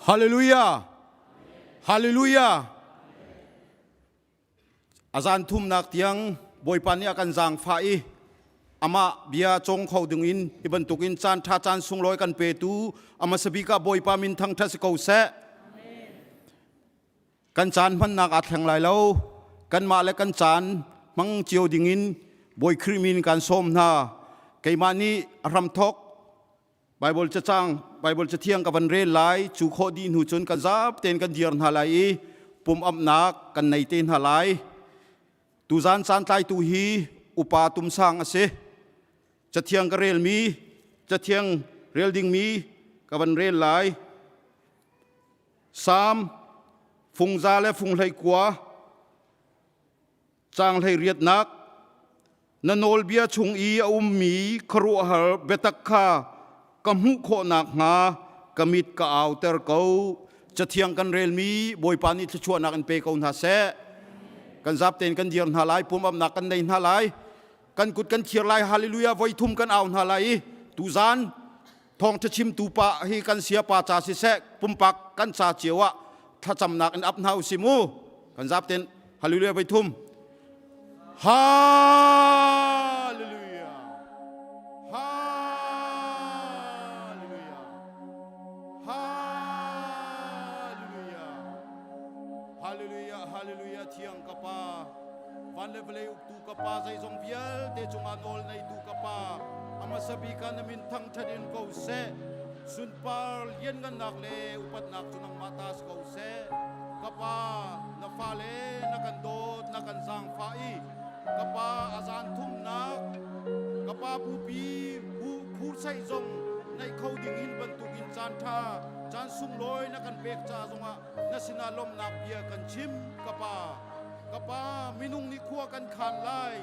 Hallelujah! Hallelujah! A zan thumnak tiang Bawipa nih a kan zaangfah i amah bia cawng kho dingin hi bantukin caan ṭha caan sunglawi kan petu a hmasa bik ah Bawipa min thangṭhat si ko seh. Kan caan hmannak aa thleng lai lo. Kanmah le kan caan hmang cio dingin Bawi Khrih min kan sawm hna. Keimah nih a hramthawk Baibal cacang, Baibal cathiang ka van rel lai. Cu khawh dih hnu cun kan zap tein kan dir hna lai i pum amhnak kan nei te hna lai. Tuzan caan tlaitu hi upa tumsang a si. Cathiang ka relmi, cathiang rel dingmi ka van rel lai. Salm fungza le funghlei kua caang hlei riatnak na nawlbia chung i a ummi khuaruahhar biatak kha ka hmuh khawh nakhnga ka mit ka auter ko. Cathiang kan relmi Bawipa nih thluachuahnak in pe ko hna seh. Kan zap tein kan dir hna lai, pumapnak kan nei hna lai, kan kut kan thiar lai, hallelujah voi thum kan au hna lai i tuzan thawngṭha chimtu pa hi kan siapa ca siseh pumpak kan ca cio ah thlacamnak in ap hna usih mu kan zap ten hallelujah voi thum hallelujah hallelujah hallelujah hallelujah hallelujah thiang ka pa van le vawlei uktu ka pa zeizong vialte cungah nawl neitu ka pa a hmasa bik ah na min thangṭhat in ko seh sunpar lianngannak le upatnak cu nangmah ta si ko seh ka pa na fale na kan dawt na kan zaangfah i ka pa a zan thumnak ka pa bupi bu khursaih zong naih kho ding in bantukin caan ṭha caan sunglawi na kan pek ca zongah na sinah lawmhnak bia kan chim ka pa Ka pa, minung nih khua kan khan lai,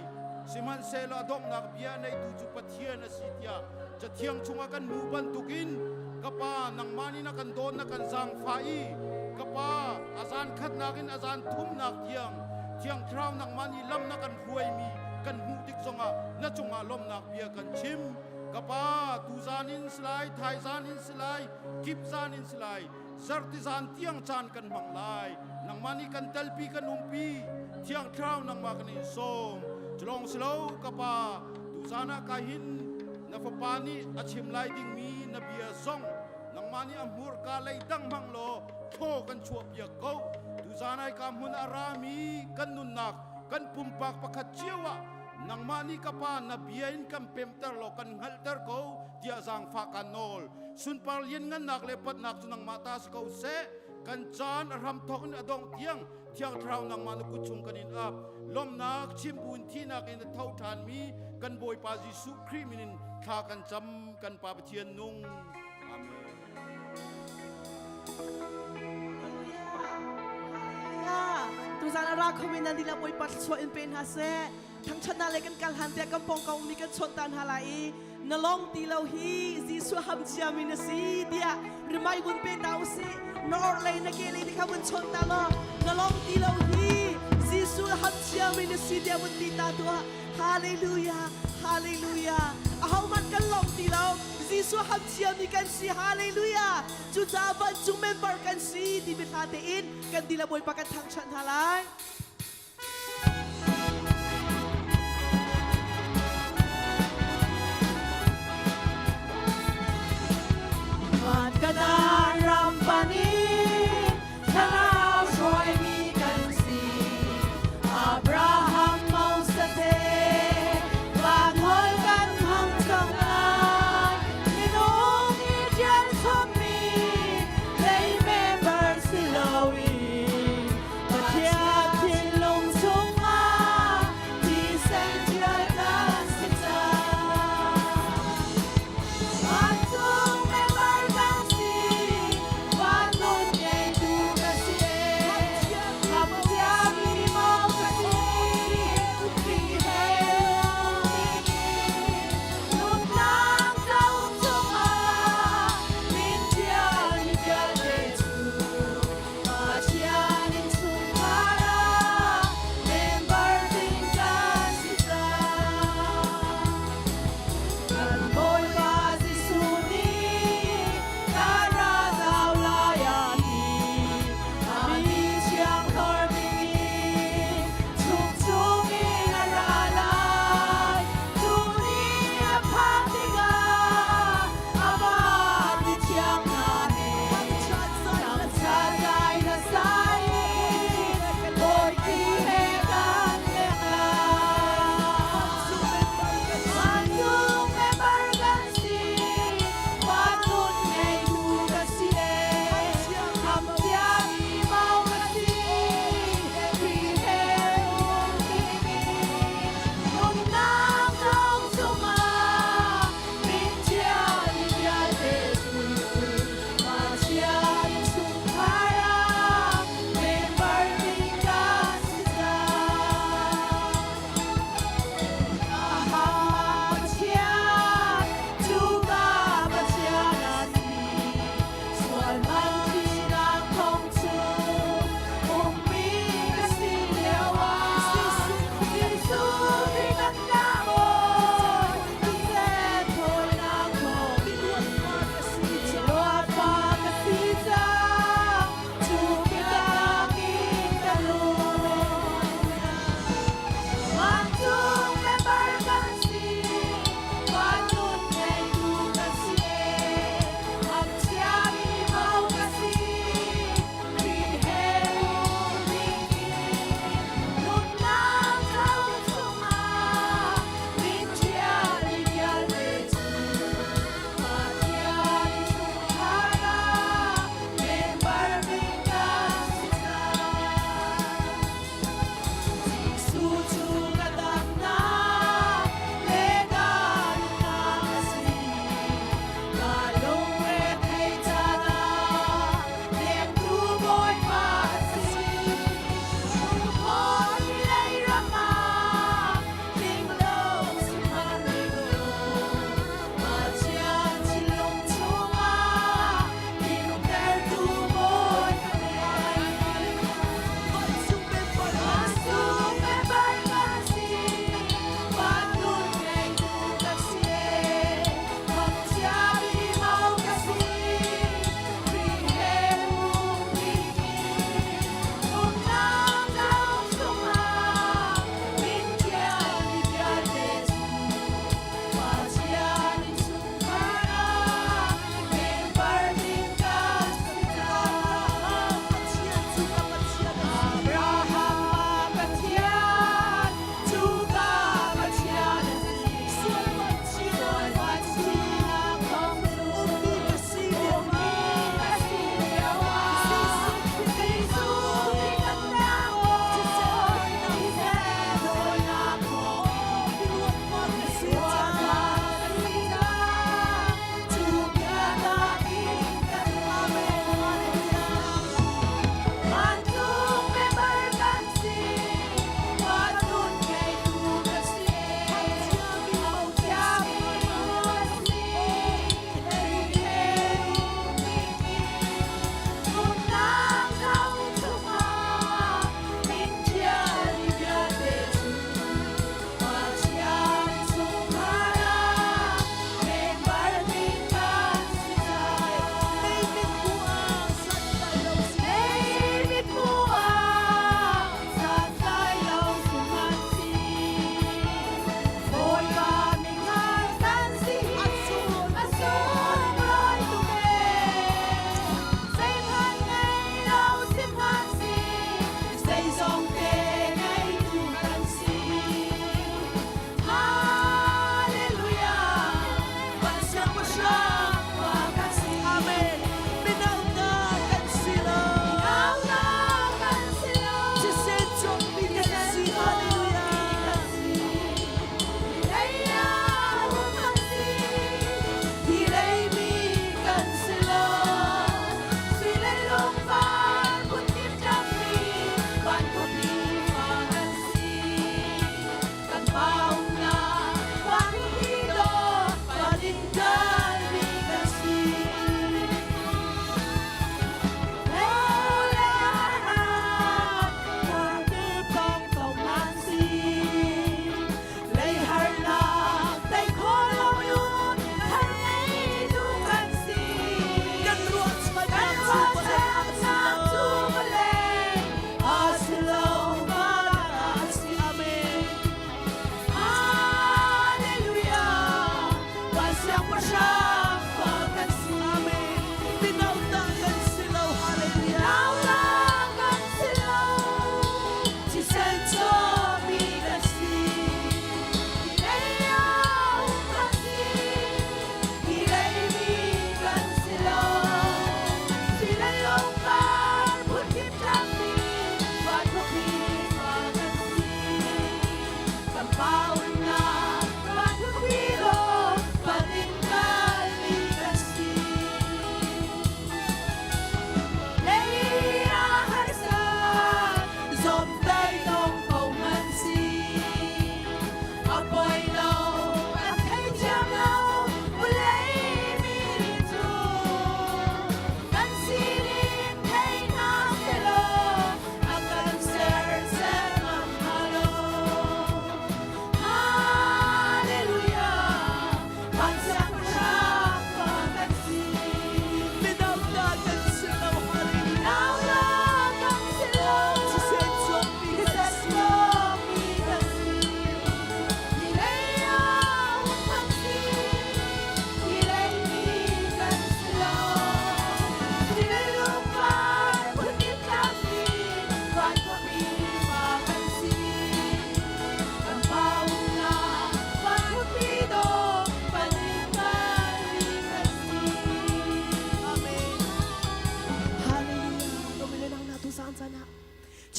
sihmanhsehlaw a donghnak bia neitu cu Pathian a si tiah Cathiang chungah kan hmuh bantukin ka pa, nangmah nih na kan dawt, na kan zaangfah i ka pa, a zan khatnak in a zan thumnak tiang Thiang Thlarau nangmah nih lam na kan hruaimi kan hmuh tik zongah na cungah lawmhnak bia kan chim. Ka pa, tuzan in si lai, thaizan in si lai, kipzan in si lai, zartizan tiang caan kan hmang lai nangmah nih kan telpi kan umpi thiang thlarau nangmah kan in sawm culong si lo ka pa tuzan ah ka hin na fapa nih a chim lai dingmi na bia zong nangmah nih a hmurka lei dang hmang law thaw kan chuah piak ko tuzan ai ka hmun a rami kan nunnak kan pumpak pakhat cio ah nangmah nih ka pa na bia in kan pemter law kan hngalhter ko tiah zaangfah kan nawl sunpar lianngannak le patnak cu nangmah ta si ko seh kan caan a hram thawk in a dongh tiang thiang thlarau nangmah na kut chung kan in ap lawmnak chimbu in thihnak in a tho ṭhanmi kan Bawipa Jesuh Khrih min in thla kan cam kan Pa Pathian nung amen Tuzan a ra khomi nan dihlak Bawipa thluachuah in pe hna seh. Thangṭhatnak le kan kal hlan tiah kan pawng ka ummi kan chawnh ta hna lai i na long ti lo hi Jesuh ham ciami na si tiah rimai vun pe ta usih. Na orhlei na kehlei te kha vun chawnh ta law na long ti lo hi Jesuh ham ciami na si tiah vun ti ta tuah. Hallelujah, hallelujah. Ahohmanh kan long ti lo. Jesuh ham ciami kan si. Hallelujah. Cucaah vancung member kan si timi hla tein kan ti le Bawipa kan thangṭhat hna lai. Van Kanaan ram pan in thlarau hruaimi kan si. Abraham Moses he van hol kan hmang cang lai. Minung i ṭial chommi lei member si loin Pathian.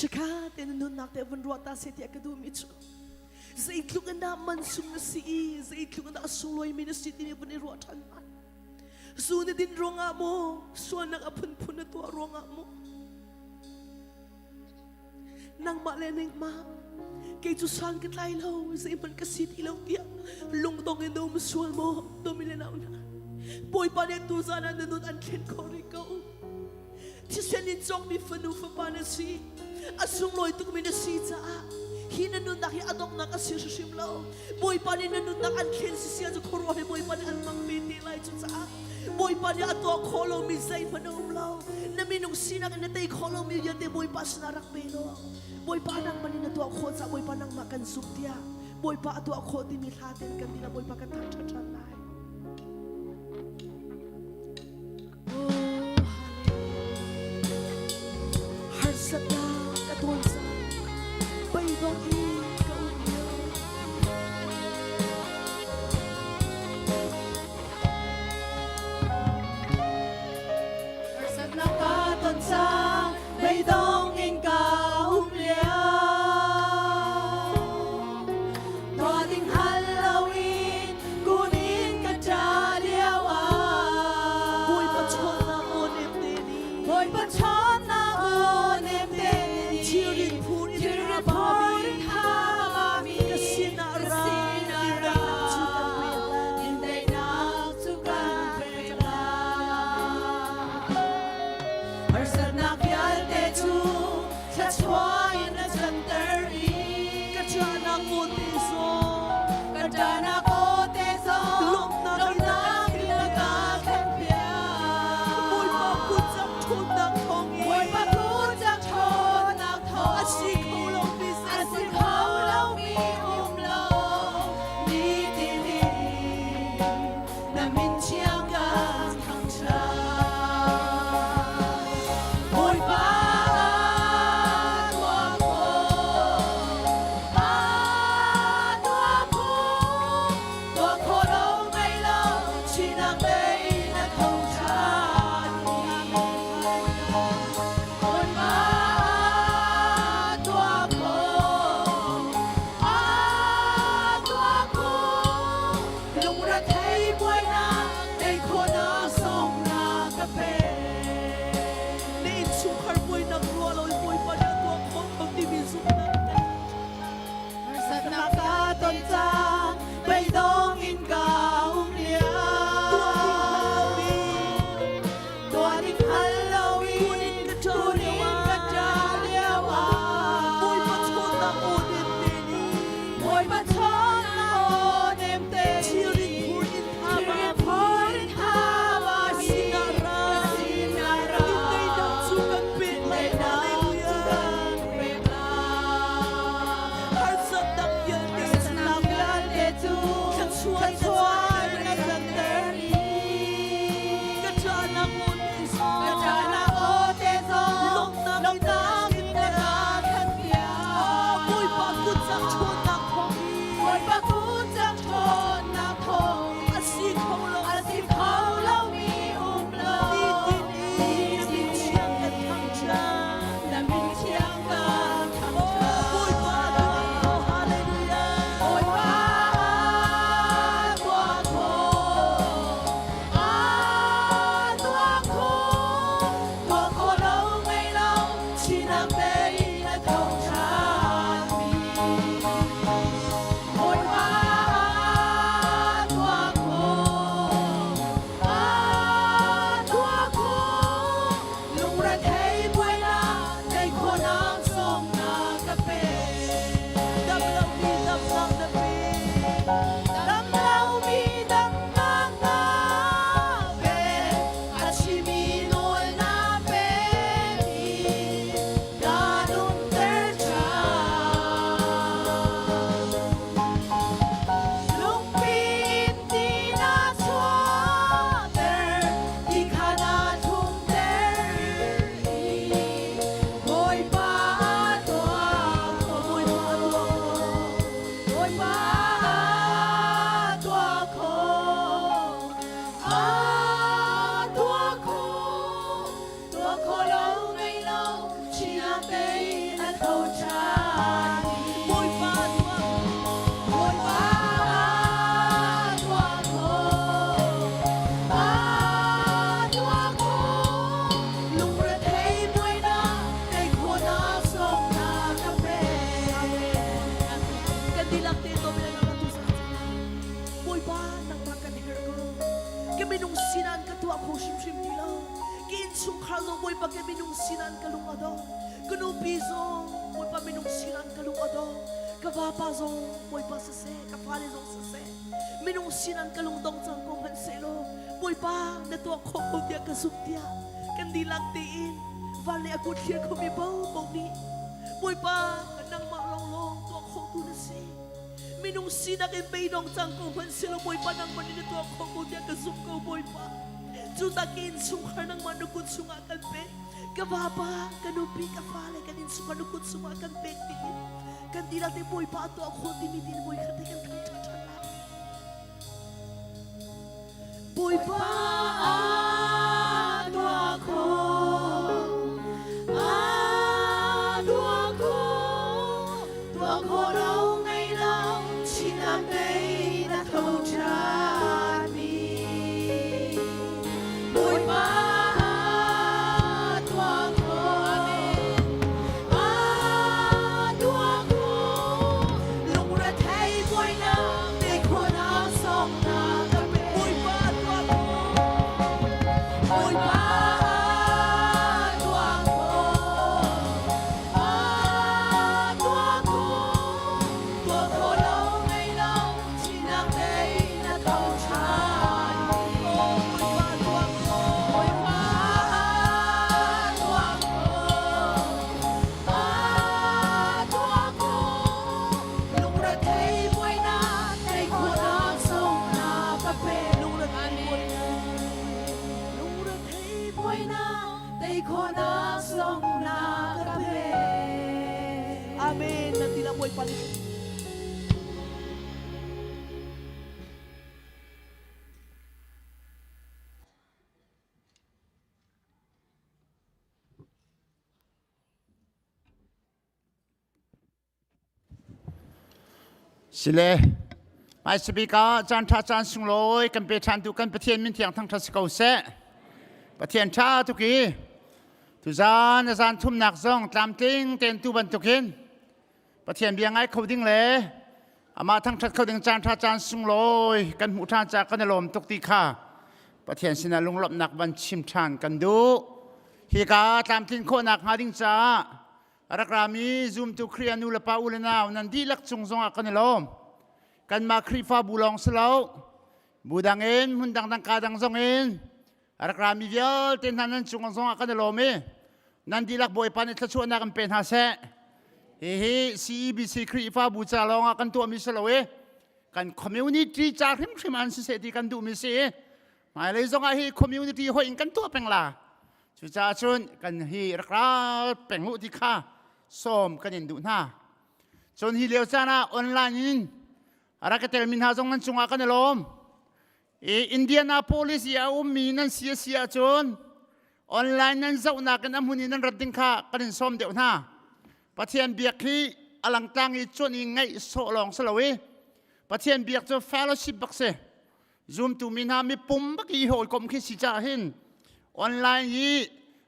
Chikha te na nunnak te vun ruah ta seh tiah ka duhmi cu zeitluk in dah mansung na si i zeitluk in dah a sunglawi na si timi vun i ruah ṭhan hmanh. Zu na din ruangah maw sualnak a phunphun na tuah ruangah maw nangmah le nangmah kei cu san ka tlai lo zeihmanh ka si ti lo tiah lungdong in na um sual maw domi le nau hna Bawipa nih tuzan ah na nun an thlen khawh rih ko. Thisen in cawkmi fanu fapa na si. A sunglawi tukmi na si caah hi na nunnak hi a donghnak a si hrimhrim lo. Bawipa nih na nunnak an thlen sisia cu khuaruah hi Bawipa nih an mang ve te lai cu caah Bawipa nih a tuah khawh lomi zeihmanh a um lo. Na minung sinak in na tei khawh lomi vialte Bawipa sinah rak pe law Bawipa nangmah nih na tuah khawh caah Bawipa nangmah kan zumh tiah Bawipa a tuah khawh timi hla tein kan dil ah Bawipa kan thangṭhat ṭhan lai. Harsatnak ka tawn cang, beidong in ka um lio. Harsatnak ka ton cang, beidong in ka um lio. Tuah ding hal loin kun in ka ṭa lio ah. Bawipa chawnnak aw nem te nih Bawipa chawnnak aw nem te nih Thilrit phur in thilrit hna phur in hna ka sinah ka ra sinah ra dindaihnak cu kan pek lai. Dindaihnak cu kan pek lai. Harsatnak vialte cu thluachuah in na canter i Ka ṭahnak aw te zong ka ṭahnak aw te zong Lawmhnak in na lawmhnak in na ka thlenpiak. Bawipa kut cang ṭhawnnak thawngin Bawipa kut cang ṭhawnnak thawngin a si kho lomi a si kho lomi um lo nitin in na min thiang kan thangṭhat. Bawipa tuah khawh, tuah khawh, tuah khawh lo ngei lo, chinak lei na tho ṭhan. Bawipa tuah khawh, tuah khawh, lungrethei buainak tei khawhnak song na ka pek. Na innchungkhar buainak ruah lo in Bawipa nih a tuah khawh ko timi zumhnak te. Harsatnak ka ton cang, beidong in ka um lio. Tuah ding hngal loin Tuah ding hngal loin, Tuah ding ka ṭah. sinan ka lung a dong. Ka nupi zong Bawipa minung sinan ka lung a dong. Ka vapa zong Bawipa siseh, ka fale zong siseh, minung sinan ka lung dong cang ko hmanh sehlaw Bawipa na tuah khawh ko tiah ka zumh tiah kan dihlak tein van le a kut thlir khomi paohpaoh nih Bawipa nangmah lawnglawng tuah khawhtu na si. Minung sinak in beidong cang ko hmanh sehlaw Bawipa nangmah nih na tuah khawh ko tiah ka zumh ko Bawipa. Cu tak in chungkhar nangmah na kut chungah kan pek. Ka vapa, ka nupi, ka fale kan innchungkhar na kut chungah kan pek tiin kan dihlak te Bawipa a tuah khawh timi tiin voikhat te kan thangṭhat ṭhan lai. Bawipa a tuah khawh, a tuah khawh, tuah khawh lo ngei lo, chinam tei na tho ṭhanmi. Bawipa a tuah khawh, a tuah khawh, lungrethei buainak tei khawhnak song na ka pe. Bawipa tuah khawh. Bawipa tuah khawh, a tuah khawh, tuah khawh lo ngei lo, thihnak tei na tho ṭhan. Bawipa tuah khawh. Bawipa tuah khawh, a tuah khawh, lungrethei buainak tei khawhnak sung na ka pe. Lungrethei buainak. Lungrethei buainak tei khawhnak sung na ka pe. Amen. Na ti la Bawipa nih Sile, hmaisabik ah caan ṭha caan sunglawi kan pe ṭhan tu kan Pathian min thiang thangṭhat si ko seh. Pathian ṭha tuk i tuzaan a zan thumnak zong tlamtling tein tu bantukin Pathian bia ngai kho ding le amah thangṭhat kho ding caan ṭha caan sunglawi kan hmuh ṭhan caah kan i lawm tuk ti kha Pathian sinah lunglawmhnak van chim ṭhan kan duh. Hika tlamtlin khawhnak hnga ding caah a rak rami zumtu Khrih nu le pa u le nau nan dihlak cung zongah kan i lawm. Kanmah Khrihfabu lawng si lo, bu dang in hmun dangdang ka dang zong in a rak rami vialte hna nan cung zongah kan i lawm i nan dihlak Bawipa nih thluachuahnak in pe hna seh. Hihi CEBC Khrihfabu ca lawngah kan tuahmi si lo i kan community ca hrimhrim an siseh ti kan duhmi si i hmailei zongah hi community hoih in kan tuah peng la. Cucaah cun kan hi rak ral peng u ti kha sawm kan in duh hna. Cun hi lio caan ah online in a rak ka telmi hna zong nan cungah kan i lawm. I Indianapolis i a ummi nan si a si ahcun online nan zohnak in a hmun i nan rat ding kha kan in sawm deuh hna. Pathian biak hi a langtlang i cuanh i ngaih sawh lawng si lo i Pathian biak cu fellowship bak si. Zumtu mi hna mipum bak i hawikom khi si caah hin online i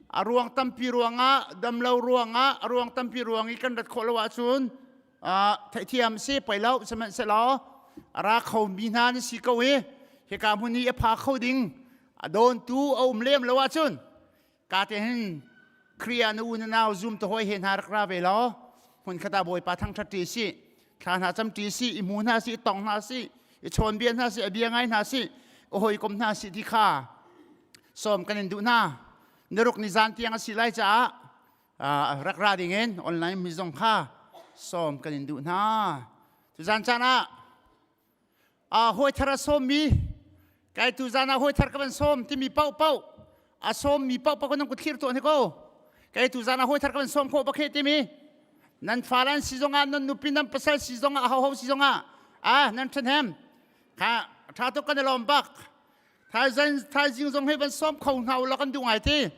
a ruang tampi ruangah damlo ruangah a ruang tampi ruang i kan rat khawh lo ahcun theihthiam si poi lo sihmanhsehlaw a ra kho mi hna na si ko i hika hmun i a pha kho ding a dawntu a um lem lo ahcun ka te hin Khrih ah na u na nau zum te hoi he hna rak ra ve law hmun khat ah Bawipa thangṭhat ṭi si thla hna cam ṭi si i hmu hna si i tong hna si i chawnbia hna si a bia ngai hna si a hawikom hna si ti kha sawm kan in duh hna niruk ni zan tiang a si lai caah rak ra ding in online mi zong kha sawm kan in duh hna. Tuzan caan ah hawi thar a sawmmi kai tuzan ah hawi thar ka van sawm timi paohpaoh a sawmmi paohpaoh kan kut thlir tuah ko kai tuzan ah hawi thar ka van sawm khawh bak he timi nan fa lan si zongah nan nupi nan pasal si zongah ho ho si zongah ah nan ṭhahnem kha ṭha tuk kan i lawm bak Thaizing zong hi van sawm kho hna u law kan duh ngai ti.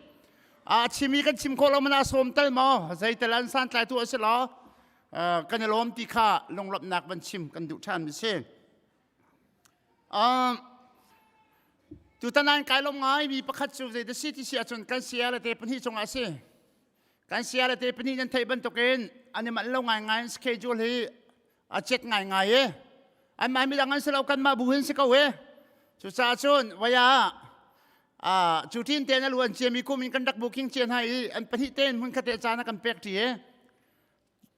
A chimi kan chim khawh lo mana sawm tal maw zeital an santlai tu a si law kan i lawm ti kha lunglawmhnak van chim kan duh ṭhan mi si. Tutan an kai lawm ngai mi pakhat cu zei da si ti si ahcun kan sia le te pahnih cungah a si. Kan sia le te pahnih nan theih bantukin an i manh lo ngaingai in schedule hi a chet ngaingai i anmah midang an si lo kanmah bu hin si ko i cucaah cun vaya. Cu tin te na luan ciami kum in kan rak booking cia hna i an pahnih tein hmun khat te caan a kan pek ṭi i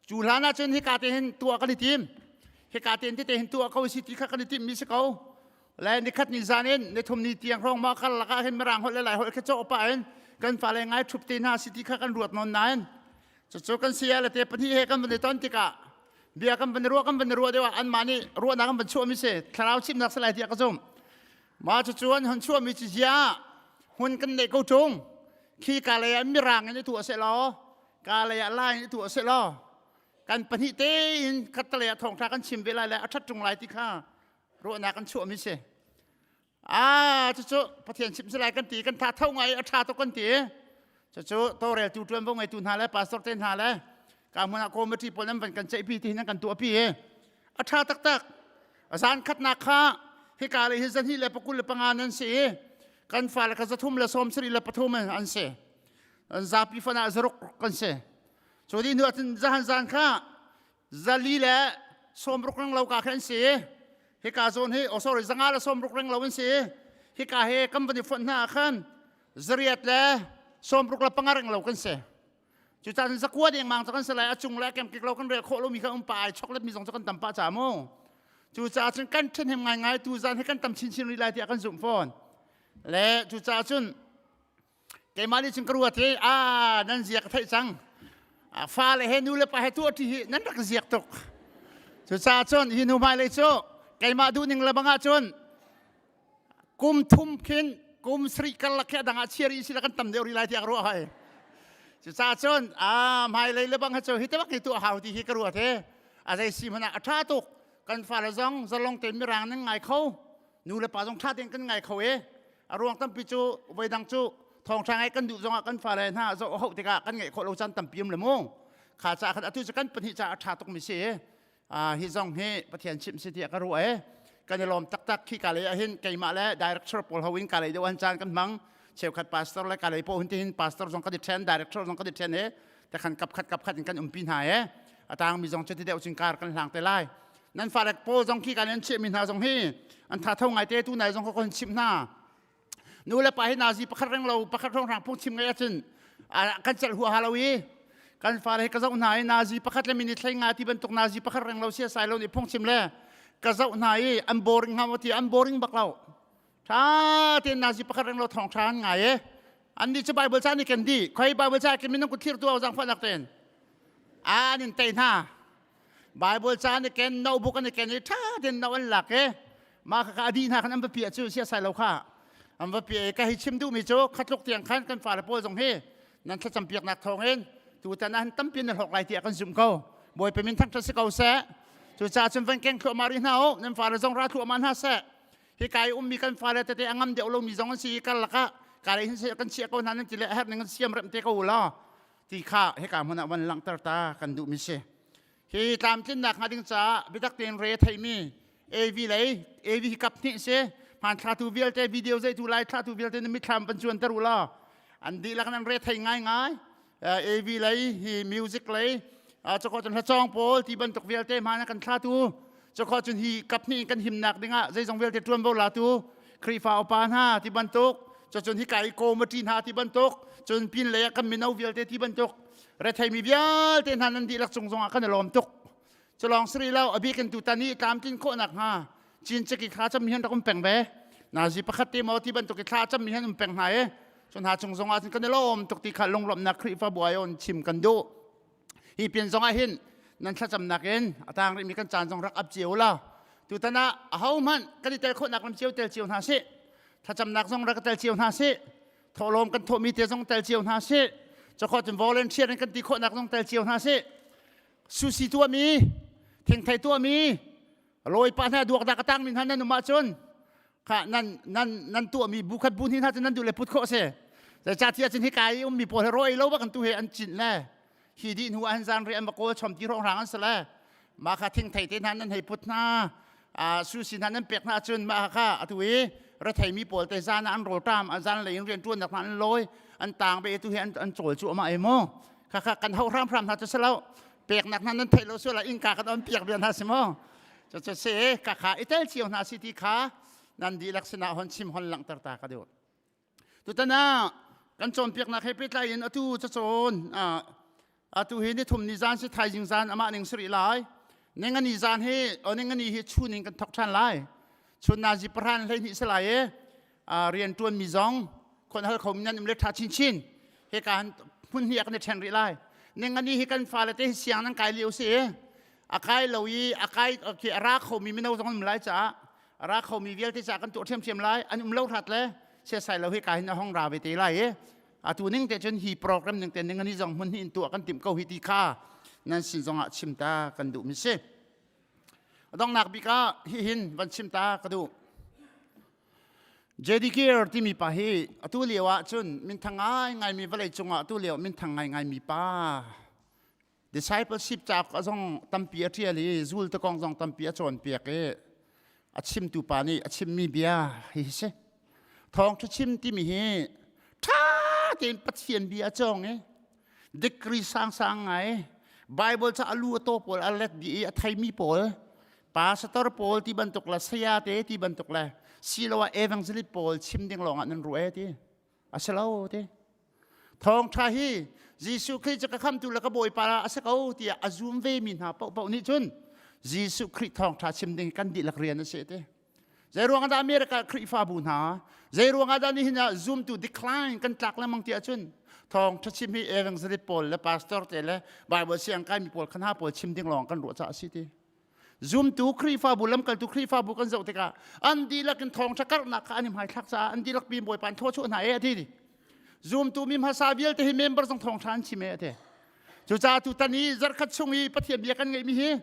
cu hlan ah cun hika te hin tuah kan i tim. Hika te hin tete hin tuah ko si ti kha kan i timmi si ko. Le nikhat ni zan in nithum ni tiang hrawng ma kar lakah hin mirang holh le lai holh kha cawh pah in kan fale ngai ṭhup te hna si ti kha kan ruat nawn nain cucu kan saya le te pahnih he kan van i ton tikah bia kan van i ruah kan van i ruah deuh ah anmah nih ruahnak an van chuahmi si thlarau chimnak si lai tiah ka zumh. Mah cucu an hun chuahmi cu ziah hmun kan neih ko ṭung. Khi ka lei ah mirang in i tuah sehlaw, ka lei ah lai in i tuah sehlaw, kan pahnih tein khattelei ah thawngṭha kan chim ve lai le a ṭhat ṭung lai ti kha ruahnak an chuahmi si. Ah, cucu Pathian chim si lai kan ti, kan tha tho ngai a ṭha tuk kan ti. Cucu tawlreltu ṭuanvo ngeitu hna le pastor te hna le ka hmun ah committee pawl nan van kan ceihpi ti hin an kan tuahpi i a ṭha taktak. A zan khatnak kha hika le hi zahnih le pakul le panga nan si i kan fale kha zathum le sawm sarih le pathum an si. An zapi fan ah zaruk kan si. Cu dih hnu ahcun zahan zan kha zali le sawmruk reng lo ka kha an si. Hika zawn hi oh sorry zanga le sawmruk reng lo an si. Hika he kan van i fonh hna ah khan zariat le sawmruk le panga reng lo kan si. Cucaah zakua dengmang cu kan si lai a cung le a kemkik lo kan rel khawh lomi kha um pa ai choklet mi zong cu kan tam pah ca mu. Cucaah cun kan ṭhahnem ngaingai tu zan hi kan tam chinchin rih lai tiah kan zumh fawn. Le cucaah cun keimah nih cun ka ruat i a nan zia ka theih cang. Fale he nu le pa he tuah ṭi hi nan rak ziak tuk. Cucaah cun hi nu hmailei cu keimah duhning le bang ah cun kum thum khin kum sarih karlak khi a dang ah chia rih si la kan tam deuh rih lai tiah ka ruah hai. Cucaah cun a hmailei le bang hi cu hi te bak hi tuah hau ti hi ka ruat he. A zei si hmanh ah a ṭha tuk. Kan fale zong zalong tein mirang nan ngai kho. Nu le pa zong ṭha tein kan ngai kho e. A ruang tampi cu voidang cu thawngṭha ngai kan duh zongah kan fale hna zoh hauh tikah kan ngeih khawh lo caan tampi um le mu. Kha caah khan atu cu kan pahnih caah a ṭha tukmi si. Hi zong hi Pathian chimh si tiah ka ruah e. Kan i lawm taktak. Khi ka lei ah hin keimah le director pawl ho in ka lei deuh an caan kan hmang. Cheukhat pastor le ka lei pawl hun ti hin pastor zong kan i ṭhen, director zong kan i ṭhen e. Te khan kap khat kap khat in kan umpi hna e. A tangmi zong cu ti deuh cun kar kan hlang te lai. Nan fale pawl zong khi kan in chiahmi hna zong hi an tha tho ngai te tu nai zong ka kon chimh hna. Nu le pa hi nazi pakhat reng lo pakhat hrawnghrang phungchim ngai ahcun kan celh huaha lo i kan fale hi ka zoh hna i nazi pakhat le minute hlei nga ti bantuk nazi pakhat reng lo sia sai lo nih phungchim le ka zoh hna i an boring hnga maw ti an boring bak lo. Tha tein nazi pakhat reng lo thawng tha an ngai e. An nih cu Bible ca nih ken di khoi Bible ca ken minung kut thlir tu au zang fahnak tein an in tei hna. Bible ca nih ken notebook an i ken i ṭha tein no an lak i mah kha a dih hna khan an va piah cu siasai lo kha an va piah i ka hei chim duhmi cu khatluk tiang khan kan fale pawl zong hi nan thlacam piaknak thawngin tutan ah hin tampi nan hlawk lai tiah kan zumh ko. Bawipa min thangṭhat si ko seh. Cucaah cun van keng thluahmah rih hna u. Nan fale zong ra thluahmah hna seh. Hika i ummi kan fale tete a ngam deuh lomi zong an si i karlak ah ka lei hin kan chiah ko hna nan ti le a herh ning in siam remh te ko u law ti kha hika hmun ah van langhter ta kan duhmi si. Hi tlamtlinnak hnga ding caah biatak tein re theimi AV lei AV hi kap hnih si hmanthlatu vialte video zeitu lai thlatu vialte na mitthlam van cuanter u law an dihlak nan re thei ngaingai. AV lei hi music lei cakho cun hlacawng pawl ti bantuk vialte hmaan kan thlatu cakho cun hi kap hnih kan himnak dingah zeizong vialte ṭuanvo latu Khrihfa upa hna ti bantuk cun hi kai committee hna ti bantuk cun pin lei ah kan mino vialte ti bantuk retheimi vialte hna nan dihlak cung zongah kan i lawm tuk. Culawng siri lo a bik in tutan i tlamtlin khawhnak hnga Cin cik i thla cam hian rak um peng ve. Nazi pakhat te maw ti bantuk i thla cam hian um peng hna e. Cun hna cung zongah cun kan i lawm tuk ti kha lunglawmhnak Khrihfabu ai on chim kan duh. Hi pin zongah hin nan thlacamnak in a tang rihmi kan caan zong rak ap cio la. Tutan ah ahohmanh kan i tel khawhnak lam cio tel cio hna sih. Thlacamnak zong rak tel cio hna sih. Thawhlawm kan thawhmi te zong tel cio hna sih. Cakho cun volunteer in kan ti khawhnak zong tel cio hna sih. Sushi tuahmi, thingthei tuahmi, lawi pa hna duak dah ka tang mi hna nan um ahcun kha nan nan nan tuahmi bu khat bu hnih hna cu nan duh le put khawh si. Zeicahtiah cun hika i ummi pawl hi raw ei lo bak an tu he an cinh le hi dih hnu ah hin zan ri an va kawl chom ti hrawng hrang an si le mah kha thingthei te hna nan hei put hna sushi hna nan pek hna ahcun mah kha atu i retheimi pawl te zan ah an rawlṭam zan lei in rian ṭuannak hna an lawi an tang be tu hi an cawl cu amah ei mu kha kha kan hau hramhram hna cu si lo peknak hna nan theih lo sual ah innka kan on piak bia hna si mu. Cucu si ka kha i tel cio hna si ti kha nan dihlak sinah hon chim hon langhter ta ka duh. Tutan ah kan cawnpiaknak he pehtlai in atu cacawn atu hi nithum ni zan si thaizing zan amah ning sari lai. Ningani zan hi ningani hi chun in kan thok ṭhan lai. Chun nazi pahran 12 si lai i rian ṭuan mi zong khon hal kho mi nan um le ṭha chinchin. Hika han hmun hi kan i ṭhen rih lai. Ningani hi kan fale te hi siang nan kai lio si i a kai lo i a kai a ra khomi mino zong an um lai caah a ra khomi vialte caah kan tuah ṭhiamṭhiam lai an um lo hrat le siasai lo hi ka hin a hong ra ve te lai i atu ning te cun hi program ning te ning ani zong hmun hi in tuah kan timh ko hi ti kha nan sin zong ah chim ta kan duh mi si donghnak bik ah hi hin van chim ta ka duh JD Gear timi pa hi atu lio ah cun minthang ngai ngai mi vawlei cungah atu lio minthang ngai ngai mi pa Discipleship cauk a zong tampi a ṭial i zultu kong zong tampi a cawnpiak i a chimtu pa nih a chimmi bia hi hi si. Thawngṭha chim timi hi ṭha tein Pathian bia a cawng i degree sangsang ngai Bible ca a lu a taw pawl a let dih i a theimi pawl pastor pawl ti bantuk le saya te ti bantuk le siloah evangelist pawl chim ding lawngah nan ruah e ti a si lo ti Thawngṭha hi Jesuh Khrih cu ka khamtu le ka Bawipa a si ko tiah a zum vemi hna paohpaoh nih cun Jesuh Khrih thawngṭha chim ding kan dihlak rian a si ti. Zei ruangah dah America Khrihfabu hna zei ruangah dah nihin ah zumtu decline kan tlak lengmang ti ahcun thawngṭha chim hi evangelist pawl le pastor te le Bible siang kaimi pawl kha hna pawl chim ding lawng kan ruah caah a si ti. Zumtu Khrihfabu lamkaltu Khrihfabu kan zoh tikah an dihlak in thawngṭha karhnak kha an i hmaithlak caah an dihlak pi Bawipa an thawchuah hna e a ti. Zumtu mi hmasa vialte hi member zong thawngṭha an chim e a ti. Cucaah tutan i zarkhat chung i Pathian bia kan ngeihmi hi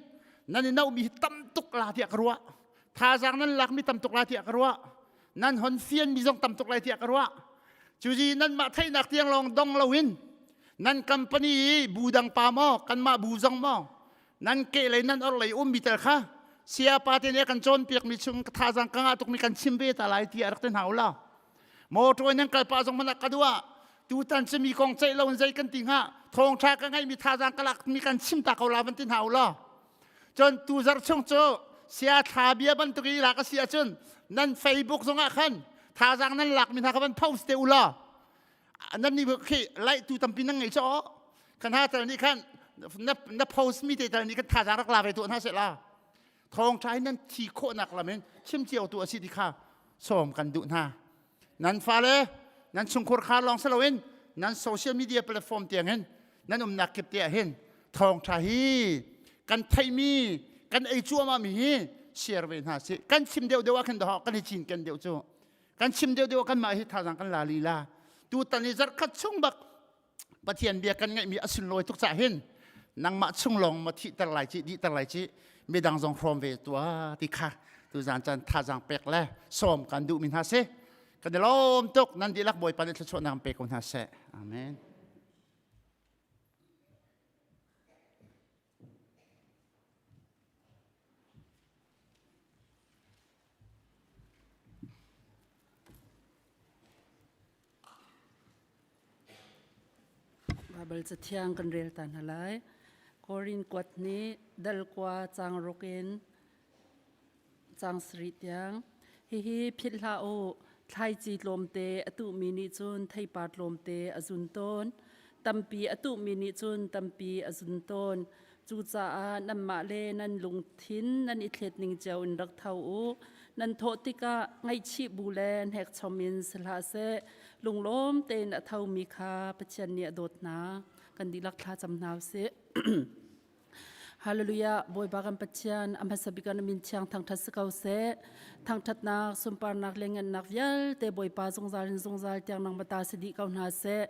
nan i nohmi hi tam tuk la tiah ka ruah. Thazaang nan lakmi tam tuk la tiah ka ruah. Nan hon fianmi zong tam tuk lai tiah ka ruah. Cuzi nanmah theihnak tiang lawng dong loin nan company i bu dang pa maw kanmah bu zong maw Nan kehlei nan orhlei ummi tel kha sayapa te nih a kan cawnpiakmi chung thazaang ka ngah tukmi kan chim ve ta lai tiah rak ti hna u law motor in nan kal pah zong hmanh ah ka duh tutan cu mi kong ceih lo in zei kan ti hnga thawngṭha ka ngeihmi thazaang ka lakmi kan chim ta ko la van ti hna u law cun tu zarh chung cu sia thla bia bantuk i lak a si ahcun nan Facebook zongah khan thazaang nan lakmi hna kha van post te u law nan nih khi laihtu tampi nan ngei cho kan ha tal nih khan na na post mi te tal nih khan thazaang rak la ve tu hna se la thawng tha nan thi khawhnak lam in chim cio tu asi ti kha sawm kan duh hna nan fale nan chungkhur khar lawng si loin nan social media platform tiang hin nan umnak kip te ah hin thawng tha hi kan theimi kan ei cuahmah mi hi share ve hna si kan chim deuh deuh ah khin doh kan i cin ken deuh cu Kan chim deuhdeuh kanmah hi thazaang kan la lila. Tutan i zarhkhat chung bak Pathian bia kan ngeihmi a sunlawi tuk cah hin nangmah chung lawng ma thihter lai ci dihter lai ci midang zong hrawm ve tua ti kha tuzan caan thazaang pek le sawm kan duhmi hna si kan i lawm tuk nan dihlak Bawipa nih thluachuahnak pe ko hna seh amen Baibal cathiang kan rel ta hna lai. Korin kuat nih dal kua cang ruk in cang sarih tiang. Hihi philh hlah u, thlaici tlawmte a tuhmi nih cun theipar tlawmte a zun tawn. Tampi a tuhmi nih cun tampi a zun tawn. Cucaah nanmah le nan lungthin nan i thlet ning cio in rak tho u. Nan thawh tikah ngaihchih bu le hnekchom in si hlah seh. Lunglawm tein a thomi kha Pathian nih a dawt hna. Kan dihlak thla cam hna u sih. Hallelujah Bawipa kan Pathian a hmasa bik ah na min thiang thangthat si ko seh thangthatnak sunparnak le ngannak vialte Bawipa zungzal in zungzal tiang nang mata si dih ko hna seh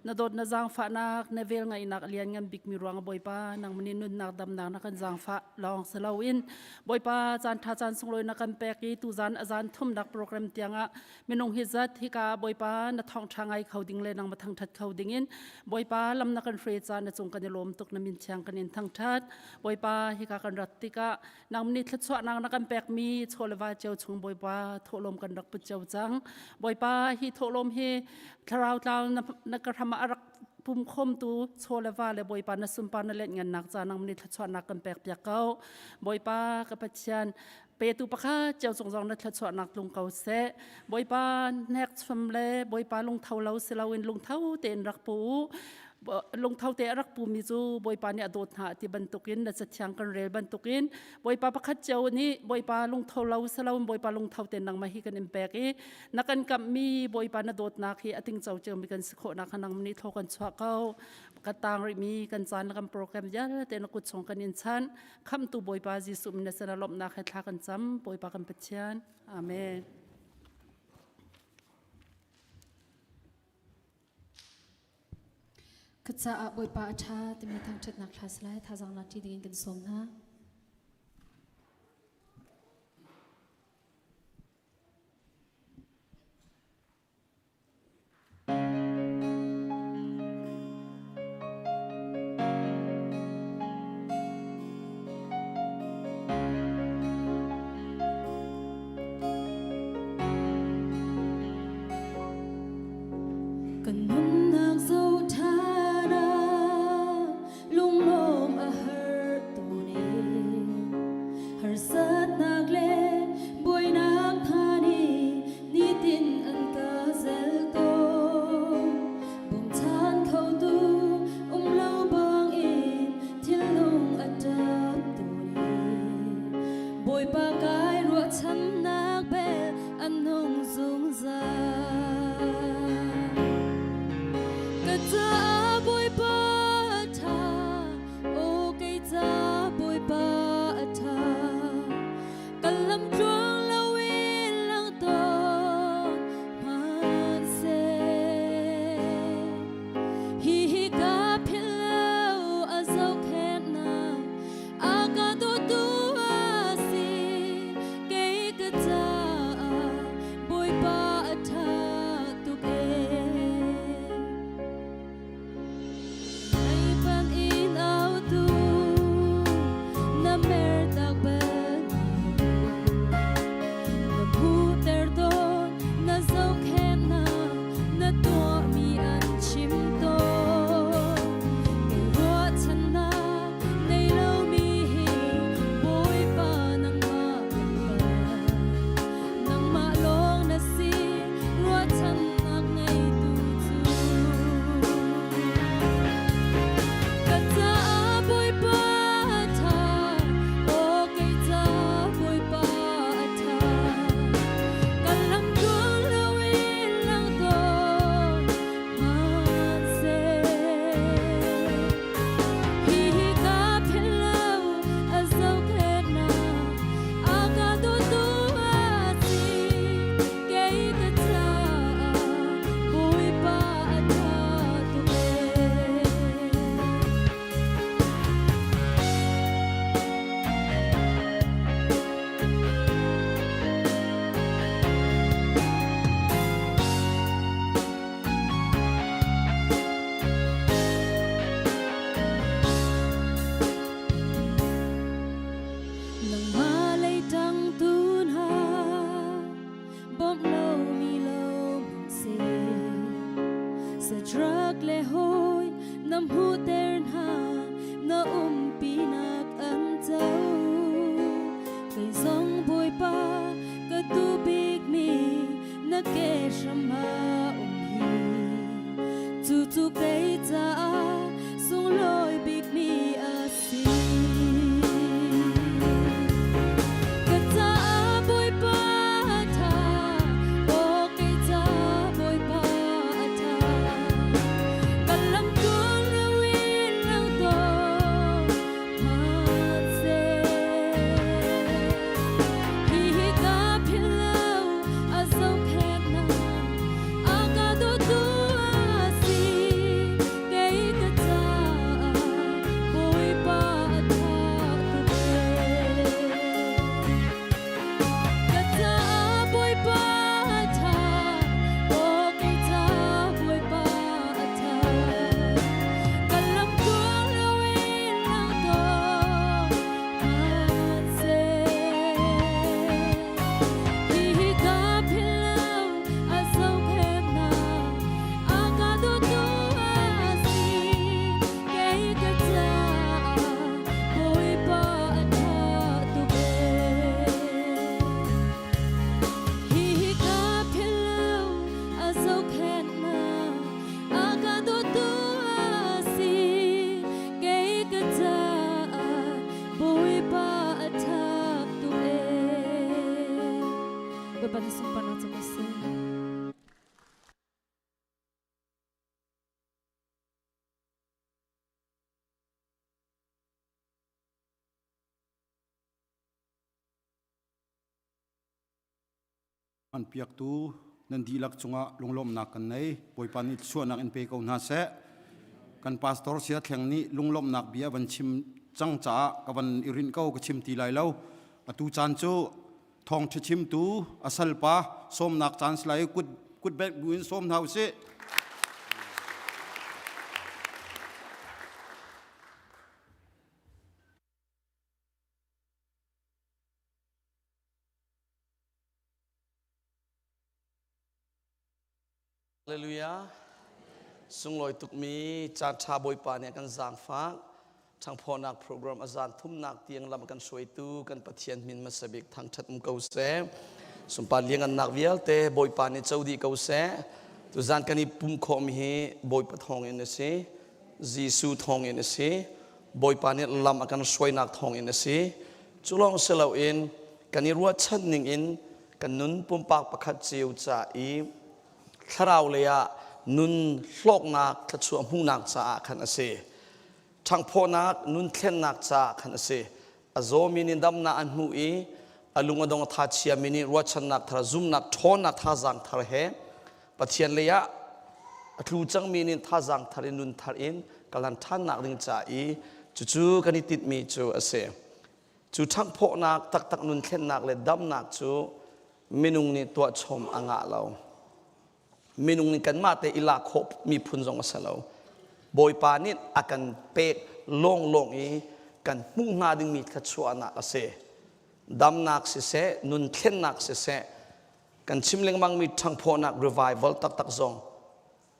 na dawt na zaangfahnak na vel ngaihnak lian ngan bik mi ruang Bawipa nang mani nunnak damnak na kan zaangfah lawng si loin Bawipa caan tha caan sunglawi na kan pek i tuzan azan thumnak program tiangah minung hi zat hika Bawipa na thawngṭha ngai kho ding le nangmah thangṭhat kho dingin Bawipa lam na kan hruai ca na cung kan i lawm tuk na min thiang kan in thangṭhat Bawipa hika kan rat tikah nang nih thluachuahnak na kan pekmi chaw le va cio chung Bawipa thawhlawm kan rak put cio cang Bawipa hi thawhlawm hi thlarau tlau na ka hram ah a rak pumkhawmtu chaw le va le Bawipa na sunpar na let ngannak ca nang nih thluachuahnak kan pek piak ko Bawipa ka Pathian. Petu pakhat cio cung zong na thluachuahnak tlung ko seh. Bawipa hnek chum le Bawipa lungtho lo si loin lungtho tein rak pu u. Lungtho te a rak pumi cu Bawipa nih a dawt hna ti bantukin na cathiang kan rel bantukin Bawipa pakhat cio nih Bawipa lungtho lo si loin Bawipa lungtho tein nangmah hi kan in pek i na kan kamhmi Bawipa na dawtnak hi a tingco ciomi kan si khawhnak kha nang nih thaw kan chuah ko. Ka tang rihmi kan caan le kan program vialte na kut chung kan in chanh. Khamhtu Bawipa Jesuh min na sin ah lawmhnak he thla kan cam. Bawipa kan Pathian. Amen. Ka caah Bawipa a ṭha timi thangṭhatnak thla si lai thazaang la ṭi dingin kan sawm hna. Kan nunnak zohṭhan ah lunglawm a har tu ne. Harsatnak le buainak hna nih nitin an ka zelh tawn. Bawmchan khotu um lo bangin thinlung a ṭap tawn i Bawipa kai ruahchannak bel an nung zungzal. An piaktu nan dihlak cungah lunglawmhnak kan nei. Bawipa nih thluachuahnak in pe ko hna seh. Kan pastor Sia Thleng nih lunglawmhnak bia van chim cang caah ka van i rinh ko ka chim ti lai lo. Atu caan cu thawngṭha chimtu a salpa sawmnak caan si lai i kut kut bengh bu in sawm hna usih. Hallelujah. Sunglawi tukmi caan ṭha Bawipa nih a kan zaangfah. Ṭhangphawhnak program a zan thumnak tiang lam a kan hruaitu kan Pathian min hmasa bik thangṭhat um ko seh. Sunpar liangannak vialte Bawipa nih co dih ko seh. Tuzan kan i pum khawhmi hi Bawipa thawngin a si. Jesuh thawngin a si. Bawipa nih lam a kan hruainak thawngin a si. Cu lawng si loin kan i ruahchan ning in kan nun pumpak pakhat cio ca i thlarau lei ah nun hlawknak thluachuah hmuhnak caah khan a si. Ṭhangphawhnak nun thlennak caah khan a si. A zawmi nih damnak an hmuh i a lung a dong a tha chiami nih ruahchannak thar zumnak ṭhawnnak thazaang thar he Pathian lei ah a tlu cangmi nih thazaang thar in nun thar in kalan ṭhannak ding ca i cucu kan i tinhmi cu a si. Cu ṭhanghphawhnak taktak nun thlennak le damnak cu minung nih tuahchom a ngah lo. Minung nih kanmah te i lak khawh miphun zong a si lo. Bawipa nih a kan pek lawnglawng i kan hmuh hnga dingmi thluachuahnak a si. Damnak siseh, nun thlennak siseh, kan chim lengmangmi ṭhanghphawhnak revival taktak zong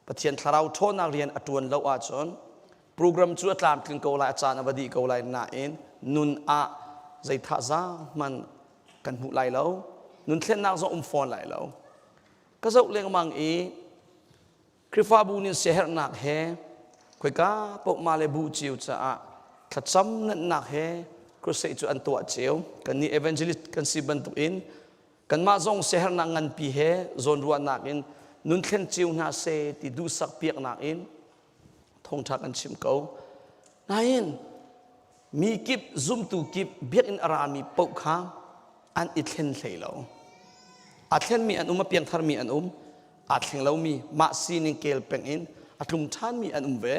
Pathian thlarau ṭhawnnak rian a ṭuan lo ahcun program cu a tlamtling ko lai, a caan a va dih ko lai nain nun ah zei thazaang hmanh kan hmuh lai lo. Nun thlennak zong um fawn lai lo. Ka zoh lengmang i Khrihfabu nih siaherhnak he khoika paoh mah le bu cio caah thlacam nanhnak he crusade cu an tuah cio. Kannih evangelist kan si bantukin Kanmah zong siaherhnak nganpi he zawnruahnak in nun thlen cio hna seh ti duhsak piaknak in thawngṭha kan chim ko. Nain mi kip zumtu kip biakinn a rami paoh kha an i thlen hlei lo. Aa thlenmi an um, a piangtharmi an um, aa thleng lomi mah sining kel peng in a tlung ṭhanmi an um ve.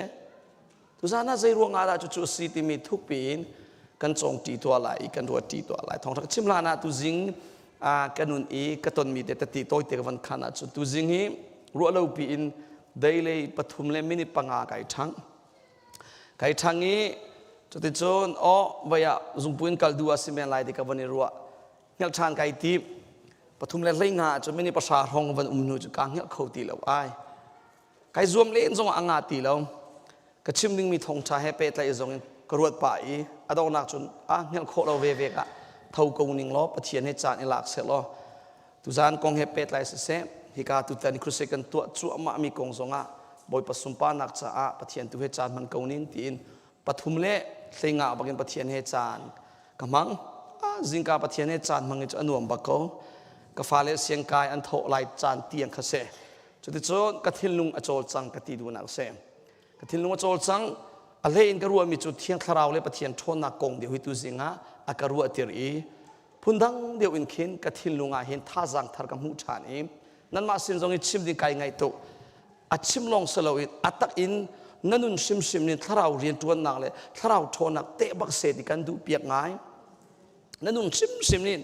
Tuzaan ah zei ruang ah dah cucu a si timi thukpi in kan cawngṭi tuah lai i kan ruatṭi tuah lai. Thawngṭha ka chim hlan ah tuzing ka nun i ka tonmi te tati tawite ka van khan ahcun tuzing hi ruahlopi in deilei pathum le minute panga kai ṭhang. Kai ṭhang i cuticun aw voi ah zungpu in kal duh ah si men lai ti ka van i ruah. Hngelh ṭhan kai tim. Pathum le hleinga ahcun minute pahra hrawng van um hnu cu kaa hngelh kho ti lo ai. Kai zuam len zong ah a nga ti lo. Ka chim dingmi thawngṭha he pehtlaih zong in ka ruat pah i a donghnak cun a hngelh khawh lo veve ah tho ko ning law Pathian he caan i lak seh law tuzaan kong he pehtlai siseh hika tutan crusade kan tuah cuahmah mi kong zongah Bawipa sunparnak caah Pathian tu he caan hman ko ning tiin pathum le hleinga bakin Pathian he caan ka hmang. Zingka Pathian he caan hmang hi cu a nuam bak ko. Ka fale siangkai an thawh lai caan tiang kha si. Cuticun ka thinlung a cawlcang ka ti duhnak a si. Ka thinlung a cawlcang a hlei in ka ruahmi cu Thiang Thlarau le Pathian ṭhawnnak kong deuh hi tu zing ah a ka ruahtir i phundang deuh in khin ka thinlung ah hin thazaang thar ka hmuh ṭhan i nanmah sin zong i chim ding kai ngaih tuk. A chim lawng si loin a tak in na nun hrimhrim nih thlarau rianṭuannak le thlarau ṭhawnnak teh bak seh ti kan duh piak ngai. Na nun hrimhrim nih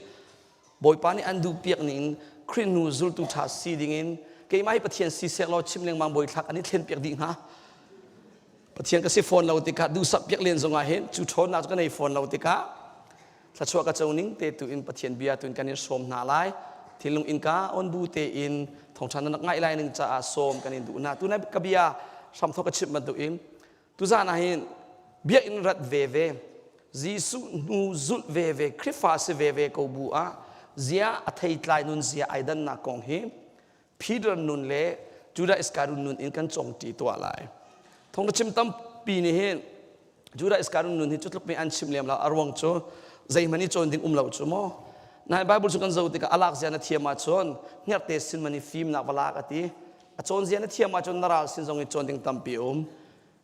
Bawipa nih an duhpiak ning Khrih hnu zultu ṭha si dingin keimah hi Pathian si seh law chim lengmang bawithlak an i thlenpiak dih hnga. Pathian ka si fawn lo tikah duhsak piak len zongah hin cu ṭhawnnak cu ka nei fawn lo tikah thluachuah ka co ning te tu in Pathian bia tu in kan in sawm hna lai. Thinlung innka on bu tein thawngṭha na rak ngaih lai ning caah sawm kan in duh hna. Tunai ka bia hramthawk ka chimh bantukin Tuzaan ah hin biakinn rat veve, Jesuh hnu zulh veve, Khrihfa si veve ko bu ah zia a theitlai nun zia ai dannak kong hi Peter nun le Judah Iskariot nun in kan cawngṭi tuah lai. Thawngṭha chim tampi nih hin Judah Iskariot nun hi cu tluk mi an chim lem lo. A ruang cu zeihmanh i cawn ding um lo cu maw. Nain Bible cu kan zoh tikah a lak zia na thiam ahcun hngerhte sin man i fimnak va lak a ti. A cawn zia na thiam ahcun na ral sin zong i cawn ding tampi a um.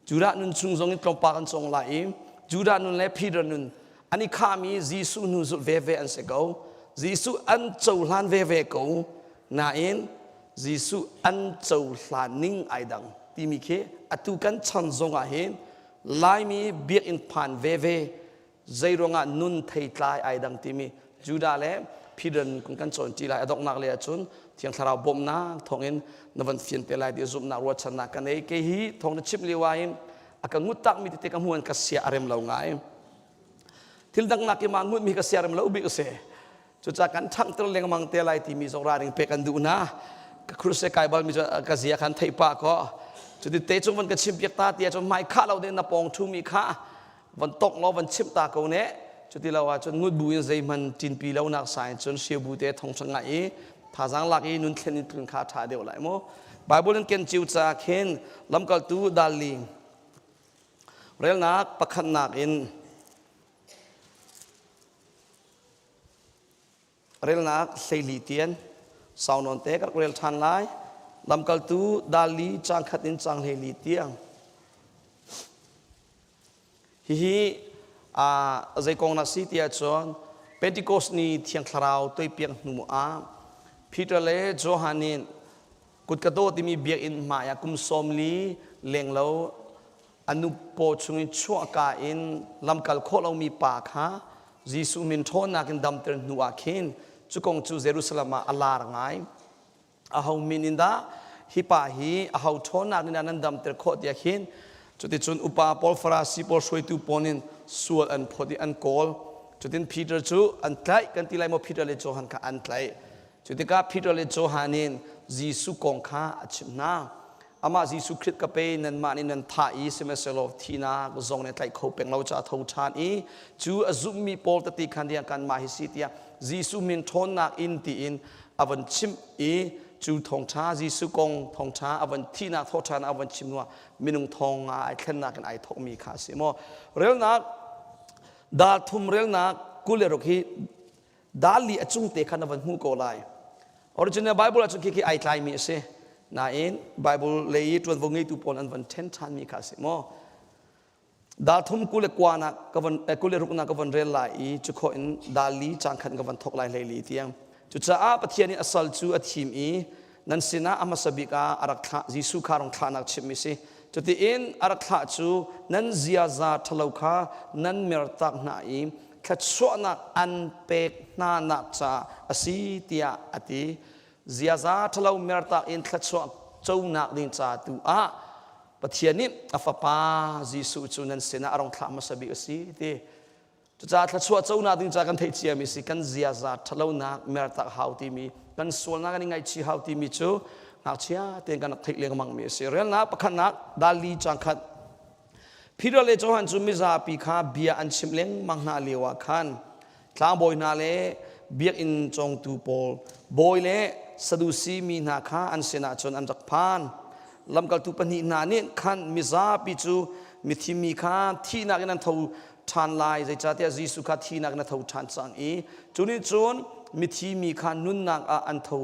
Judah nun chung zong in tlawmpal kan cawng lai i Judah nun le Peter nun an i khami Jesuh hnu zulh veve an si ko. Jesuh an cohlan veve ko. Nain Jesuh an cohlan ning ai dang timi khi atu kan chan zong ah hin Laimi biakinn phan veve zeiruangah nun theitlai ai dang timi Judah le Peter kong kan cawn ṭi lai. A donghnak lei ahcun Thiang Thlarau bawmhnak thawngin na van fian te lai ti zumhnak ruahchannak ka nei. Kei hi thawng na chimh lio ahhin a ka ngut takmi tete ka hmuh in ka sia a rem lo ngai. Thil dang nak i mah ngutmi ka sia rem lo bik a si. Cucaah kan ṭhanghter lengmang te lai timi zong ralring pek an duh hna. Ka kruse kai balmi cu ka zia khan theih pah kaw. Cuti te cung van ka chim piak ta ti ahcun hmai khah lo ding na pawng ṭhumi kha van tongh law van chimh ta ko ne. Cuti lo ahcun ngut bu in zeihmanh ṭinpi lo nak sa in cun hriu bu te thong ṭha ngai i thazaang lak i nun thlen in tlun kha ṭha deuh lai mu. Bible in ken ciu ca khin lamkaltu dal li relnak pakhatnak in Relnak 14 tian sau nawn te ka rak rel ṭhan lai. Lamkaltu dal li caang khat in caang 14 tiang. Hihi zei kong na si ti ahcun Pentecost ni Thiang Thlarau toipiak hnu ah Peter le Johan nih kutka dawh timi biakinn hmai ah kum 40 lenglo a nu paw chungin chuahka in lamkal khawh lomi pa kha Jesuh min ṭhawnnak in damter hnu ah khin cu kong cu Jerusalem ah a lar ngai. Aho min in dah hi pa hi aho ṭhawnnak in dah nan damter khawh tiah khin cuticun upa pawl Farasi pawl hruaitu pawl in sual an phawt i an kawl. Cutin Peter cu an tlaih kan ti lai maw Peter le Johan kha an tlaih. Cu tikah Peter le Johan in Jesuh kong kha a chimh hna. Amah Jesuh Khrih ka pe nanmah nih nan thah i sihmanhsehlaw thihnak zong nih tlaih kho peng lo caah tho ṭhan i cu a zummi pawl tete khan tiang kanmah hi si tiah Jesuh min ṭhawnnak in tiin a von chimh i cu thawngṭha Jesuh kong thawngṭha a von thihnak thawhṭhan a von chim hnuah minung thawng ah ai thlennak in ai thawkmi kha a si maw relnak dal thum relnak 26 hi Dal li a cung te kha na van hmuh ko lai. Original Bible ahcun khi khi ai tlaimi a si. Nain Bible lei i ṭuanvo ngeitu pawl an van ṭhen ṭhanmi kha a si maw? Dal thum 29 nak ka van 26 nak ka van rel lai i cu khawh in dal li cang khan ka van thok lai hlei li tiang. Cucaah Pathian nih a sal cu a thim i nan sinah a hmasa bik ah a rak thlah Jesuh kha rong thlahnak chimmi si. Cutiin a rak thlah cu nan ziaza ṭhalo kha nan mertak hna i thluachuahnak an pek hnanak caah a si tiah a ti. Ziaza ṭhalo mertak in thluachuah conak ding ca tu ah Pathian nih a fapa Jesuh cu nan sinah a rong thlah hmasa bik a si ti. Cucaah thluachuah conak ding ca kan theih ciami si kan ziaza ṭhalonak mertak hau timi kan sualnak kan i ngaihchih hau timi cu ngakchia tein kan rak theih lengmangmi a si. Relnak pakhatnak dal li caang khat Peter le Johan cu mizapi kha bia an chimh lengmang hna lioah khan tlangbawi hna le biakinn cawngtu pawl bawi le Sadusi mi hna kha an sinah cun an rak phan. Lamkaltu pahnih hna nih khan mizapi cu mithi mi kha thihnak in an tho ṭhan lai zeicahtiah Jesuh kha thihnak in a tho ṭhan cang i cu nih cun mithi mi kha nunnak ah an tho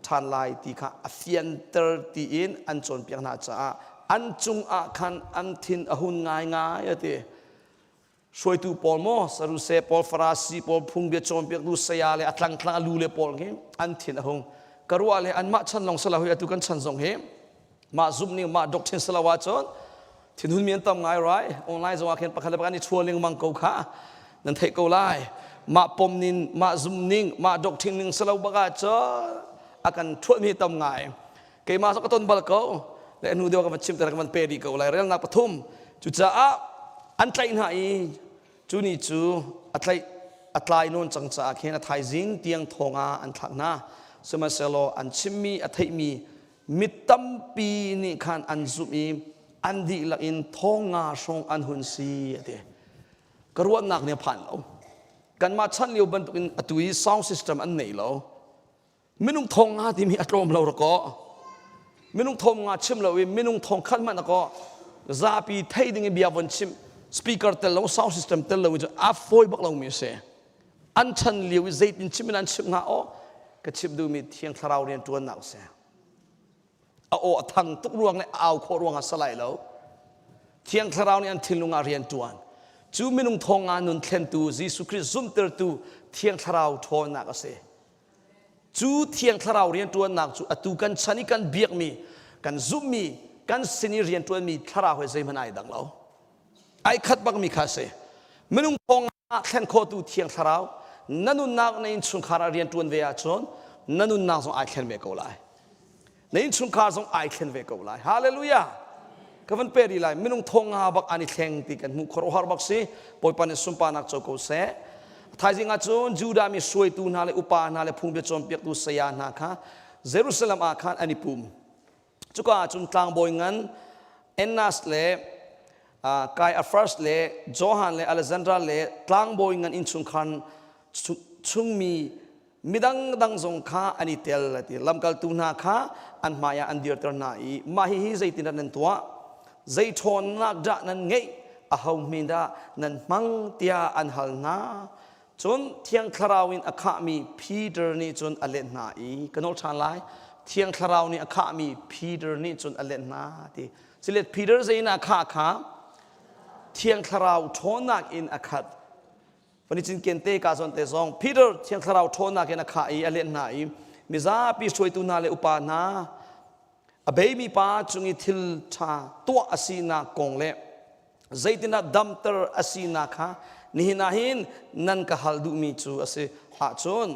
ṭhan lai ti kha a fianter tiin an cawnpiak hna caah an cungah khan an thin a hun ngaingai a ti. Hruaitu pawl maw Saruse pawl Farasi pawl phungbia cawnpiaktu saya le a tlangtlang a lu le pawl hi an thin a hung. Ka ruah le anmah chan lawng sala hui atu kan chan zong hi mah zumh ning mah doctrine salo ahcun thinhun mi an tam ngai rai online zong ah khin pakhat le pakhat i chua lengmang ko kha nan theih ko lai mah pom ning mah zum ning mah doctrine ning salo bak ahcun a kan thuat mi tam ngai keimah zong ka ton bal ko le hnu deuh ka van chim te ka van pe dih ko lai relnak pathum cucaah an tlaih hna i cu ni cu a tlaih a tlai nawn cang caah khin a thaizing tiang thong ah an thlak hna sihmanhsehlaw an chimmi a theihmi mi tampi nih khan an zumh i an dihlak in thong nga hrawng an hun si a ti ka ruahnak nih a phan lo kanmah chan lio bantukin atu i sound system an nei lo minung thong nga timi a tlawm lo rakaw minung thong nga chim lo i minung thong khat hmanh akaw zapi thei ding i bia von chim speaker tel lo sound system tel lo cu a fawi bak lo mi a si an chan lio i zeitin chim in an chim hnga aw ka chim duhmi thiang thlarau rian ṭuannak a si a aw a thang tuk ruang le a au khawh ruang ah salai lo thiang thlarau nih an thinlung ah rian ṭuan cu minung thong nga nun thlentu Jesuh Christ zumhtertu thiang thlarau ṭhawnnak a si. Cu Thiang Thlarau rianṭuannak cu atu kan chan i kan biakmi, kan zumhmi, kan sin i rianṭuanmi thlarau he zeihmanh ai dang lo. Ai khat bakmi kha a si. Minung thong ah thlen khawhtu Thiang Thlarau na nunnak na innchungkhar ah rianṭuan ve ahcun na nunnak zong ai thlen ve ko lai. Na innchungkhar zong ai thlen ve ko lai. Hallelujah! Ka van pe rih lai. Minung thong nga bak an i thleng ti kan hmuh khuaruahhar bak si. Bawipa nih sunparnak co ko seh. Thaizing ah cun Judah mi hruaitu hna le upa hna le phungbia cawnpiaktu saya hna kha Jerusalem ah khan an i pum. Cuka ah cun tlangbawi ngan Annas le Caiaphas le Johan le Alexander le tlangbawi ngan innchungkhar chungmi midang dang zong kha an i tel ti lamkaltu hna kha an hmaiah an dirter hna i mah hihi zeitindah nan tuah zei ṭhawnnak dah nan ngeih aho hmin dah nan hmang tiah an hal hna cun thiang thlarau in a khahmi Peter nih cun a let hna i ka nawl ṭhan lai thiang thlarau nih a khahmi Peter nih cun a let hna ti silet Peter zei in a khah kha thiang thlarau ṭhawnnak in a khat Van i cinken te ka zawn te zong Peter Thiang Thlarau ṭhawnnak in a khah i a len hna i mizapi hruaitu hna le upa hna a beimi pa cung i thil ṭha tuah a sinak kong le zeitindah damter a sinak kha nihin ah hin nan ka hal duhmi cu a si ahcun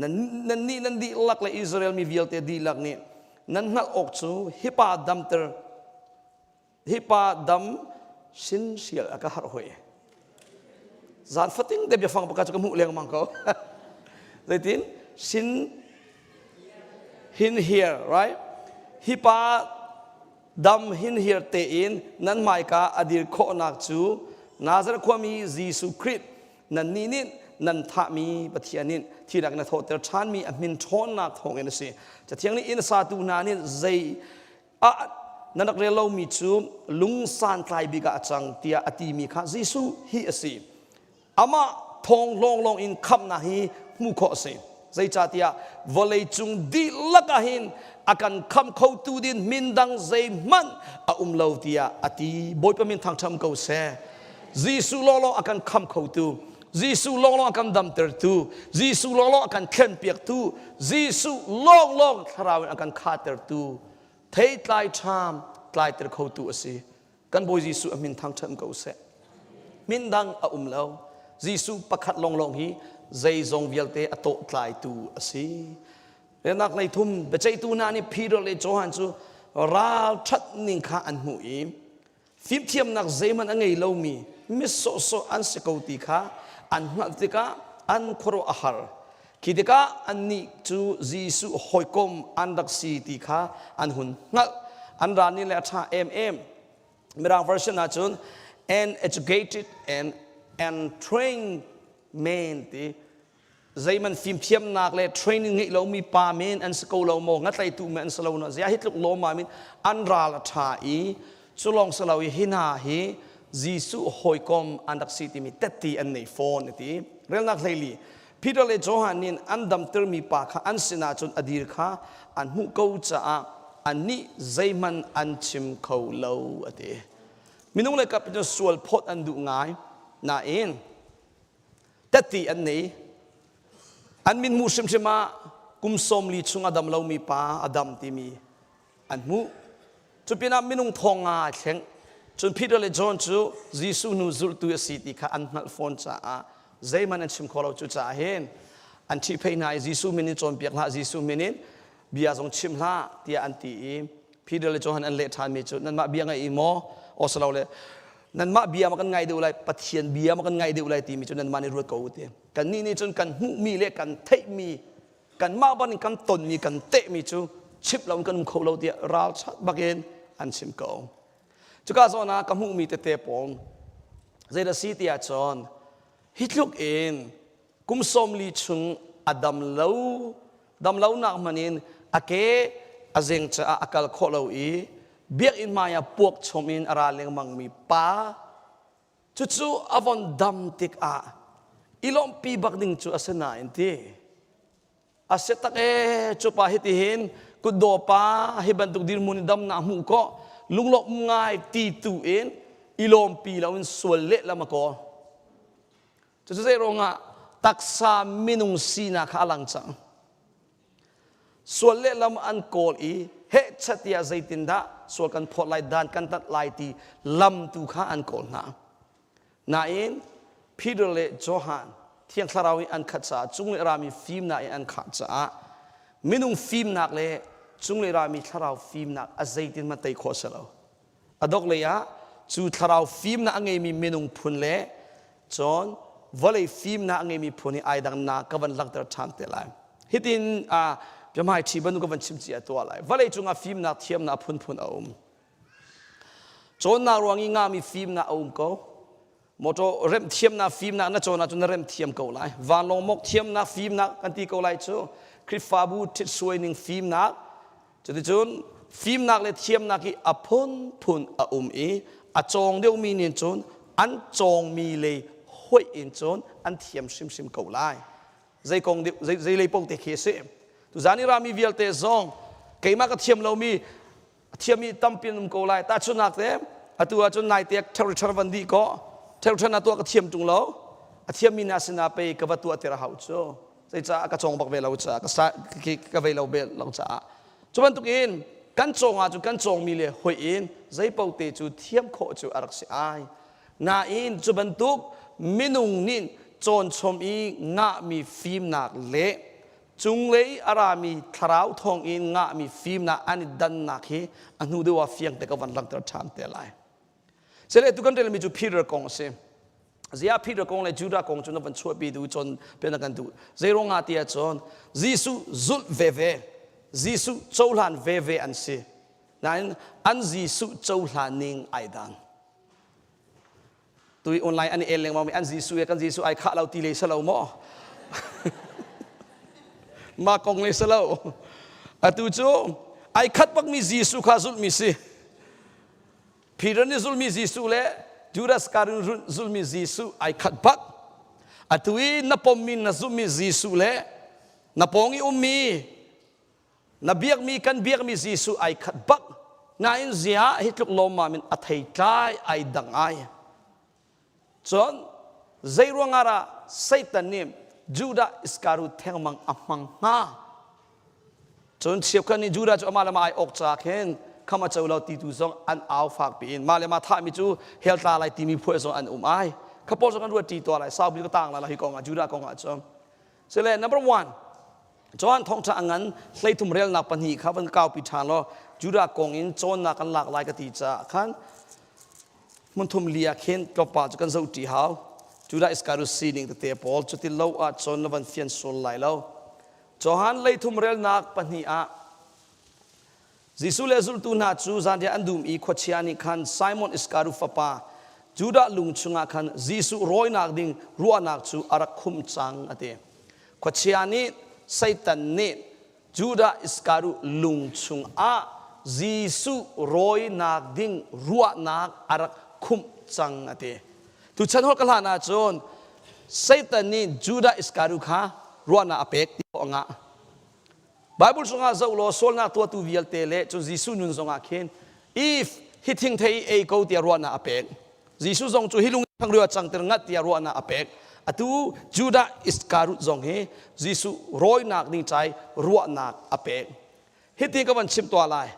nannih nan dihlak le Israel mi vialte dihlak nih nan hngalh awk cu hi pa damter Hi pa dam sin sial a ka harh hoi. Zan fating te biafang pakhat cu ka hmuh lengmang ko. Zeitin? Sin hin here, right? Hi pa dam hin here tein nan hmaika a dir khawhnak cu Nazareth khuami Jesuh Khrih nannih nih nan thahmi Pathian nih thinak in a thawhter ṭhanmi a hmin ṭhawnnak thawngin a si. Cathiang nih inn satu hna nih zei ah na rak rel lomi cu lung santlai bik ah a cang tiah a timi kha Jesuh hi a si. Amah thawng lawnglawng in khamhnak hi hmuh khawh a si. Zeicahtiah vawleicung dihlak ah hin a kan khamh khotu ding min dang zeihmanh a um lo tiah a ti. Bawipa min thangṭham ko seh. Jesuh lawnglawng a kan khamh khotu, Jesuh lawnglawng a kan damtertu, Jesuh lawnglawng a kan thlenpiaktu, Jesuh lawnglawng thlarau in a kan khahtertu, theitlai ṭham tlaiter khotu a si. Kan Bawi Jesuh a min thangṭhat ko seh. Min dang a um lo. Jesuh pakhat lawnglawng hi zeizong vialte a tawh tlaitu a si. Riannak lei thum biaceihtu hna nih Peter le Johan cu ralṭhat ning kha an hmuh i Fimthiamnak zeihmanh a ngei lomi mi sawhsawh an si ko ti kha an hngalh tikah an khuaruah a har. Khi tikah annih cu Jesuh hawikom an rak si ti kha an hun hngalh. An ral nih le a ṭha emem. Mirang version ahcun an educated and and trained men ti zeiman fimthiamnak le training ngeih lomi pa men an si ko lo maw ngatlaitu men an si lo na zia hi tluk lawm ma min an ral a ṭha i cu lawng si lo i hi hna hi Jesuh hawikom an rak si timi tetti an nei fawn a ti relnak hleili Peter le Johan nih an damtermi pa kha an sinah cun a dir kha an hmuh ko caah annih zeihmanh an chim kho lo a ti minung le kap cu sual phawt an duh ngai nain Tatti an nei. An min hmuh hrimhrim ah kum 40 chung a dam lomi pa a dam timi an hmuh. Cupinah minung thong nga a thleng. Cun Peter le John cu Jesuh hnu zultu a si ti kha an hngalh fawn caah zeihmanh an chim kho lo. Cucaah hin an ṭhihpheih hna i Jesuh min in cawnpiak hlah, Jesuh min in bia zong chim hlah tiah an ti i Peter le Johan an leh ṭhanmi cu nanmah bia ngaih i maw awsalole nanmah bia ma kan ngai deuh lai Pathian bia ma kan ngai deuh lai timi cu nanmah nih ruat ko u ti kannih nih cun kan hmuhmi le kan theihmi kanmah ban in kan tonmi kan tehmi cu chimh lo in kan um kho lo tiah ralchat bakin an chim ko cuka zawn ah ka hmuhmi tete pawl zeidah si tiah cun hi tluk in kum 40 chung a dam lo dam lonak hmanh in a ke a zeng caah a kal khawh lo i biakinn hmai ah puak chom in a ra lengmangmi pa cucu a von dam tikah i lawmhpi bak ding cu a si nain ti a si tak e cu pa hiti hin kutdaw pa hi bantuk dirhmun in damnak hmuh kawh lunglawmh ngai ti tu in i lawmpi lo in sual lehlam a kawl Cucu zei ruangah taksa minung sinak kha a lang cang. Sual lehlam an kawl i hehchat tiah zeitindah sual kan phawt lai dan kan tat lai ti lam tu kha an kawl hna. Nain Peter le Johan Thiang Thlarau in an khat caah cunglei rami fimnak in an khah caah minung fimnak le cunglei rami thlarau fimnak a zeitin hmanh tei khawh si lo. A dok lei ah cu thlarau fimnak a ngeimi minung phun le cun vawlei fimnak a ngeimi phun hi ai dangnak ka van langhter ṭhan te lai. Hitin biahmai ṭhi bantuk ka van chim cia tuah lai. Vawlei cungah fimnak thiamnak a phunphun a um. Cawnnak ruang i ngahmi fimnak a um ko. Motor remh thiamnak fimnak na cawn ahcun na remh thiam ko lai. Vanlawng mok thiamnak fimnak kan ti ko lai cu. Khrihfabu ṭhitsuai ning fimnak. Cuticun fimnak le thiamnak hi a phunphun a um i a cawng deuhmi nih cun an cawngmi lei hoih in cun an thiam hrimhrim ko lai. Zei kong zei, zei lei paoh te khi a si. Tuzan i rami vialte zong keimah ka thiam lomi a thiammi tampi an um ko lai tahchunhnak te atu ahcun naite ṭher van dih kaw ṭher na tuah ka thiam ṭung lo a thiammi na sinah pei ka va tuah tir a hau cu zeicah ka cawng bak ve lo caah ka sa ka vei lo ve lo caah cu bantuk in kan cawng ahcun kan cawngmi le hoi in zeipo te cu thiam khawh cu a rak si ai nain cu bantuk minung nih cawnchom i ngahmi fimnak le Cunglei a rami thlarau thawngin ngahmi fimnak an i dannak hi a hnu deuh ah fiang te ka van langhter ṭhan te lai. Sile tu kan relmi cu Peter kong a si. Ziah Peter kong le Judah kong cu na van chuahpi duh cawn pian na kan duh. Zeiruang ah ti ahcun Jesuh zulh veve, Jesuh cohlan veve an si. Nain an Jesuh cohlan ning ai dang. Tui online an i el lengmang mi an Jesuh he kan Jesuh ai khah lo ti le si lo maw? Ma kong le si lo. Atu cu ai khat bakmi Jesuh kha zulhmi si. Peter nih zulhmi Jesuh le Judas Iscariot zulhmi Jesuh ai khat bak. Atu i na pommi na zumhmi Jesuh le na pawng i ummi Na biakmi kan biakmi Jesuh ai khat bak nain zia hi tluk lawmmam in a theitlai ai dang ai. Cun zei ruangah dah Satan nih Judah Iscariot thengmang a hmang hnga? Cun cheukhat nih Judah cu amah le mah ai awk caah khin kham a co lo ti tu zong an au fak piin mah le mah thahmi cu hell tla lai timi phuah zong an um ai. Kha pawl zong kan ruat ṭi tuah lai saupi ka tang lai la hi kong ah Judah kong ah cun. Sile number one Johan thawngṭha a ngan 13 relnak pahnih kha van kaupi ṭhan law Judah kong in cawnnak kan lak lai ka ti caah khan hmunthum li ah khin tlawmpal cu kan zoh ṭi hau. Judah Iskariot sining tete pawl cuti lo ah cun na van fian sual lai lo. Johan 13 relnak pahnih ah Jesuh le zultu hna cu zanriah an dum i khuachia nih khan Simon Iskariot fapa Judah lung chungah khan Jesuh rawinak ding ruahnak cu a rak khumh cang a ti. Khuachia nih Satan nih Judah Iskariot lung chungah Jesuh rawinak ding ruahnak a rak khumh cang a ti. Tuchan holh ka hlan ahcun Satan nih Judah Iskariot kha ruahnak a pek ti khawh a ngah. Bible chungah zoh law sualnak tuahtu vialte le cun Jesuh nun zongah khin if hi thingthei ei ko tiah ruahnak a pek. Jesuh zong cu hi lung thangriu a cangter ngat tiah ruahnak a pek. Atu Judah Iscariot zong hi Jesuh rawinak ding cai ruahnak a pek. Hiti ka van chim tuah lai.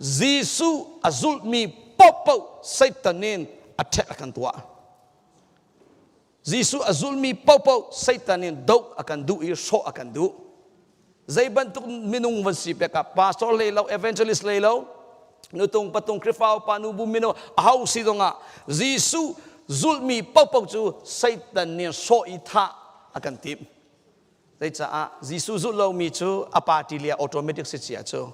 Jesuh a zulhmi paohpaoh Satan in a ṭhek a kan tuah. Jesuh a zulmi paohpaoh Satan in doh a kan duh i hrawh a kan duh. Zei bantuk minung van si pek ah pastor lei lo, evangelist lei lo, nutung patung Khrihfa upa nubu mino aho si zongah Jesuh zulhmi paohpaoh cu Satan nih hrawh i thah a kan timh. Zeicaah Jesuh zulh lomi cu a party le automatic si cia cu.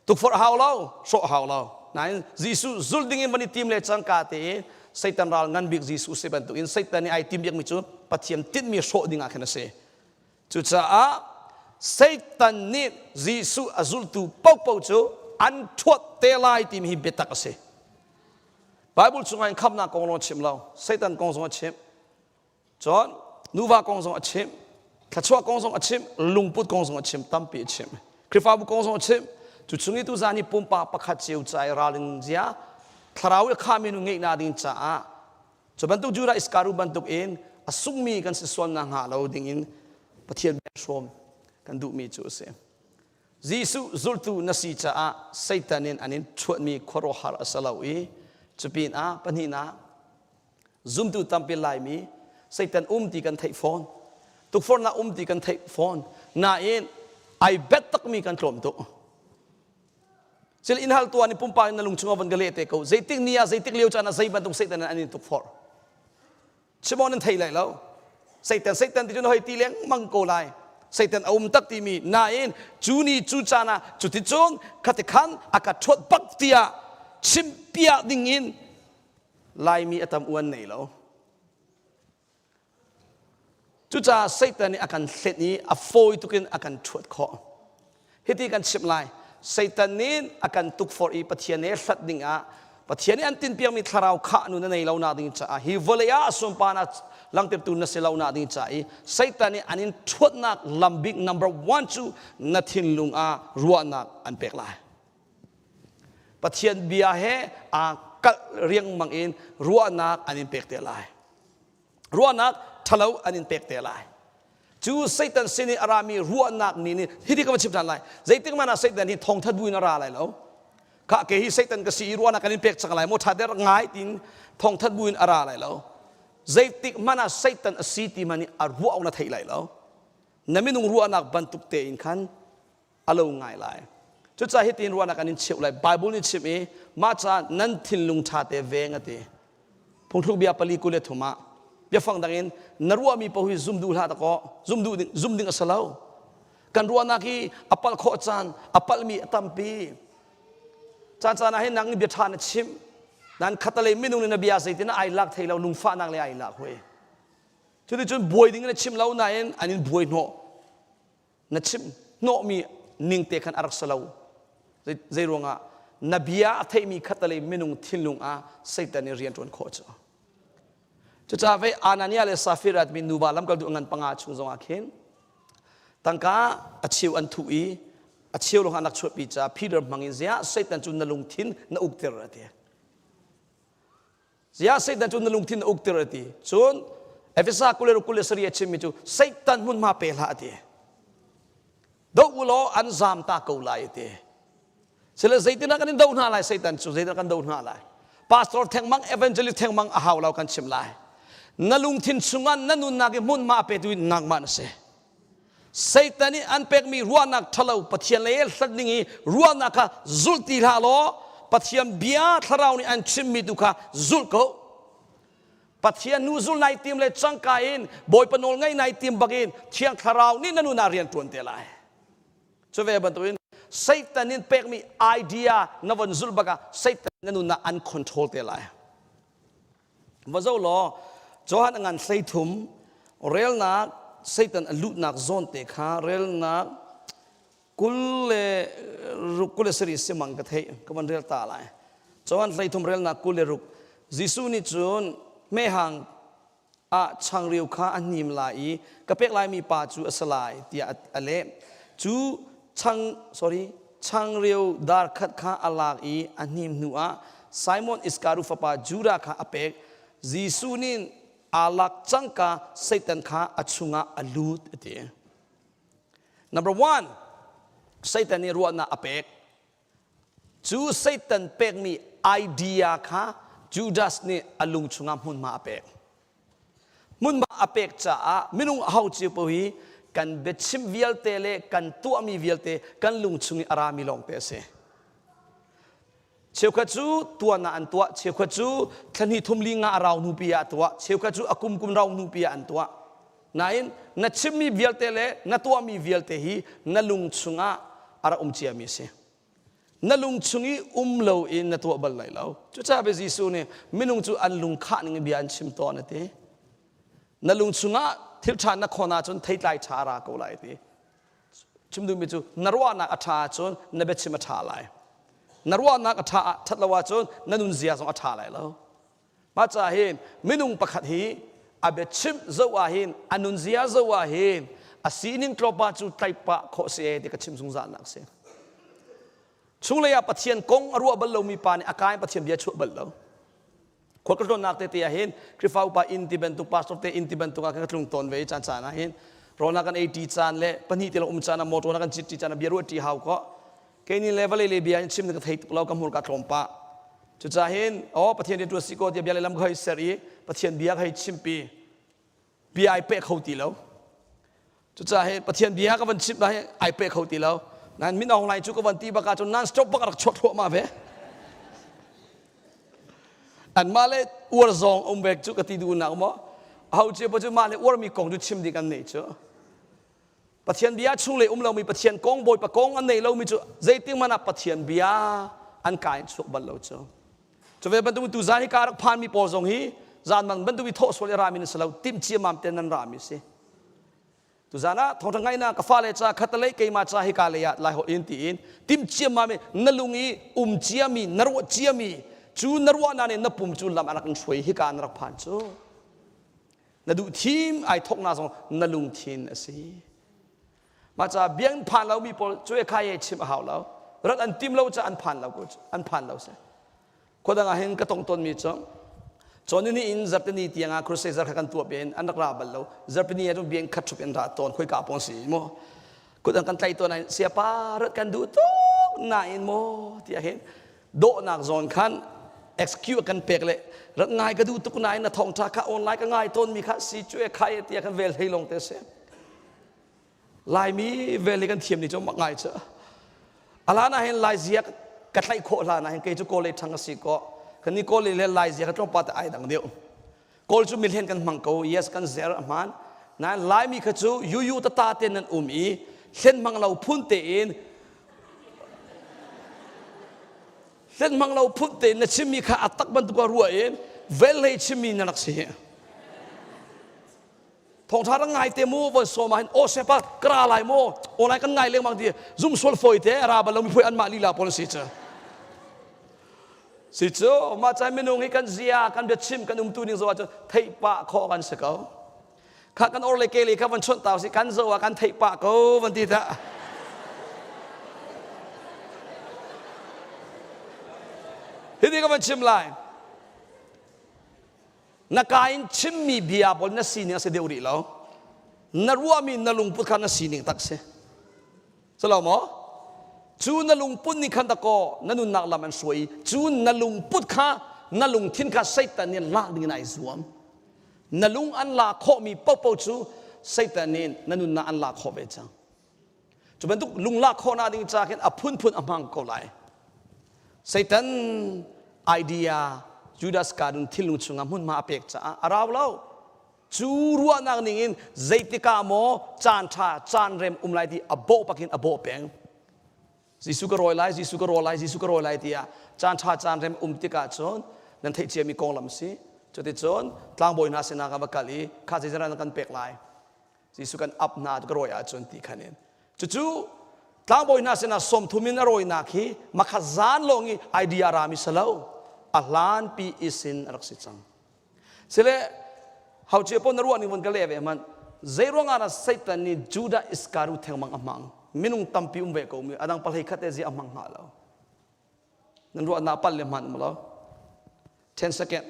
Tukforh hau lo, hrawh hau lo. Nain Jesuh zulh ding in van i tim le cangka te i Satan ral ngan bik Jesuh si bantuk in Satan nih ai tim bikmi cu Pathian tinhmi hrawh ding ah khin a si. Cucaah Satan nih Jesuh a zultu paohpaoh cu an ṭhuat te lai timi hi biatak a si. Bible chungah in khamnak kong lawng a chim lo, Satan kong zong a chim. Cun nuva kong zong a chimh, thluachuah kong zong a chimh, lungput kong zong a chim, tampi a chimh. Khrihfabu kong zong a chimh. Cu chung i tuzaan i pumpak pakhat cio ca i ralrin zia, thlarau i khami nu ngeihnak ding caah cu bantuk Judah Iskariot bantuk in a sungmi kan si sual nakhnga lo ding in Pathian bia hrawm kan duhmi cu a si. Jesuh zultu na si caah Satan in an in ṭhuatmi khuaruahhar a si lo i cupin ah pahnihnak zumtu tampi Laimi Satan um ti kan theih fawn tukforhnak um ti kan theih fawn nain ai bet takmi kan tlawm tuk Sil in hal tuan i pumpak in na lung chungah von ka leh te ko zeitik ni ah zeitik lio caan ah zei bantuk Satan an in tukforh Simon nan thei lai lo. Satan Satan ti cu na hoi ti lengmang ko lai. Satan a um tak timi nain cu ni cu caan ah cuticun khati khan a ka ṭhuat bak tiah chimpiak ding in Laimi a tam uan nei lo. Cucaah Satan nih a kan hlenh i a fawi tukin a kan ṭhuat khawh. Hiti kan chimh lai. Satan nih a kan tukforh i Pathian he hlat ding ah Pathian nih an tinpiakmi thlarau khah nu na nei lo nak ding caah hi vawlei ah sunparnak langhtertu na si lo nak ding caah i Satan nih an in ṭhuatnak lambik number one cu na thinlung ah ruahnak an pek lai. Pathian bia he aa kalh riangmang in ruahnak an in pek te lai. Ruahnak ṭhalo an in pek te lai. Cu Satan sin i a rami ruahnak nih nih hiti ka va chim ṭhan lai. Zeitik hmanh ah Satan hi thawngthat bu in a ra lai lo. Khah ke hi Satan ka si i ruahnak kan in pek cang lai maw ṭha der ngai tiin thawngthat bu in a ra lai lo. Zeitik hmanh ah Satan a si ti hmanh i a ruah awk na theih lai lo. Na minung ruahnak bantuk tein khan a lo ngai lai. Cucaah hitin ruahnak an in cheuh lai. Bible nih chim i mah caah nan thinlung ṭha te veng a ti. Phungthluk bia pali 23 ah biafang dang in na ruahmi paoh hi zum duh hlah dakaw zum duh ding zum ding a si lo. Kan ruahnak hi a palh khawh caan a palhmi a tampi. Caan caan ah hin nang nih bia ṭha na chim. Nan khatalei minung nih na bia zeitin ai lak thei lo lungfahnak le ai lak hui. Cuticun buai ding na chim lo nain an in buai hnawh. Na chimh hnawhmi ning te khan a rak si lo. Zei ruangah na bia a theihmi khatalei minung thinlung ah Satan nih rian ṭuan khawh cu. Cucaah vei Anania le Safira timi nuva lamkaltu ngan panga chung zongah khin tangka a cheu an thuh i a cheu lawng an rak chuahpi caah Peter hmang in ziah Satan cu na lungthin na ukter a ti. Ziah Satan cu na lungthin na ukter a ti. Cun Efesa 26 27 a chimmi cu Satan hmunhma pe hlah a ti. Do u law an zaam ta ko lai a ti. Sile zeitinah kan in do hna lai Satan cu zeitinah kan do hna lai. Pastor thengmang evangelist thengmang a hau lo kan chim lai. Na lungthin chungah na nunnak i hmunhma a petu in nangmah na si. Satan nih an pekmi ruahnak ṭhalo Pathian lei hlat ding i ruahnak kha zulh ti hlah law Pathian bia thlarau nih an chimmi tu kha zulh ko. Pathian hnu zul nai tim le cangka in Bawipa nawl ngaih nai tim bakin Thiang Thlarau nih na nun ah rian ṭuan te lai. Cu ve bantukin Satan in pekmi idea na von zulh bakah Satan na nun ah an control te lai. Va zoh law Johan a ngan 13 relnak Satan a luhnak zawn te kha relnak 26 27 simang ka theih ka van rel ta lai. Johan 13 relnak 26 Jesuh nih cun mehhang ah changreu kha a hnim lai i ka pek laimi pa cu a si lai tiah a leh. Cu chang sorry changreu dar khat kha a lak i a hnim hnu ah Simon Iskariot fapa Judah kha a pek. Jesuh nih aa lak cangka Satan kha a chungah a lut a ti. Number one, Satan nih ruahnak a pek. Cu Satan pekmi idea kha Judas nih a lung chungah hmunhma a pek. Hmunhma a pek caah minung aho cio paoh hi kan biachim vialte le kan tuahmi vialte kan lung chung i a rami lawngte a si. Cheukhat cu tuan ah an tuah, cheukhat cu thla hnih thum li nga a rau hnupi ah a tuah, cheukhat cu a kum kum rau hnupi ah an tuah. Nain na chimmi vialte le na tuahmi vialte hi na lung chungah a rak um ciami a si. Na lung chung i um loin na tuah bal lai lo. Cucaah bia Jesuh nih minung cu an lung khah ning in bia an chim tawn a ti. Na lung chungah thil ṭha na khawn ahcun theitlai ṭha a ra ko lai a ti. Chim duhmi cu na ruahnak a ṭha ahcun na biachim a ṭha lai. Na ruahnak a ṭha ṭhat lo ahcun na nunzia zong a ṭha lai lo. Mah caah hin minung pakhat hi a biachimh zoh ah hin a nunzia zoh ah hin a sining tlawpa cu tlaipah khawh si ee ti ka chim zungzal nak si. Chunglei ah Pathian kong a ruah bal lomi pa nih a ka in Pathian bia chuah bal lo. Khual ka tlawnnak tete ah hin Khrihfa upa inn ti bantuk pastor te inn ti bantuk ah ka tlung tawn ve i caan caan ah hin. Rawl na kan ei ṭi caan le pahnih te um caan ah motor na kan cit ṭi caan ah bia ruah ṭi hau ko. Kei nih le vawlei le bia in chim na ka thei tuk lo ka hmurka tlawm pah. Cucaah hin aw Pathian rian ṭuan si ko tiah bia le lam ka hei ser i Pathian bia ka hei chimpi. Bia ai peh kho ti lo. Cucaah hi Pathian bia ka van chimh hi ai peh kho ti lo. Nain Min Aung Hlaing cu ka van ti bak ahcun non stop bak a rak chuak thluahmah ve. Anmah le uar zawng um bek cu ka ti duhnak maw? Aho cio pa cu mah le uarmi kong cu chim ding an nei cu. Pathian bia chung le um lomi Pathian kong Bawipa kong an nei lomi cu zeitik hmanh ah Pathian bia an ka in chuak bal lo cu. Cu ve bantuk tu zan hi ka rak phanmi pawl zong hi zan mang bantuk i thawh sual i rami na si lo timh ciamam ten nan rami si. Tuzan ah thawngṭha ngaihnak ka fale ca khatalei keimah ca hika lei ah Laiholh in tiin timh ciammam i na lung i um ciami na ruah ciami cu na ruahnak nih na pum cu lam a rak in hruai hika na rak phan cu na duh thim ai thawknak zong na lungthin a si. Mah ca biakinn phan lomi pawl cu e khai e chim a hau lo. Rat an tim lo ca an phan lo an phan lo si. Khua dang ah hin ka tong tawnmi cu Cawni ni in zarhteni tiang ah crusade zar kha kan tuah pe in an rak ra bal lo. Zarhpini ah cun biakinn khat ṭhup in ra tawn khoi ka pawng si mu. Kut an kan tlaih tawn ah siapa rat kan duh tuk nain maw tiah hin dawhnak zawn khan excuse kan pek le rat ngai ka duh tuk nain na thawngṭha kha online ka ngai tawnmi kha si cu e khai tiah kan vel hlei long te si. Laimi vel hi kan thiam ni cu mak ngai cu. Alan ah hin Lai zia ka tlaih khawh hlan ah hin kei cu Kawl lei ṭhang a si kaw kan ni Kawl lei le Lai zia ka tlawmpa te ai dang deuh. Kawl cu milhen kan hmang ko yes kan zer a hmaan. Nain Laimi kha cu yuyu tata te nan um i hlen hmang lo phun tein hlen hmang lo phun tein na chimmi kha a tak bantuk ah ruah in vel hlei chimmi na rak si hi. Thawngṭha rak ngai te mu voi sawm ah hin aw sepa ka ra lai mu online kan ngai lengmang ti zum sual fawi te ra bal lo mi phui anmah lila pawl si cu si cu mah cai minung hi kan zia kan biachim kan umtu ning zo ah cun theih pah khawh kan si ko kha kan or le ke le kha van chawnh ta si kan zo ah kan theih pah ko van ti ta hiti ka van chim lai Na ka in chimmi bia pawl na sining a si deuh rih lo. Na ruahmi na lungput kha na sining tak si. Silo maw? Cu na lungput nih khan dakaw na nunnak lam an hruai i cu na lungput kha na lungthin kha Satan nih lak ding in ai zuam. Na lung an la khawhmi paohpaoh cu Satan nih na nunnak an lak khawh ve cang. Cu bantuk lunglak khawhnak ding ca khin a phunphun a hmang ko lai. Satan idea Judas Iscariot thinlung chungah hmunhma a pek caah a rau lo. Cu ruahnak ning in zeitikah maw caan ṭha caan rem um lai ti a bawh pakin a bawh peng. Jesuh ka rawi lai, Jesuh ka rawi lai, Jesuh ka rawi lai tiah caan ṭha caan rem um tikah cun nan theih ciami konglam si. Cuticun tlangbawi hna sinah ka va kal i kha zeizat nan kan pek lai. Jesuh kan ap hna ka rawi ahcun ti khan in cucu tlangbawi hna sinah 30 in a rawinak hi makhat zan lawng i idea rami si lo a hlanpi isin a rak si cang sile hauche pon na ruah ning von ka le ve hmanh zei ruangah dah Satan nih Judah Iskariot thengmang a hmang minung tampi um ve ko mi adang palhei khat te zi a hmang hnga lo nan ruahnak pal le hman um lo 10 second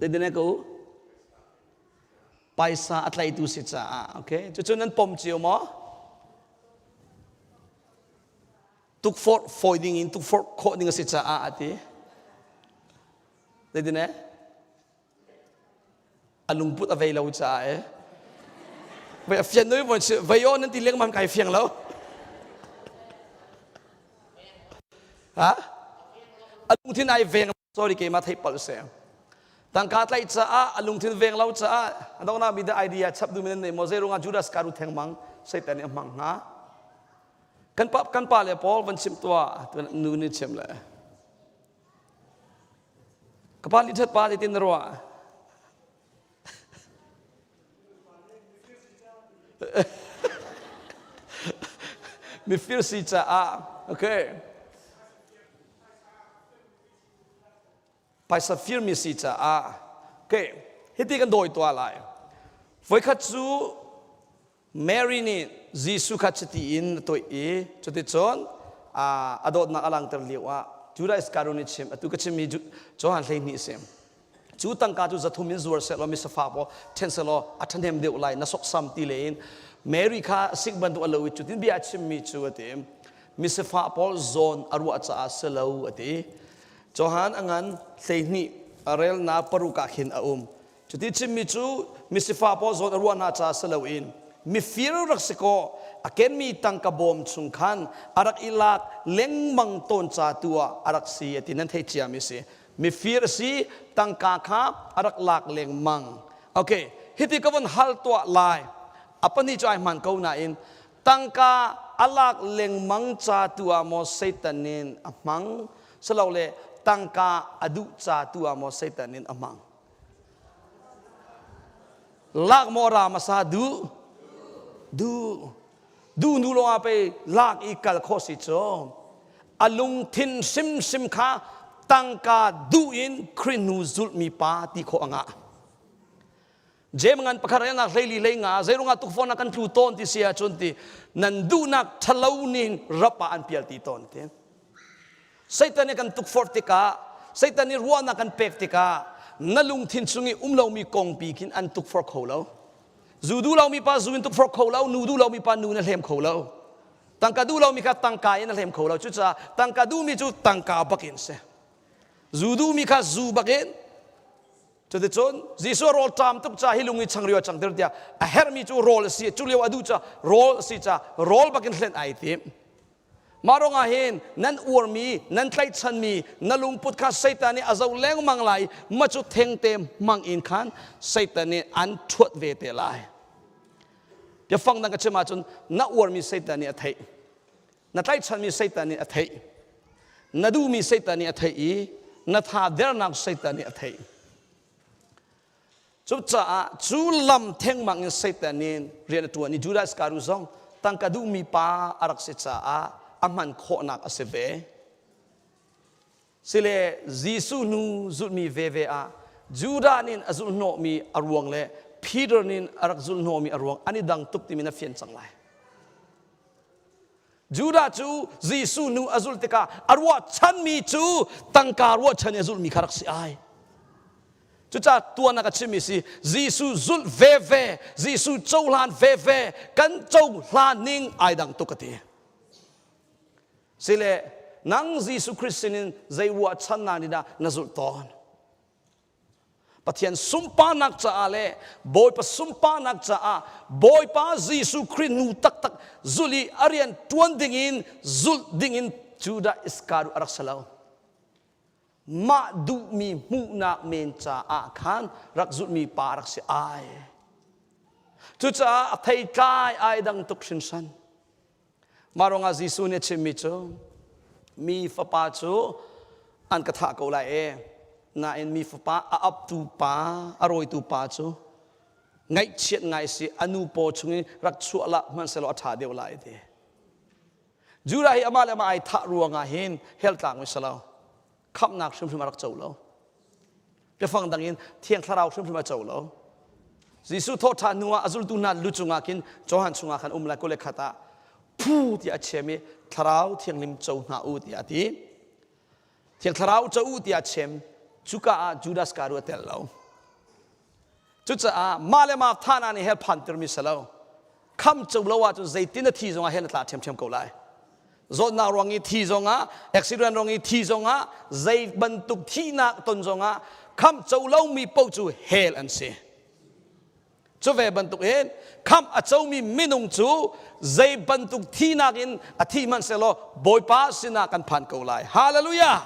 Dine ko paisa a tlaitu si caah okay cucu nan pom cio maw tukforh fawi ding in tukforh khawh ding a si caah a ti zeitine a lungput a vei lo caah e vei a fian noi voi vei aw nan ti lengmang kai fiang lo ha a lungthin ai veng sorry keimah theih palh se tangka tlaih caah a lungthin veng lo caah a donghnak mi dah idea chap duhmi nan nei maw zei ruangah Judas karu thengmang Satan nih a hmang hnga kan pa kan pa le Paul van chim tuah nu nih chim le ka pa li that pa ti tin na ruah mifir si caah okay Paisa firmi si caah okay, hiti kan dawi tuah lai. Voikhat cu Mary nih Jesuh kha chiti in a toih i cuticun a dawtnak a langhter lio ah Judah Iscariot nih chim atu ka chimmi Johan 12 a si. Cu tangka cu 300 in zuar sehlaw misafak pawl ṭhen sehlaw a ṭhahnem deuh lai na soksam ti le in Mary kha sik bantuk a lo i cutin bia a chimmi cu a ti. Misifah pawl zawn a ruah caah si lo a ti. Johan a ngan 12 a relnak paruk ah khin a um. Cuti chimmi cu misifah pawl zawn a ruah hna caah si loin mifir rak si kaw a kenmi tangka bawm chung khan a rak i lak lengmang tawn ca tu ah a rak si a ti nan theih ciami si. Mifir a si tangka kha a rak lak lengmang. Okay, hiti ka von hal tuah lai. A pahnih cu ai hman ko nain tangka a lak lengmang ca tu ah maw Satan in a hmang silole tangka a duh ca tu ah maw Satan in a hmang lak maw ra hmasa duh duh duh nu lawng ah pei lak i kal khawh si cu a lungthin hrimhrim kha tangka duh in Khrih hnu zulhmi pa ti khawh a ngah Jem ngan pakhat relnak hleili hlei nga zeirungah tukforhnak kan tlu tawn ti si ahcun ti nan duhnak ṭhalo nih rap ah an pial ti tawn ti. Satan nih kan tukforh tikah Satan nih ruahnak kan pek tikah na lungthin chung i um lomi kong pi khin an tukforh kho lo. Zu duh lomi pa zu in tukforh kho lo, nu duh lomi pa nu na hlem kho lo. Tangka duh lomi kha tangka in na hlem kho lo. Cucaah tangka duhmi cu tangka bak in si. Zu duhmi kha zu bak in Cuticun Jesuh rawl ṭam tuk ca hi lung i changreu a cangter tiah a herhmi cu rawl a si cu lio a duh ca rawl a si ca rawl bakin hlen ai tim. Mah ruangah hin nan uarmi, nan tlaihchanmi, na lungput kha Satan nih a zoh lengmang lai ma cu thengte hmang in khan Satan nih an ṭhuat ve te lai. Biafang dang ka chim ahcun na uarmi Satan nih a theih. Na tlaihchanmi Satan nih a theih. Na duhmi Satan nih a theih i na tha dernak Satan nih a theih. Cucaah cu lam thengmang in Satan nih rian a ṭuan i Judas Iscariot zong tangka duhmi pa a rak si caah a hman khawhnak a si ve. Sile Jesuh hnu zulhmi veve ah Judah nih a zulhhnawhmi a ruang le Peter nih a rak zulhhnawhmi a ruang an i dang tuk timi na fian cang lai. Judah cu Jesuh hnu a zulh tikah a ruahchanmi cu tangka ruahchan i a zulhmi kha rak si ai. Cucaah tuan ah ka chimmi si Jesuh zulh veve, Jesuh cohlan veve, kan cohlan ning ai dang tuk a ti. Sile nang Jesuh Christ sinin zei ruahchannak nih dah na zulh tawn? Pathian sunparnak caah le Bawipa sunparnak caah Bawipa Jesuh Khrih nu taktak zulh i a rian ṭuan dingin zulh dingin Judah Iskariot a rak si lo. Mah duhmi hmuhnak men caah khan rak zulhmi pa rak si ai. Cucaah a theitlai ai dang tuk hrinhran. Mah ruangah Jesuh nih a chimmi cu mi fapa cu an ka thah ko lai e nain mi fapa a aptu pa a rawitu pa cu ngaihchiat ngai si a nu paw chungin rak chuah lah hmanhsehlaw a ṭha deuh lai ti. Judah hi amah le amah ai thah ruangah hin hell tlak mi si lo. Khamhnak hrimhrim a rak co lo. Biafang dang in Thiang Thlarau hrimhrim a co lo. Jesuh thawhṭhan hnu ah a zultu hna lu cungah khin Johan chungah khan um lai 21 ah phu tiah a chem i Thlarau Thianghlim co hna u tiah a ti. Thiang Thlarau co u tiah a chem. Cuka ah Judas Iscariot a tel lo. Cucaah mah le mah thahnak nih hell phantermi si lo. Kham co lo ahcun zeitin a thi zongah hell na tla ṭhiamṭhiam ko lai. Zawtnak ruang i thi zongah, accident ruang i thi zongah, zei bantuk thihnak ton zongah khamh co lomi paoh cu hell an si. Cu ve bantuk in khamh a comi minung cu zei bantuk thihnak in a thi hmanhsehlaw Bawipa sinah kan phan ko lai. Hallelujah!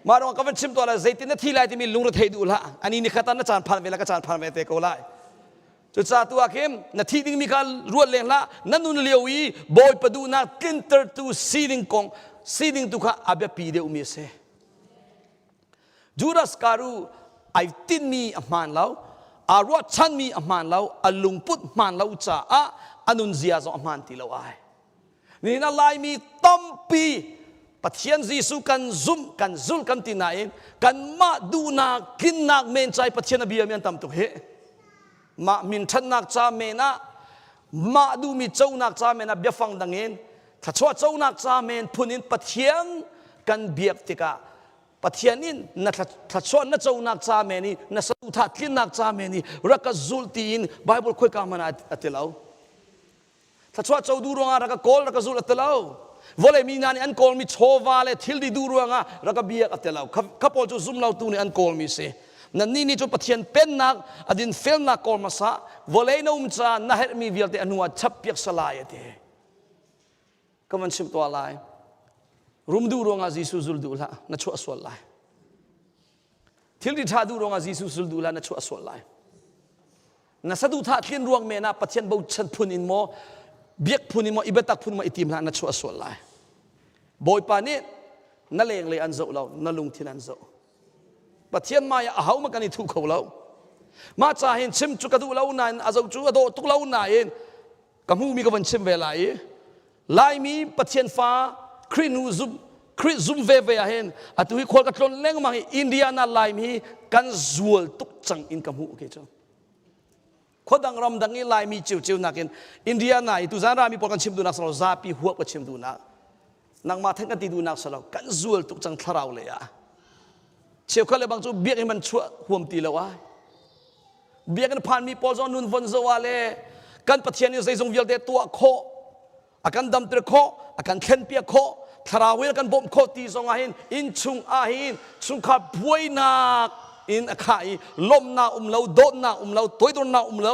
Mah ruangah ka van chim tuah lai zeitin na thi lai timi lungre thei duh hlah. Ani ni khat ah na caan phan ve la ka caan phan ve te ko lai. Cucaah tu ah khin na thi dingmi kha ruat leng hlah na nun lio i Bawipa duhnak tlintertu sining kong sining tu kha a biapi deuhmi a si. Judas Karu ai tinhmi a hmaan lo, aa ruahchanmi a hmaan lo, a lungput hmaan lo caah a nunzia zong a hmaan ti lo ai. Nihin ah Laimi tampi Pathian Jesuh kan zumh, kan zulh kan ti nain kanmah duhnak, tlinnak men ca i Pathian a biami an tam tuk hi. Mah min ṭhatnak ca men ah, mah duhmi conak ca men ah biafang dang in thluachuah conak ca men phun in Pathian kan biak tikah. Pathian in na thluachuah na conak ca men i na saduhthah tlinnak ca men i rak ka zulh tiin Bible khoika hmanh ah a ti lo. Thluachuah co duh ruangah rak ka kawl rak ka zulh a ti lo. Vawlei mi hna nih an kawlmi chawva le thilri duh ruangah rak ka biak a ti lo. Kha pawl cu zum lotu nih an kawlmi si. Nannih nih cu Pathian pennak a dinfelnak kawl hmasa vawlei na um caah na herhmi vialte a hnu ah chappiak salai a ti. Ka van chimh tuah lai. Rum duh ruangah Jesuh zul duh hlah, na chuah sual lai. Thilri ṭha duh ruangah Jesuh zul duh hlah, na chuah sual lai. Na saduhthah tlin ruang men ah Pathian bochan phun in maw, biak phun in maw, i biatak phun maw i tim hlah, na chuah sual lai. Bawipa nih na lenglei an zoh lo, na lungthin an zoh. Pathian mai ah aho ma kan i thuh kho lo. Mah ca hin chim cu ka duh lo nain a zoh cu a dawh tuk lo nain ka hmuhmi ka van chim ve lai i Laimi Pathian fa Khrih nu zum Khrih zum ve ve ah hin atu hi khual ka tlon lengmang i Indiana Laimi hi kan zual tuk cang in ka hmuh ke cu khuadang ramdang i Laimi ceuceu nakin Indiana i tuzan rami pawl kan chim duhnak salo zapi huap ka chim duhnak nangmah then kan ti duhnak salo kan zual tuk cang thlarau lei ah cheukhat le bang cu biakinn man chuah huam ti lo ai Biakinn phanmi pawl zong nun von zoh ah le kan Pathian nih zeizong vialte tuah khawh, a kan damter khawh, a kan thlenpiak khawh, thlarau in a kan bawmh khawh ti zong ah hin innchung ah hin chungkhar buainak in a khah i lawmhnak um lo, dawtnak um lo, toidornak um lo,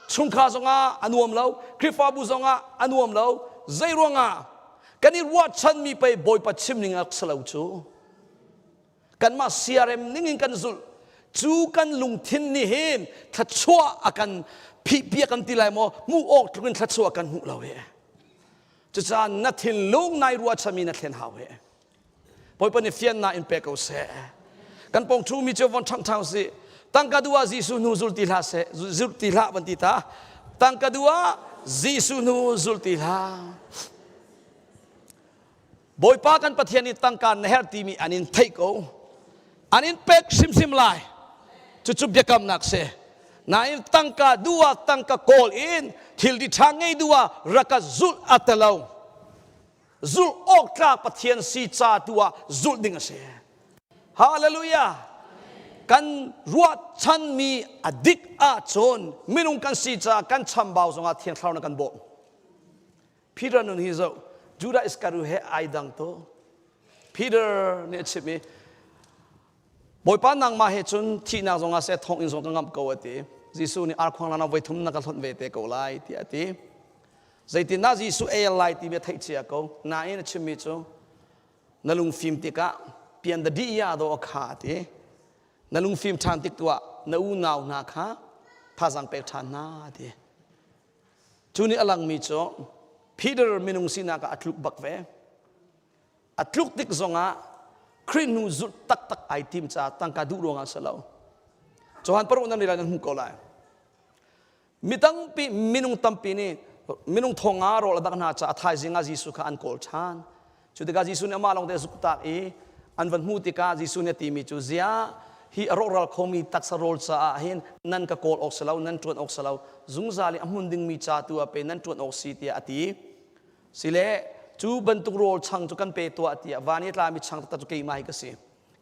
chungkhar zongah a nuam lo, Khrihfabu zongah a nuam lo. Zei ruangah kan i ruahchanmi pei Bawipa chim ning a si lo cu. Kanmah siarem ningin kan zulh. Cu kan lungthin nih hin thluachuah a kan phihpiak kan ti lai maw hmuh awk tluk in thluachuah kan hmuh lo he. Cucaah na thinlung nai ruahchanmi na thlen hau he. Bawipa nih fiannak in pe ko seh. Kan pong ṭhumi cu von ṭhang ṭhang si. Tangka duh ah Jesuh hnu zul ti hlah seh, zul ti hlah van ti ta. Tangka duh ah Jesuh hnu zul ti hlah. Bawipa kan Pathian nih tangka na herh timi an in theih ko. An in pek hrimhrim lai. Cucu biakamnak si. Nain tangka duh ah tangka kawl in thilri ṭha ngei duh ah rak ka zulh a ti lo. Zulh awk tlak Pathian si ca tu ah zulh ding a si. Hallelujah! Kan ruahchanmi a dik ahcun minung kan si caah kan chambau zongah Thiang Thlarau na kan bawmh. Peter nun hi zoh Judah Iskariot he ai dang to Peter nih a chimh i Bawipa nangmah he cun thihnak zongah seh thonginn zong ka ngamh ko a ti Jesuh nih arkhuang lan ah voi thum na ka hlonh ve te ko lai tiah a ti zeitindah Jesuh ei lai timi a theih cia ko nain a chimmi cu na lungfim tikah pian da di ya do a kha a ti na lungfim ṭhan tik tuah na unau hna kha thazang pek ṭhan hna a ti Cu nih a langmi cu Peter minung sinak ah a tluk bak ve. A tluk tik zongah Khrih hnu zulh taktak ai tim caah tangka duh ruangah si lo. Johan paruk nan rel nan hmuh ko lai. Mi tampi minung tampi nih minung thonga rawl a dak hna caah thaizing ah Jesuh kha an kawl ṭhan. Cu tikah Jesuh nih amah lawng te a zuktak i an van hmuh tikah Jesuh nih a timi cu ziah hi a rawhral khomi taksa rawl caah hin nan ka kawl awk si lo nan ṭuan awk si lo zungzal i a hmun dingmi ca tu ah pe nan ṭuan awk si tiah a ti. Sile cu bantuk rawl chang cu kan pe tuah tiah van i a tlami chang taktak cu keimah hi ka si.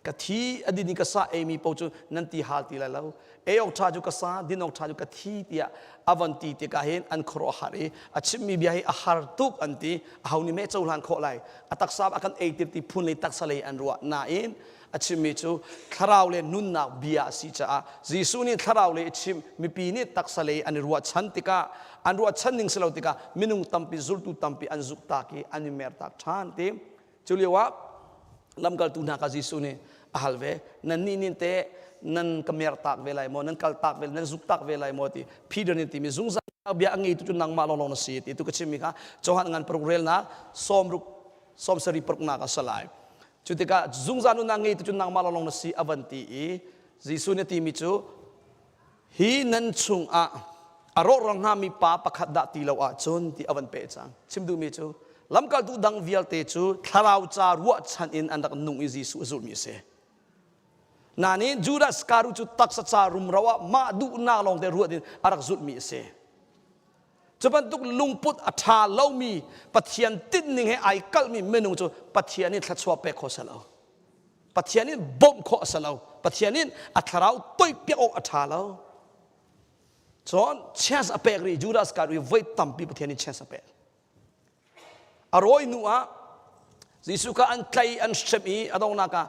Ka thi a din i ka sa eimi paoh cu nan ti hal ti lai lo. Ei awk ṭha cu ka sa, din awk ṭha cu ka thi tiah a von ti tikah hin an khuaruah har i a chimmi bia hi a har tuk an ti. Aho nih meh cohlan khawh lai? A taksa a kan eitir ti phun lei taksa lei an ruah. Nain a chimmi cu thlarau le nunnak bia a si caah Jesuh nih thlarau lei a chim, mipi nih taksa lei an i ruahchan tikah an ruahchan ning si lo tikah minung tampi zultu tampi an zuktak i an i mertak ṭhan ti. Cu lio ah lamkaltu hna kha Jesuh nih a hal ve, nannih nih teh nan ka mertak ve lai maw, nan kaltak ve, nan zuktak ve lai maw ti. Peter nih timi zungzal bia a ngeitu cu nangmah lawnglawng na si ti tu ka chimmi kha Johan ngan paruk relnak sawmruk sawmsarih paruknak a si lai. Cu tikah zungzal nunnak ngeitu cu nangmah lawnglawng na si a van ti i Jesuh nih timi cu Hi nan chungah a rawhral hngami pa pakhat dah ti lo ahcun ti a van peh cang. Chim duhmi cu lamkaltu dang vialte cu thlarau ca ruahchan in an rak nung i Jesuh a zulhmi a si. Nain Judas Iscariot cu taksa ca rumro ah mah duhnak lawngte ruat in a rak zulhmi a si. Cu bantuk lungput a ṭha lomi Pathian tinhning he ai kalhmi minung cu Pathian nih thluachuah pek kho seh lo. Pathian in bawmh khawh a si lo. Pathian in a thlarau toihpiak awk a ṭha lo. Cun chance a pek rih Judas Iscariot voi tampi Pathian in chance a pek. A rawi hnu ah Jesuh kha an tlai an hrem i a donghnak ah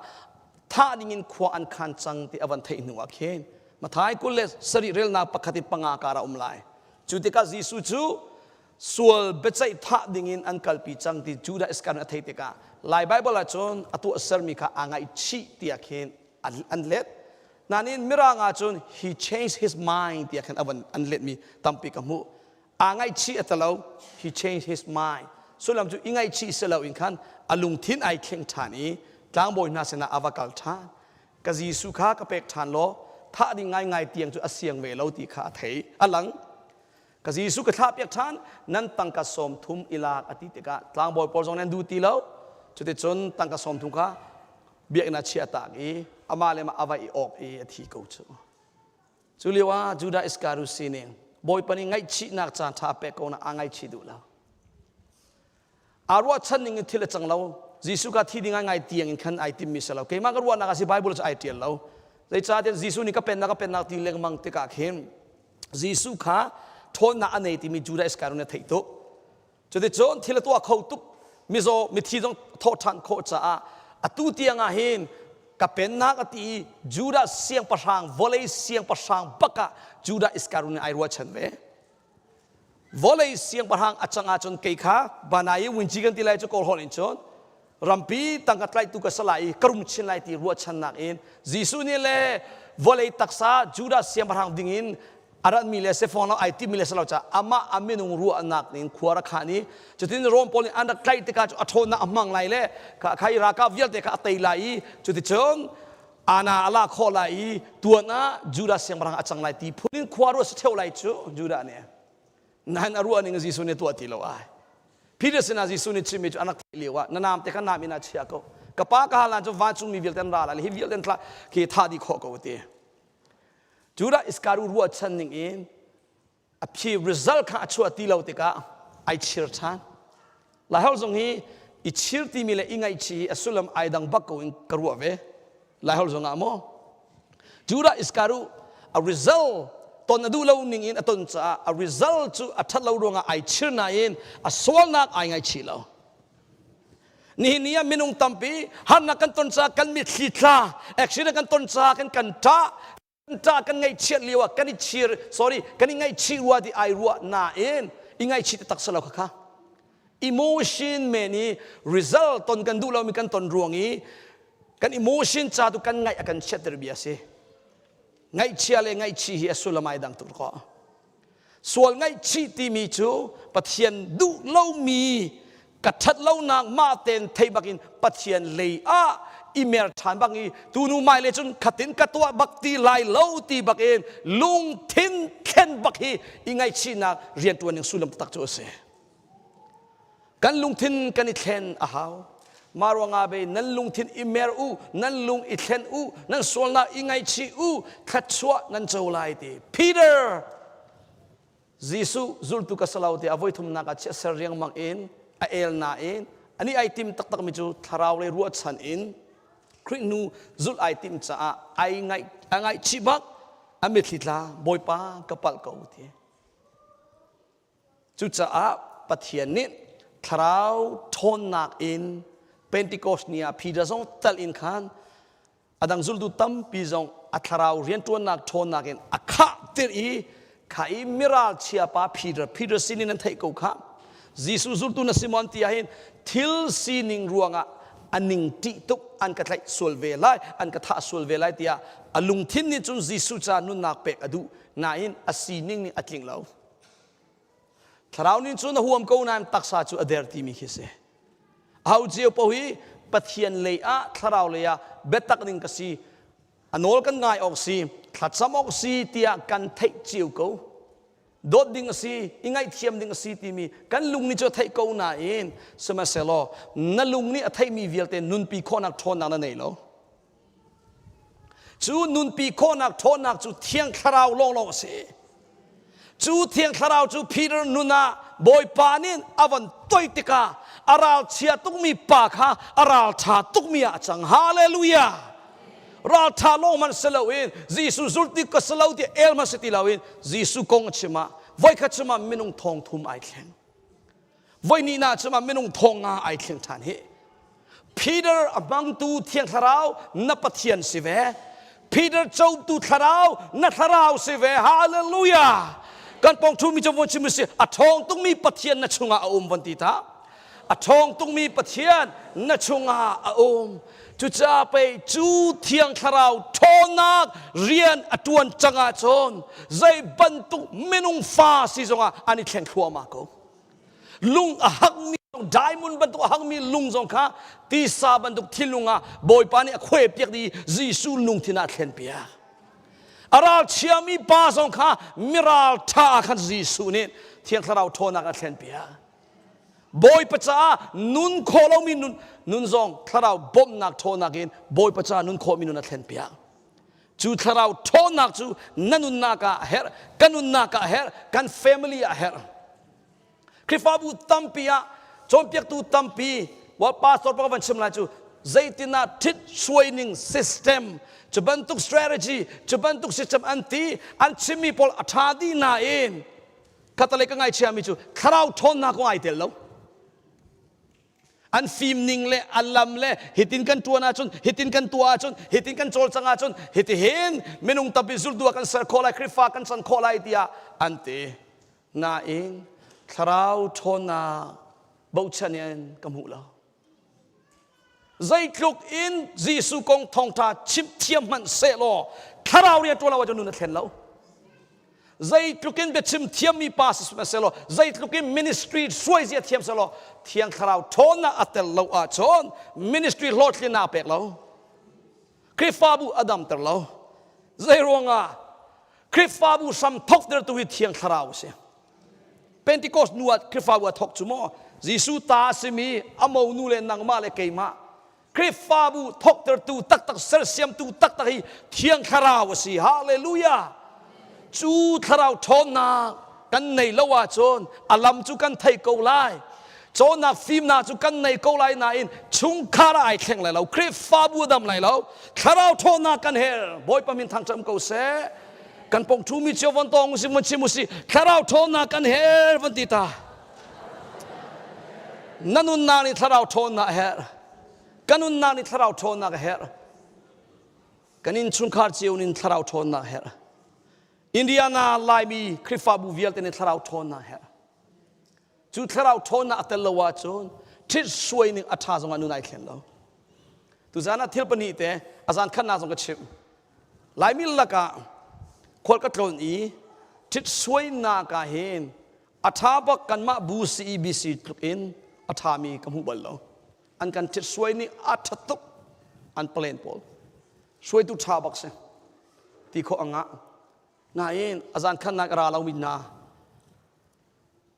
thah ding in khua an khan cang ti a van theih hnu ah khin Mathai 27 relnak pakhat in panga kar a um lai. Cu tikah Jesuh cu sual biaceih thah ding in an kalpi cang ti Judah Iscariot a theih tikah Lai Bible ahcun a tuahsermi kha aa ngaihchih tiah khin an let. Nain Mirang ahcun he changed his mind tiah khin a van an letmi tampi ka hmuh. Aa ngaihchih a talo, he changed his mind. Sullam cu i ngaihchih si lo in khan a lungthin ai thleng ṭhan i tlangbawi hna sinah a va kal ṭhan. Ka Jesuh kha ka pek ṭhan law thah ding ngaingai tiang cu a siang ve lo ti kha a thei. A lang. Ka Jesuh ka thlahpiak ṭhan, nan tangka sawm thum i lak a ti tikah tlangbawi pawl zong nan duh ti lo. Cuticun tangka sawm thum kha biakinn ah chiah tak i amah le mah a va i awk i a thi ko cu. Cu lio ah Judah Iskariot sining Bawipa nih ngaihchihnak caan ṭha pek ko na aa ngaihchih duh lo. Aa ruahchan ning in thil a cang lo. Jesuh kha thi ding ngai tiang in khan ai timmi si lo. Keimah ka ruahnak a si Bible cu ai ṭial lo. Zeicahtiah Jesuh nih ka pennak ka pennak ti lengmang tikah khin Jesuh kha ṭhawnnak a nei timi Judah Iskariot nih a theih tuk. Cuticun thil a tuah kho tuk mizaw mithi zong thawh ṭhan khawh caah atu tiang ah hin ka pennak a ti i Judah siangpahrang vawlei siangpahrang bak ah Judah Iskariot nih ai ruahchan ve. Vawlei siangpahrang a cang ahcun kei kha Banai Wunci kan ti lai cu Kawl holh in cun rampi tangka tlaihtu ka si lai i ka rum chin lai ti ruahchannak in Jesuh nih le vawlei taksa Judah siangpahrang ding in a ratmi le sefong lo ai timmi le silo caah amah a minung ruahnak ning khua rak khan i cutin Rom pawl nih an rak tlaih tikah cu a ṭhawnnak a hmang lai le kha kha i ralkap vialte kha a tei lai i cuticun ana a la khawh lai i tuan ah Judah siangpahrang a cang lai ti phun in khua ruah si ṭheo lai cu Judah nih nain a ruah ning Jesuh nih tuah ti lo ai Peter sinah Jesuh nih chimmi cu an rak theih lio ah na naam te kha naam in ah chia ko ka pa ka hal cu vancungmi vialte an ra lai hi vialte an thla khi tha dih khawh ko ti Judah Iskariot ruahchan ning in a phi result kha a chuah ti lo tikah ai chir ṭhan Laiholh zong hi i chir timi le i ngaihchih hi a sullam ai dang bak ko in ka ruah ve Laiholh zong ah maw Judah Iskariot a result ton a duh lo ning in a ton caah a result cu a ṭhat lo ruangah ai chir nain a sualnak ai ngaihchih lo nihin ni ah minung tampi harnak kan ton caah kan mitthli tla accident kan ton caah kan kan ṭah kan ṭah kan ngaihchiat lio ah kan i chir sorry kan i ngaihchih rua ti ai ruah nain i ngaihchih taktak si lo kha kha emotion men i result ton kan duh lomi kan ton ruang i kan emotion ca tu kan ngaih a kan chiatter bia si ngaihchia le ngaihchih hi a sullam ai dang tuk ko Sual ngaihchih timi cu Pathian duh lomi ka ṭhat lonak mah tein thei bakin Pathian lei ah i mer ṭhan bang i tunu mai le cun khatin ka tuah bak ti lai lo ti bakin lungthin thlen bak hi i ngaihchihnak rianṭuan ning sullam taktak cu a si. Kan lungthin kan i thlen a hau. Mah ruangah be nan lungthin i mer u, nan lung i thlen u, nan sualnak i ngaihchih u, thluachuah nan co lai ti. Peter Jesuh zultu ka si lo ti a voithumnak ah chiah ser riangmang in a el nain ani ai tim taktakmi cu thlarau le ruahchan in Khrih hnu zulh ai tim caah ai ngaih a ngaihchih bak a mitthli tla Bawipa ka palh ko ti. Cucaah Pathian nih thlarau ṭhawnnak in Pentecost ni ah Peter zong tal in khan a dang zultu tampi zong a thlarau rianṭuannak ṭhawnnak in a khahter i kha i miral chiapa Peter Peter sinin an theih ko kha Jesuh zultu na Simon ti ahhin thil sining ruangah a ning ṭih tuk an ka tlaih sual ve lai an ka thah sual ve lai tiah a lungthin nih cun Jesuh ca nunnak pek a duh nain a sining nih a tling lo Thlarau nih cun a huam ko nain taksa cu a der timi khi si. Aho cio paoh hi Pathian lei ah thlarau lei ah biatak ding ka si a nawl kan ngai awk si thlacam awk si tiah kan theih cio ko dawt ding a si i ngaihthiam ding a si timi kan lung nih cu a theih ko nain sihmanhsehlaw na lung nih a theihmi vialte nunpi khawhnak ṭhawnnak na nei lo Cu nunpi khawhnak ṭhawnnak cu Thiang Thlarau lawnglawng a si. Cu Thiang Thlarau cu Peter nun ah Bawipa nih a van toi tikah a ralchia tukmi pa kha a ralṭha tukmi ah a cang. Hallelujah! Ralṭha lawng hmanh si loin Jesuh zultu ka si lo ti el hmanh si ti loin Jesuh kong a chim ah voikhat chim ah minung thong thum ai thleng. Voihnihnak chim ah minung thong nga ai thleng ṭhan hi. Peter a hmangtu Thiang Thlarau na Pathian si ve. Peter cotu Thlarau na Thlarau si ve. Hallelujah! Kan pong ṭhumi cu von chim si a ṭhawng tukmi Pathian na chungah a um von ti ta. A ṭhawng tukmi Pathian na chungah a um. Cucaah pei cu Thiang Thlarau ṭhawnnak rian a ṭuan cang ahcun zei bantuk minung fa si zongah an i thleng thluahmah ko. Lung a hakmi diamond bantuk a hakmi lung zong kha tisa bantuk thinlung ah Bawipa nih a khuai piak dih Jesuh lungthin ah a thlen piak. A ralchiami pa zong kha miral ṭha ah khan Jesuh nih Thiang Thlarau ṭhawnnak a thlen piak. Bawipa caah nun khawh lomi nun, nun zong Thlarau bawmhnak ṭhawnnak in Bawipa caah nun khawhmi nun a thlen piak. Cu Thlarau ṭhawnnak cu na nunnak ah a herh, ka nunnak ah a herh, kan family ah a herh. Khrihfabu tampi ah cawnpiaktu tampi well pastor pakhat van chim lai cu zeitinah ṭhit suaining system cu bantuk strategy cu bantuk system an ti an chimmi pawl a ṭha dih nain khatalei ka ngaichiami cu thlarau ṭhawnnak kong ai tel lo an fim ning le a lam le hitin kan tuan ahcun hitin kan tuah ahcun hitin kan cawlcang ahcun hitihin minung tampi zultu ah kan ser khawh lai Khrihfa kan can khawh lai tiah an ti nain thlarau ṭhawnnak bochan in ka hmuh lo zeitluk in Jesuh kong thawngṭha chimh thiam hmanh sehlaw thlarau rian ṭuan lo ahcun nun a thlen lo zeitluk in biachim thiammi pa si sihmanhsehlaw zeitluk in ministry hruaizia thiam sehlaw thiang thlarau ṭhawnnak a tel lo ahcun ministry hlawhtlinnak a pek lo Khrihfabu a damter lo zei ruangah Khrihfabu hram thoktertu hi thiang thlarau a si Pentecost nu ah Khrihfabu a thok cu maw Jesuh ta a simi a monu le nangmah le keimah Khrihfabu thoktertu taktak sersiamtu taktak hi Thiang Thlarau a si. Hallelujah! Cu Thlarau ṭhawnnak kan nei lo ahcun a lam cu kan thei ko lai. Cawnnak fimnak cu kan nei ko lai nain chungkhar ah ai thleng lai lo. Khrihfabu a dam lai lo. Thlarau ṭhawnnak kan herh. Bawipa min thangṭhat ko seh. Kan pong ṭhumi cio von tawng usih, von chim usih. Thlarau ṭhawnnak kan herh von ti ta. Na nunnak nih thlarau ṭhawnnak a herh. Ka nunnak nih thlarau ṭhawnnak a herh. Kan innchungkhar cio nih thlarau ṭhawnnak a herh. Indiana Laimi Khrihfabu vialte nih thlarau ṭhawnnak a herh. Cu thlarau ṭhawnnak a tel lo ahcun ṭhit suai ning a ṭha zongah nun ai thlen lo. Tuzan ah thil pahnih te a zan khatnak zong ka chimh. Laimi lakah khual ka tlawn i ṭhit suainak ah hin a ṭha bak kanmah bu CEBC tluk in a ṭhami ka hmu bal lo. An kan ṭhit suai nih a ṭha tuk an plan pawl. Suaitu ṭha bak si. Ti khawh a ngah. Nain a zan khannak a ra lomi hna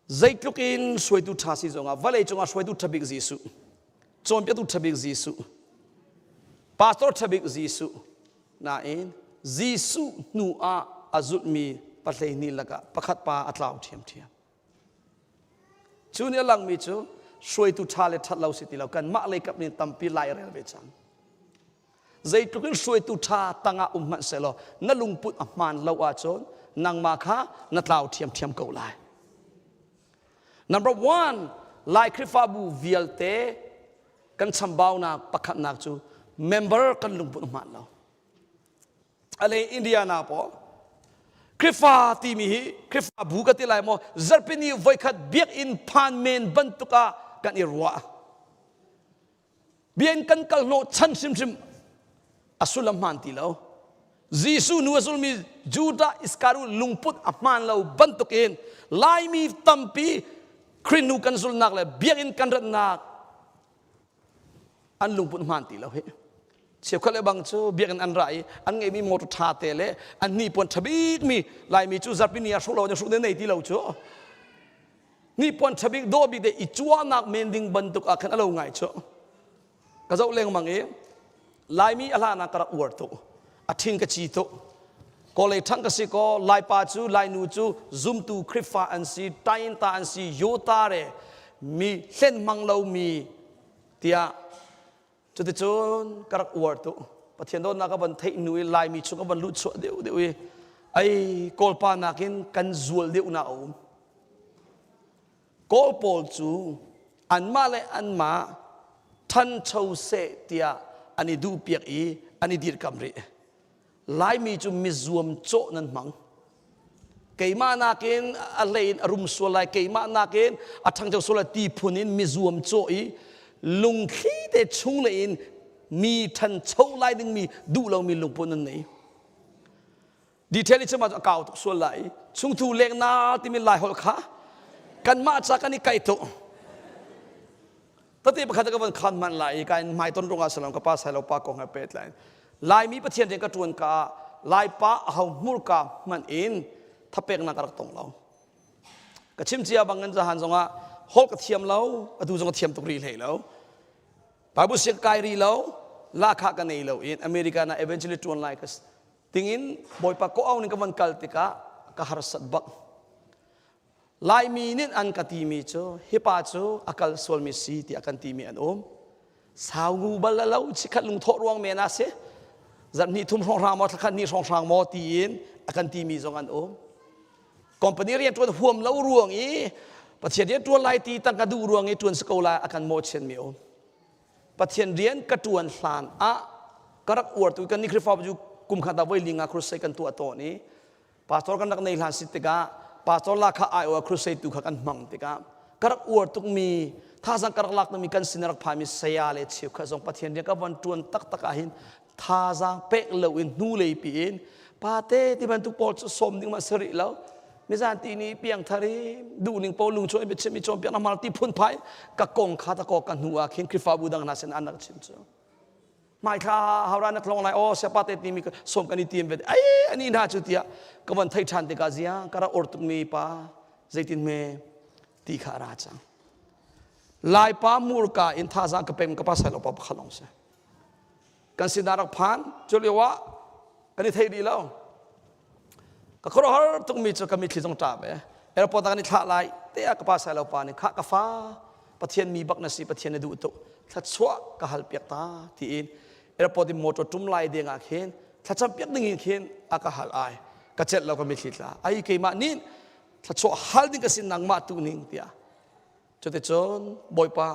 zeitluk in hruaitu ṭha si zongah vawlei cungah hruaitu ṭha bik Jesuh cawnpiaktu ṭha bik Jesuh pastor ṭha bik Jesuh nain Jesuh hnu ah a zulhmi pahlei lakah pakhat pa a tlau ṭhiamṭhiam cu nih a langmi cu hruaitu ṭha le ṭhat lo si ti lo kanmah lei kap nih tampi lai rel ve cang Zeitluk in hruaitu ṭha tangah um hmanh sehlaw na lungput a hmaan lo ahcun nangmah kha na tlau ṭhiamṭhiam ko lai. Number one, Lai Khrihfabu vialte kan chambaunak pakhatnak cu member kan lungput a hmaan lo. Ale Indiana pawl Khrihfa timi hi Khrihfabu ka ti lai maw zarhpini voikhat biakinn phan men bantuk ah kan i ruah. Biakinn kan kal hnawh chan hrimhrim a sullam hmaan ti lo. Jesuh nu a zulmi Judah Iskariot lungput a hmaan lo bantukin Laimi tampi Khrih nu kan zulnak le biakinn kan ratnak an lungput hmaan ti lo hi. Cheukhat le bang cu biakinn an ra i an ngeihmi motor ṭha te le an hnipuan ṭha bikmi Laimi cu zarhpi ni ah hruk lo in hruk ne nei ti lo cu. Hnipuan ṭha bik dawh bik te i cuahnak men ding bantuk ah khan a lo ngai cu. Ka zoh lengmang i Laimi a hlan ah ka rak uar tuk. A ṭhing ka ci tuk. Kawlei ṭhang ka si kaw Laipa cu Lainu cu zumtu Khrihfa an si, Tainta an si, Yota re mi hlen hmang lomi tiah cuticun ka rak uar tu. Pathian dawtnak ka van theih hnu i Laimi chung ka van luh chuah deuh deuh i ai Kawlpa nakin kan zual deuh na a um. Kawl pawl cu anmah le anmah ṭhancho seh tiah an i duhpiak i an i dirkamh rih. Laimi cu mizuam cawh nan hmang. Keimah nakin a hlei in a rum sual lai, keimah nakin a ṭhangcho sual lai ti phun in mizuam cawh i lungthli te chung lei in mi ṭhancho lai dingmi duh lomi lungput nan nei. Detail i chim ahcun a kau tuk sual lai i chungthu lengna timi lai holh kha kanmah ca kan i kaih tuk. Tete pakhat ka van khan hman lai i ka in hmai ton rungah salam ka pa sai lo pa kong he pehtlai Laimi Pathian rian ka ṭuan ka ah Laipa aho hmurka hmanh in thapeknak ka rak tong lo. Ka chim cia bangin zahan zongah holh ka thiam lo, atu zong ka thiam tuk rih hlei lo. Bible siang kai rih lo, lahkhah ka nei lo in America na evangelist ṭuan lai ka tingin Bawipa ko au ning ka van kal tikah ka harsat bak. Laimi nih an ka timi cu hi pa cu a kal sualmi si tiah kan timi an um. Sau ngu bal lo chikhat lungthawh ruang men ah si. Zarh hnih thum hrawnghrang maw thlakhat hnih hrawnghrang maw tiin a kan timi zong an um. Company rian ṭuan huam lo ruang i Pathian rian ṭuan lai ti tangka duh ruang i ṭuan si ko lai a kan mawhchiatmi um. Pathian rian ka ṭuan hlan ah ka rak uar tu kan ni Khrihfabu cu kum khat ah voi li nga crusade kan tuah tawn i pastor kan rak nei hlan si tikah pastor la kha ai or crusade tu kha kan hmang tikah ka rak uar tukmi thazang ka rak lak tukmi kan sin rak phaimi saya le cheukhat zong Pathian rian ka van ṭuan taktak ah hin thazang pek lo in hnu lei pi in pate ti bantuk pawl cu sawm ding ma si rih lo mizan ti ni piang thar i duh ning po lung chuan biachim i cawnpiak na mal ti phun phai ka kong kha ta ko ka hnu ah khin Khrihfabu dang hna sin an rak chim cu hmaithla haura na tlong lai aw siapa te timi som kan i tim ve ai ani hna cu tiah ka van thei ṭhan tikah ziang ka rak or tukmi pa zeitin me ti kha a ra cang laipa murka in thazang ka pem ka pa sai lo pa pakhat long si kan sinah rak phan cu lio ah kan i thei rih lo Ka khuaruahhar tukmi cu ka mitthli zong ṭap e. Airport ah kan i thlah lai te ah ka pa sai lo pa nih khah ka fa Pathian mi bak na si Pathian na duh tuk thluachuah ka hal piak ta tiin airport in motor ṭum lai ding ah khin thlacam piak ding in khin a ka hal ai ka celh lo ka mitthli tla ai keimah nih thluachuah hal ding ka si nangmah tu ning tiah cuticun Bawipa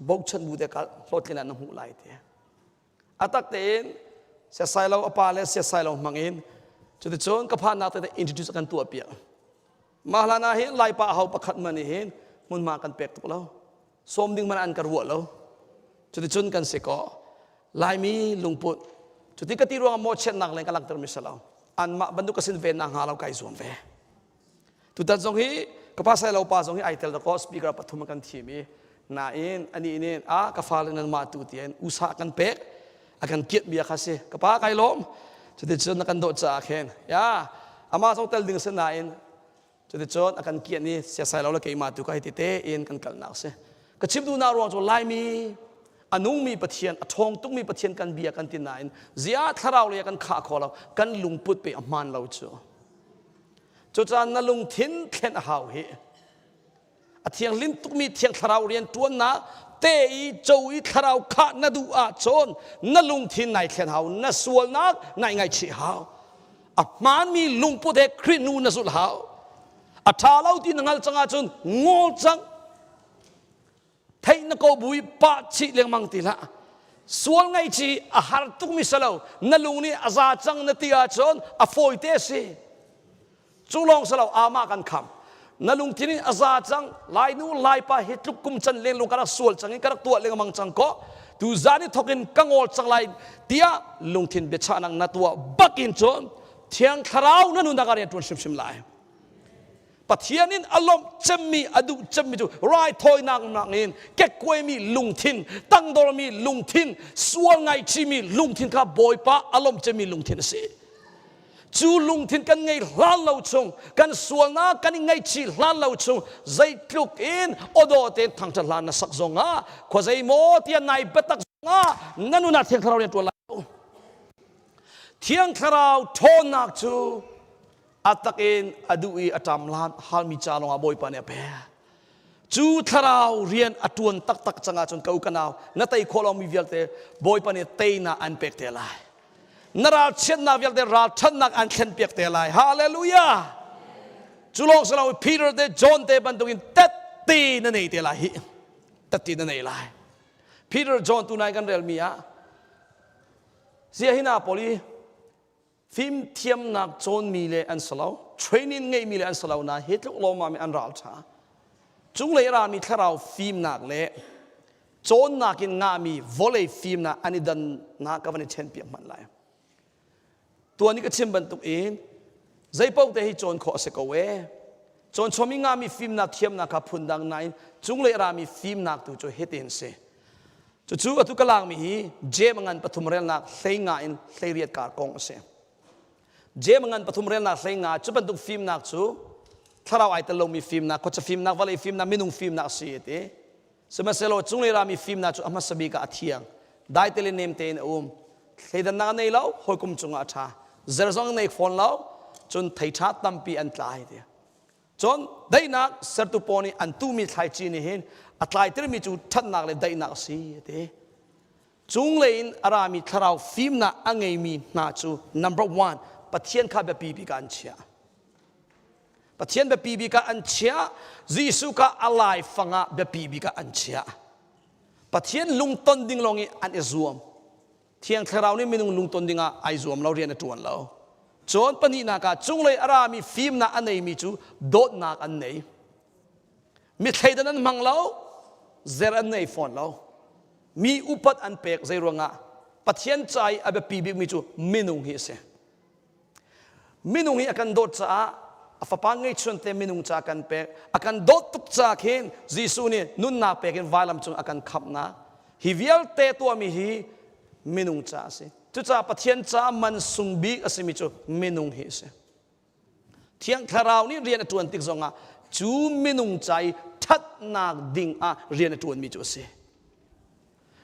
bochan bu te kal hlawhtlin ah na hmuh lai tiah A tak tein siasai lo a pa le siasai lo hmang in cuticun ka phannak tete introduce kan tuah piak. Mah hlan ah hin Laipa ho pakhat man nih hin hmunhma kan pek tuk lo. Sawm ding man an ka ruah lo. Cuticun kan si ko. Laimi lungput cuti ka ti ruangah mawhchiatnak leng ka langhter mi si lo. Anmah bantuk ka sin ve nak hnga lo kai zuam ve. Tutan zong hi ka pa sai lo pa zong hi ai tel ko speaker pathum kan thim i nain ani nih a ka fale nan mah tu tian usa kan pek a kan kiat bia kha si ka pa kai lawm cuticun na kan dawt caah khin ya ama zong tel ding si nain cuticun a kan kian i siasai lo le keimah tu ka hei ti te in kan kalnak si ka chim duhnak ruang cu laimi a nungmi Pathian a ṭhawng tukmi Pathian kan bia kan ti nain zia thlarau lei kan khah kho lo kan lungput pe a hmaan lo cu Cucaah na lungthin thlen a hau hi. A thianghlim tukmi thiang thlarau rian ṭuannak te i co i thlarau khah na duh ahcun na lungthin nai thlen hau, na sualnak nai ngaihchih hau. A hmaanmi lungput he Khrih nu na zulh hau. A ṭha lo ti na hngalh cang ahcun ngol cang. Theih na ko bu i pah chih lengmang ti hlah. Sual ngaihchih a har tukmi si lo. Na lung nih a za cang na ti ahcun a fawite a si. Cu lawng si lo amah kan kham. Na lungthin in a za cang. Lainu Laipa hi tluk kum can lengluang ka rak sual cang i ka rak tuah lengmang cang ko. Tu zan i thawk in ka ngol cang lai tiah lungthin biachahnak na tuah bakin cun Thiang Thlarau na nunnak ah rian ṭuan hrimhrim lai. Pathian in a lawmh cemmi a duh cemmi cu raithawinak nakin kekkuaimi lungthin tangdormi lungthin sual ngaihchihmi lungthin kha Bawipa a lawmh cemmi lungthin a si cu lungthin kan ngei hlan lo chung kan sualnak kan i ngaihchih hlan lo chung zeitluk in awdaw tein thangṭhat hlan na sak zongah khuazei maw tiah nai biatak zongah na nun ah thiang thlarau rian ṭuan lai lo. Thiang Thlarau ṭhawnnak cu a tak in a duh i a ṭam halmi ca lawngah Bawipa nih a pek. Cu thlarau rian a ṭuan taktak cang ahcun ka u ka nau na tei khawh lomi vialte Bawipa nih teinak an pek te lai. Na ralchiatnak vialte ralṭhatnak an thlenpiak te lai. Hallelujah! Cu lawng si lo Peter te John te bantukin tette na nei te lai hi. Tette na nei lai. Peter John tu nai kan relmi ah zia hina pawl i fimthiamnak cawnmi le an si lo training ngeimi le an si lo na hi tluk lawmmam an ral ṭha cunglei rami thlarau fimnak le cawnnak in ngahmi vawlei fimnak an i dannak ka van i ṭhen piak hmanh lai tuan i ka chim bantuk in zeipaoh te hi cawn khawh a si ko e cawn chom i ngahmi fimnak thiamnak kha phundang nain cunglei rami fimnak tu cu hitin si Cucu atu ka lakmi hi Jeim ngan pathum relnak 15 in 18 kar kong a si. Jeim ngan pathum relnak 15 cu bantuk fimnak cu thlarau ai tel lomi fimnak, khuacha fimnak, vawlei fimnak, minung fimnak a si a ti. Sihmanhsehlaw cunglei rami fimnak cu a hmasa bik ah a thiang. Dai te le nem tein a um. Thleidannak a nei lo, hawikom cungah a ṭha. Zer zong a nei fawn lo, cun thei ṭha tampi an tlai ti. Cun daihnak sertu pawl nih an tuhmi thlaici nih hin a tlaitermi cu ṭhatnak le daihnak a si a ti. Cunglei in a rami thlarau fimnak a ngeimi hna cu number one Pathian kha biapi bik ah an chiah. Pathian biapi bik ah an chiah. Jesuh kha a laifang ah biapi bik ah an chiah. Pathian lungton ding lawng i an i zuam. Thiang Thlarau nih minung lungton dingah ai zuam lo, rian a ṭuan lo. Cun pahnihnak ah cunglei a rami fimnak a neimi cu dawtnak an nei. Mi thleidan an hmang lo, zer an nei fawn lo. Mi upat an pek zei ruangah Pathian ca i a biapi bikmi cu minung hi a si. Minung hi a kan dawt caah a fapa ngeihchun te minung ca kan pek. A kan dawt tuk ca khin Jesuh nih nunnak pek in vailam cung a kan khamhnak. Hi vialte tuahmi hi minung ca a si. Cucaah Pathian ca man sung bik a simi cu minung hi a si. Thiang Thlarau nih rian a ṭuan tik zongah cu minung ca i ṭhatnak ding ah rian a ṭuanmi cu a si.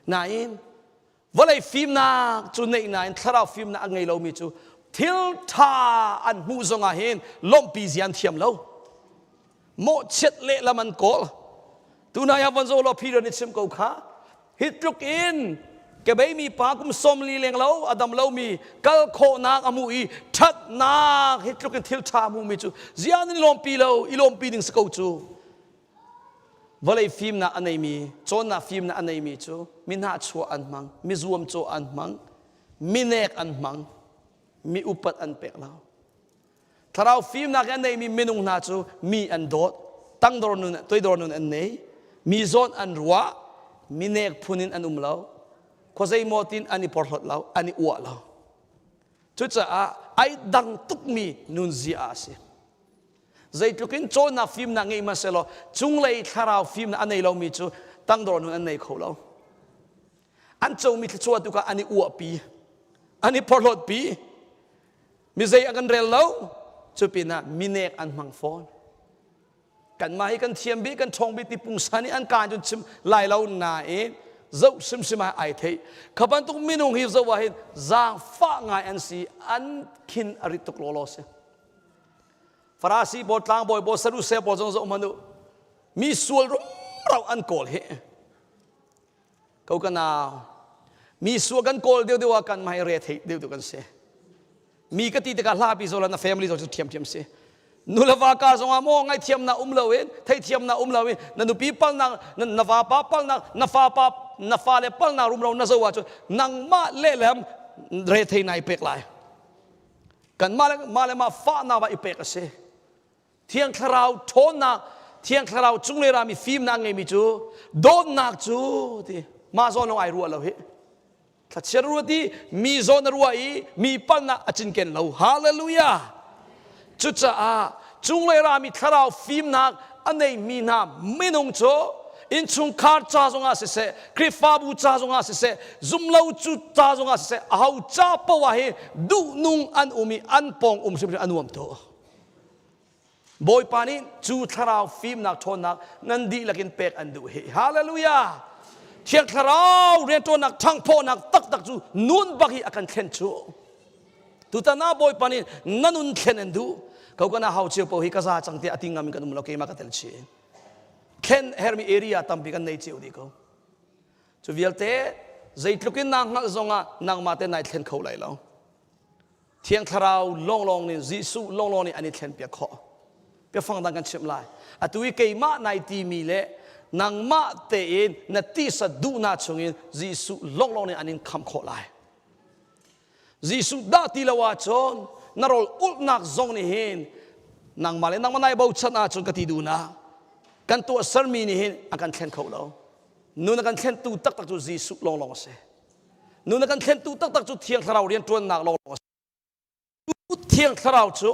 Nain Vawlei fimnak cu neih nain thlarau fimnak a ngei lomi cu thil ṭha an hmuh zongah hin lawmhpi zia an thiam lo. Mawhchiat lehlam an kawl. Tunai ah von zo law Peter nih chim ko kha. Hi tluk in kebei mi pa kum 40 leng lo a dam lomi kal khawhnak a hmuh i ṭhatnak hi tluk in thil ṭha a hmuhmi cu ziah nan i lawmpi lo i lawmpi ding si ko cu. Vawlei fimnak a neimi, cawnnak fimnak a neimi cu mi hnahchuah an hmang, mi zuamcawh an hmang, mi nek an hmang, mi upat an pek lo. Thlarau fimnak a neimi minung hna cu mi an dawt, tangdor nun, toidor nun an nei, mi zawn an ruah, mi nek phun in an um lo, khuazei maw tin an i porhlawt lo, an i uah lo. Cucaah ai dang tukmi nunzia a si. Zeitluk in cawnnak fimnak ngei hmanh sehlaw cunglei thlarau fimnak a nei lomi cu tangdor nun an nei kho lo. An comi thluachuah tu kha an i uahpi, an i phorhlawtpi. Mi zei a kan rel lo, cu pinah minek an hmang fawn. Kanmah hi kan thiam bik, kan ṭhawng bik ti pungsan i an kaan cun chim lai lo nain zoh hrimhrim ah ai theih. Kha bantuk minung hi zoh ah hin zaangfah ngai an si, an khin a rit tuk lawlaw si. Farasi pawl tlangbawi pawl Sadusee pawl zong zoh hmanh u mi sual rumro an kawl hi ko ka nau mi sual kan kawl deuh deuh ah kan mah hi re thei deuh deuh kan si mi ka ti tikah hlapi zola na family zong cu thiam thiam si nu le va ka zong ah maw ngaihthiamnak um lo in theithiamnak um lo in na nupi palnak na vapa palnak na fapa na fale palnak rumro na zo ahcun nangmah lehlam re thei nai pek lai Kanmah le mah le mah fahnak ah i pek a si. Thiang Thlarau ṭhawnnak, Thiang Thlarau cunglei rami fimnak ngeimi cu dawtnak cu ti mah zawn lawng ai ruah lo hi. Thlachiat ruat i mi zawn a ruah i mi palnak a cinken lo. Hallelujah! Cucaah cunglei rami thlarau fimnak a neimi hna minung cu innchungkhar ca zongah siseh Khrihfabu ca zongah siseh zumlo cu ca zongah siseh aho ca poah hi duhnung an um i an pawng um hrimhrim a nuam tuk Bawipa nih cu thlarau fimnak ṭhawnnak nan dihlak in pek an duh hi hallelujah Thiang Thlarau rianṭuannak ṭhangphawhnak taktak cu nun bak hi a kan thlen cu. Tutan ah Bawipa nih na nun thlen an duh. Ko kana hau cio po hi ka za cang tiah a ti ngam in kan um lo keimah ka tel chi. Thlen hermi area tampi kan nei cio dih ko. Cu vialte zeitluk in naa hngalh zongah nangmah te nai thlen kho lai lo. Thiang Thlarau lawnglawng nih Jesuh lawnglawng nih an i thlenpiak khawh. Biafang dang kan chimh lai. Atu i keimah nai timi le nangmah tein na tisa duhnak chungin Jesuh lawnglawng nih an in khamh khawh lai. Jesuh dah ti lo ahcun na rawl ulhnak zong nih hin nangmah le nangmah nai bochan ahcun ka ti duhnak kan tuahsermi nih hin a kan thlen kho lo. Nun a kan thlentu taktak cu Jesuh lawnglawng a si. Nun a kan thlentu taktak cu Thiang Thlarau rianṭuannak lawnglawng a si. Thiang Thlarau cu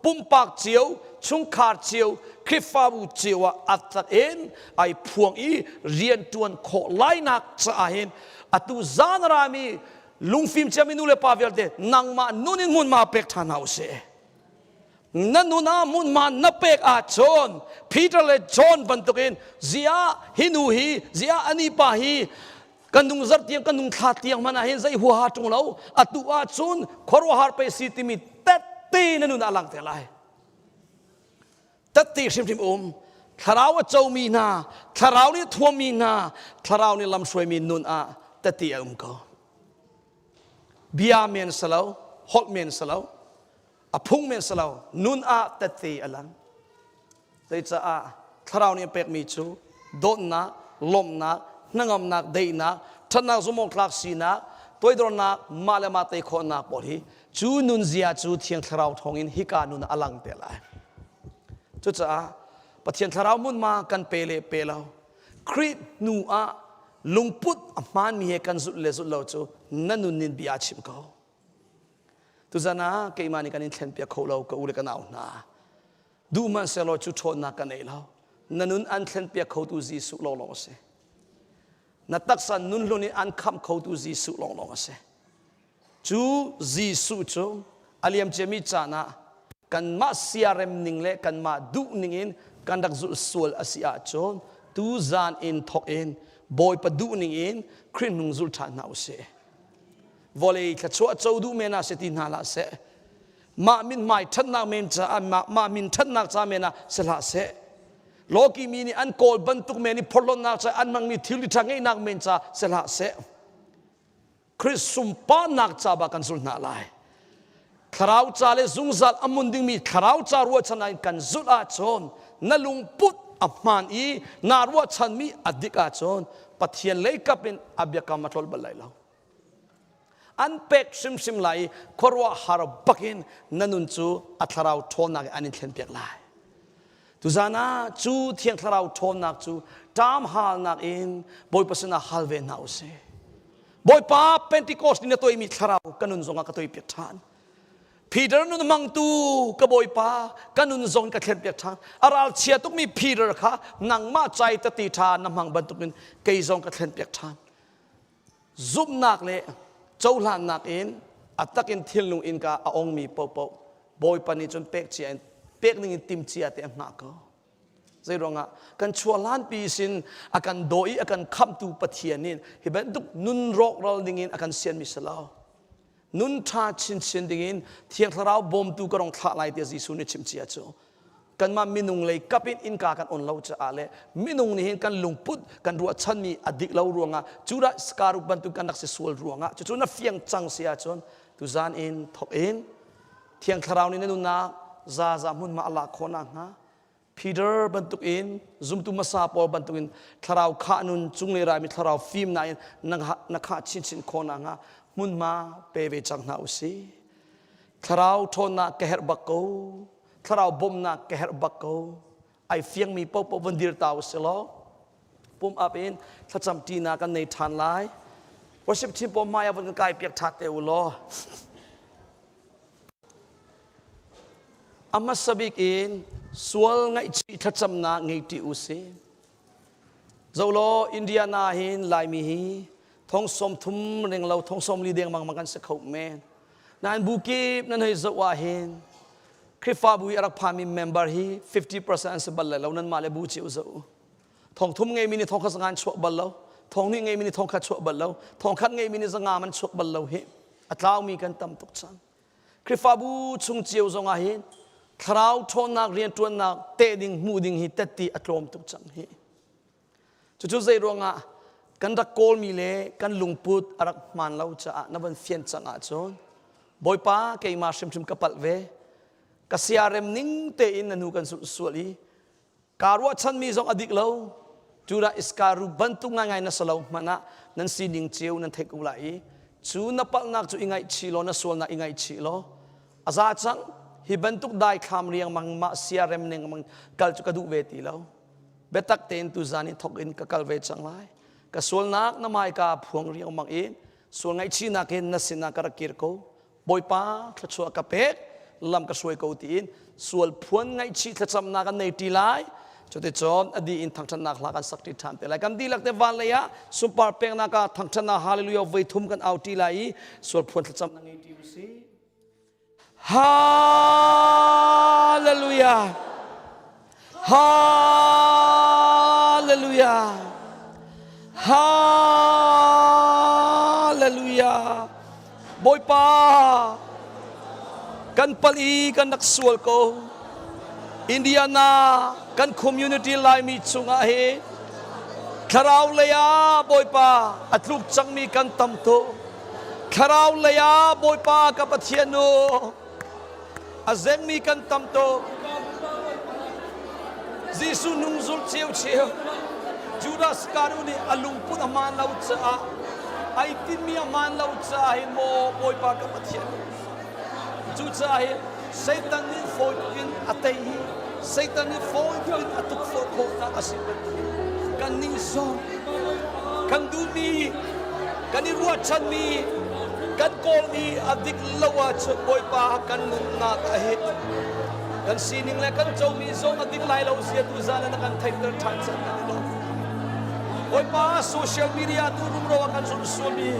pumpak cio, chungkhar cio, Khrihfabu cio ah a tak in ai phuang i rianṭuan khawh lainak caah hin atu zan rami lungfim ciami nu le pa vialte nangmah nun in hmunhma pek ṭhan hna usih. Na nun ah hmunhma na pek ahcun Peter le John bantukin ziah hi nu hi ziah ani pa hi kan nung zarh tiang kan nung thla tiang hmanh ah hin zei huaha ṭung lo atu ahcun khuaruahhar pe si timi tette na nun ah lang te lai tette hrimhrim um thlarau a comi hna thlarau nih thuammi hna thlarau nih lamhruaimi nun ah tette a um ko bia men si lo holh men si lo a phung men si lo nun ah tette a lang Zeicah thlarau nih a pekmi cu dawtnak, lawmhnak, hnangamnak, daihnak, ṭhatnak zumhawktlak sinak, toidornak, mah le mah tei khawhnak pawl hi cu nunzia cu Thiang Thlarau thawngin hika nun ah a lang te lai. Cucaah Pathian Thlarau hmunhma kan pe le pe lo, Khrih hnu ah lungput a hmaanmi he kan zulh le zulh lo cu na nun in bia chim ko. Tuzan ah keimah nih kan in thlenpiak kho lo ka u le ka nau hna. Duh hmanhsehlaw cu ṭhawnnak ka nei lo. Na nun an thlenpiak khotu Jesuh lawnglawng a si. Na taksa nun hlun in an khamh khotu Jesuh lawnglawng a si. Cu Jesuh cu a liamciami caan ah kanmah siarem ning le kanmah duh ning in kan rak zulh sual a si ahcun tu zan in thawk in Bawipa duh ning in Khrih hnung zul ṭhan hna usih. Vawlei thluachuah co duh men ah si ti hna hlah seh. Mah mithmai ṭhatnak men caah mah min ṭhatnak ca men ah si hlah seh. Lawki mi nih an kawl bantuk men i phorhlawtnak ca an hmangmi thil ṭha ngeihnak men ca si hlah seh. Khrih sunparnak ca ba kan zul hna lai. Thlarau ca le zungzal a mun dingmi thlarau ca ruahchan in kan zulh ahcun na lungput a hmaan i naa ruahchanmi a dik ahcun Pathian lei kap in a biakam a tlolh bal lai lo. An pek hrimhrim lai i khuaruahhar bakin na nun cu a thlarau ṭhawnnak in an in thlenpiak lai. Tuzan ah cu Thiang Thlarau ṭhawnnak cu ṭam halnak in Bawipa sinah hal ve hna usih. Bawipa Pentecost ni na toimi thlarau ka nun zongah ka toipiak ṭhan. Peter nun hmangtu ka Bawipa ka nun zong ka thlenpiak ṭhan. A ralchia tukmi Peter kha nangmah cai tati ṭha na hmang bantukin kei zong ka thlenpiak ṭhan. Zumhnak le cohlannak in a takin thilnung innka a ongmi paohpaoh Bawipa nih cun pek cia in pek ning in tim cia te a hngah ko. Zei ruangah kan chuah hlanpi sin a kan daw i a kan khamhtu Pathian nih hi bantuk nun rawkral ding in a kan sianmi si lo. Nun ṭha chinchin dingin Thiang Thlarau bawmtu ka rong thlah lai tiah Jesuh nih chim cia cu kanmah minung lei kap in innka kan on lo caah le minung nih hin kan lungput kan ruahchanmi a dik lo ruangah Judah Iscariot bantuk kan rak si sual ruangah cucu na fiang cang si ahcun tuzan in thok in Thiang Thlarau nih na nunnak zaza hmunhma a lak khawh nakhnga Peter bantukin zumtu hmasa pawl bantukin thlarau khah nun cunglei raimi thlarau fimnak in na khah chinchin khawh nakhnga hmunhma pe ve cang hna usih. Thlarau ṭhawnnak ka herh bak ko. Thlarau bawmhnak ka herh bak ko. Ai fiangmi paohpaoh von dir ta usih law pum up in thlacam ṭinak kan nei ṭhan lai. Worship team pawl hmai ah von kan kai piak ṭha te u law. A hmasa bik in sual ngaihchih thlacamnak ngei ṭi u sih. Zolaw Indiana hin Laimi hi thong 30 ring lo thong 40 dengmang mang kan si kho men. Nain bu kip nan hei zoh ah hin Khrihfabu i a rak phami member hi 50% an si bal lai lo nan mah le bu cio zoh u. Thong thum ngeimi nih thong khat zanga an chuah bal lo. Thong hnih ngeimi nih thong khat chuah bal lo. Thong khat ngeimi nih zanga man chuak bal lo hi. A tlaumi kan tam tuk cang. Khrihfabu chung cio zong ah hin thlarau ṭhawnnak rianṭuannak teh ding hmuh ding hi tetti a tlawm tuk cang hi. Cucu zei ruangah kan rak kawlmi le kan lungput a rak hmaan lo caah na van fian cang ahcun Bawipa keimah hrimhrim ka palh ve ka siarem ning tein na hnu kan zulh sual i kaa ruahchanmi zong a dik lo Judah Iskaru bantuk ngaingai na si lo hmanh ah nan sining cio nan theih ko lai i cu na palhnak cu i ngaihchih law na sualnak i ngaihchih law a za cang hi bantuk daithlam riangmang mah siarem ning kal cu ka duh ve ti lo biatak tein tuzan i thok in ka kal ve cang lai ka sualnak na hmaika phuang riangmang in sual ngaihchihnak in na sinah ka rak kir ko Bawipa thluachuah ka pek lam ka hruai ko tiin sual phuan ngaihchih thlacamnak an nei ṭi lai cuticun a dih in thangṭhatnak hla kan sak ṭi ṭhan te lai kan dihlak te van lei ah sunpar peknak ah thangṭhatnak hallelujah voi thum kan au ṭi lai i sual phuan thlacamnak ngei ṭi usih Hallelujah. Hallelujah. Hallelujah. Bawipa kan pal i kan rak sual ko. Indiana kan community Laimi chungah hi thlarau lei ah Bawipa a tluk cangmi kan tam tuk. Thlarau lei ah Bawipa ka Pathian nu a zengmi kan tam tuk. Jesuh nung zulh ciocio Judas Iscariot nih a lungput a hmaan lo caah ai tinhmi a hmaan lo caah hin maw Bawipa ka Pathian cucaah hin Satan nih fawi tuk in a tei i Satan nih fawi tuk in a tukforh khawhnak a si bantukin kannih zong kan duhmi kan i ruahchanmi kan kawlmi a dik lo ahcun Bawipa kan nunnak ah hin kan sining le kan comi zong a dik lai lo zia tu zan ah na kan theihter ṭhan cang kan i lawm. Bawipa social media tu rumro ah kan zulh sualmi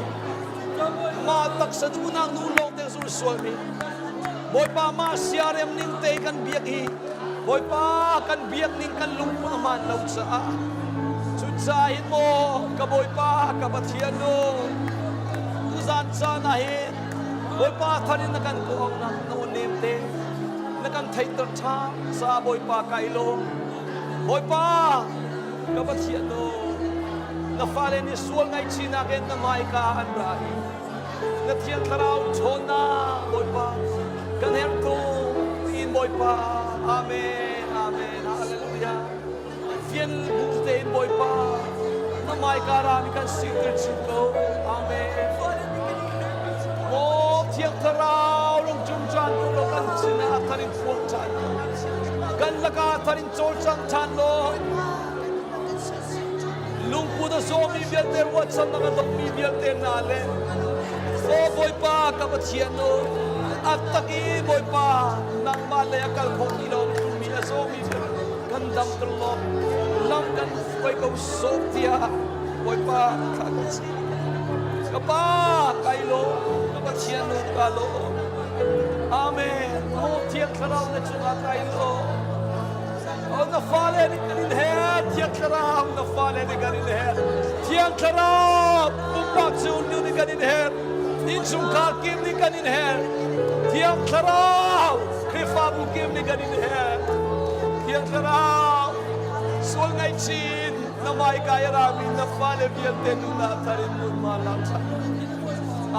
mah taksa duhnak nu lawng te zulh sualmi Bawipa mah siarem ning te kan biak hi Bawipa kan biak ning kan lungput a hmaan lo caah cucaah hin maw ka Bawipa ka Pathian nu tuzan caan ah hin Bawipa thar in na kan kawhauhnak na aw nem te na kan theihter ṭhan caah Bawipa kai lawm Bawipa ka Pathian nu na fale nih sual ngaihchihnak in na hmaika an ra i na Thiang Thlarau ṭhawnnak Bawipa kan herh tuk tiin Bawipa Amen Amen Hallelujah fian bu tein Bawipa na hmaika rami kan sirter chin ko Amen Maw Thiang Thlarau rung ṭum ṭhan tu law kan sinah a thar in phuang ṭhan kan lakah a thar in cawlcang ṭhan law Lungput a zawmi vialte ruahchannak a dongmi vialte hna le Aw Bawipa ka Pathian u a tak i Bawipa nangmah lei a kal kho ti lo mi a zawmi kan damter law lam kan hruai ko sawh tiah Bawipa thla kan si. Ka pa kai lo ka Pathian nu ka lo Amen. Aw Thiang Thlarau na cungah kai lo Oh, na fale nih kan in her Thiang Thlarau na fale nih kan in her Thiang Thlarau pumpak cu nu nih kan in her innchungkhar kim nih kan in her Thiang Thlarau Khrihfabu kim nih kan in her Thiang Thlarau sual ngaihchin na hmaika i rami na fale vialte nu na thar in nun ma lang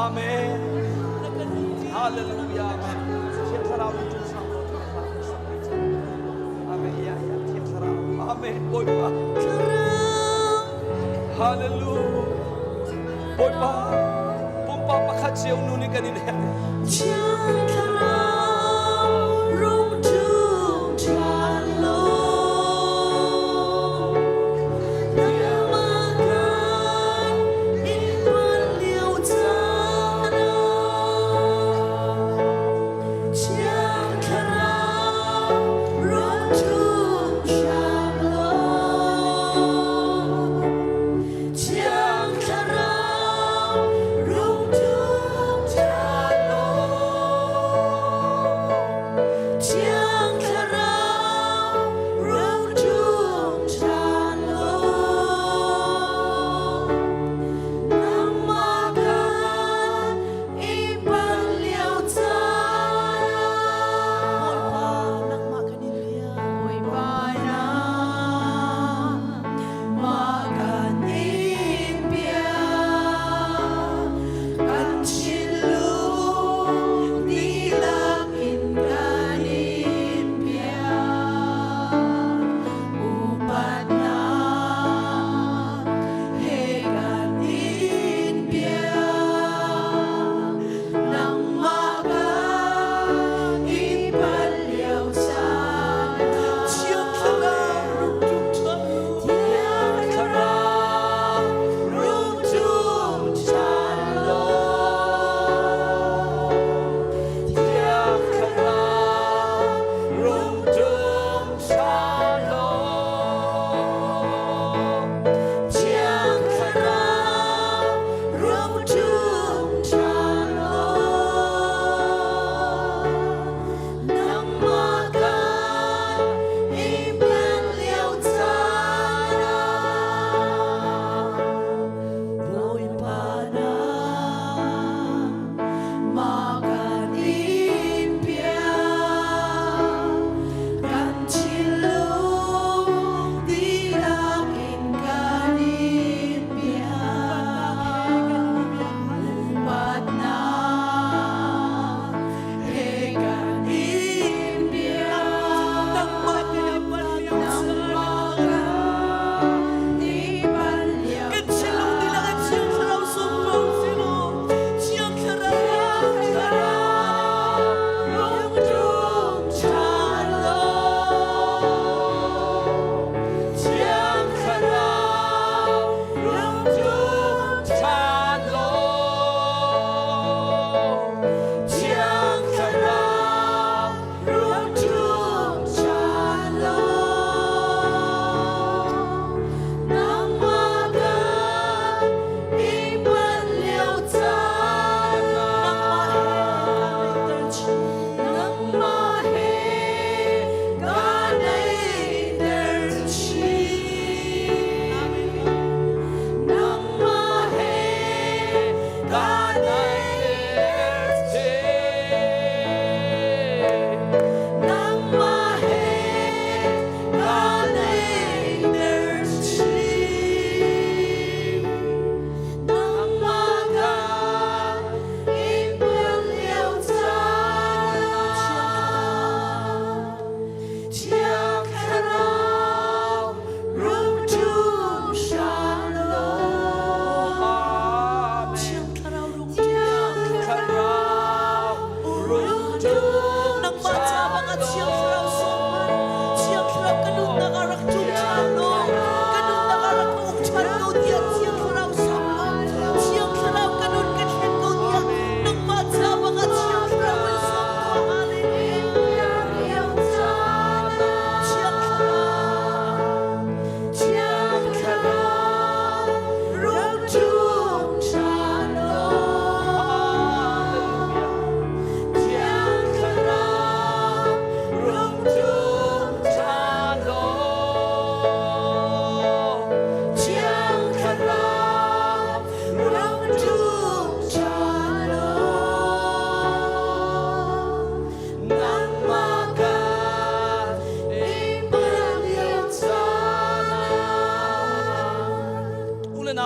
Amen Hallelujah Thiang Thlarau nih Amen. Ya, ya, Thiang Thlarau. Amen. Bawipa. Hallelujah. Bawipa, pumpak pakhat cio nu nih kan in herh. Thiang Thlarau rung ṭum ṭhan law, nangmah kan in hman lio caan ah. Thiang Thlarau rung ṭum hram law, Thiang Thlarau rung ṭum ṭhan law.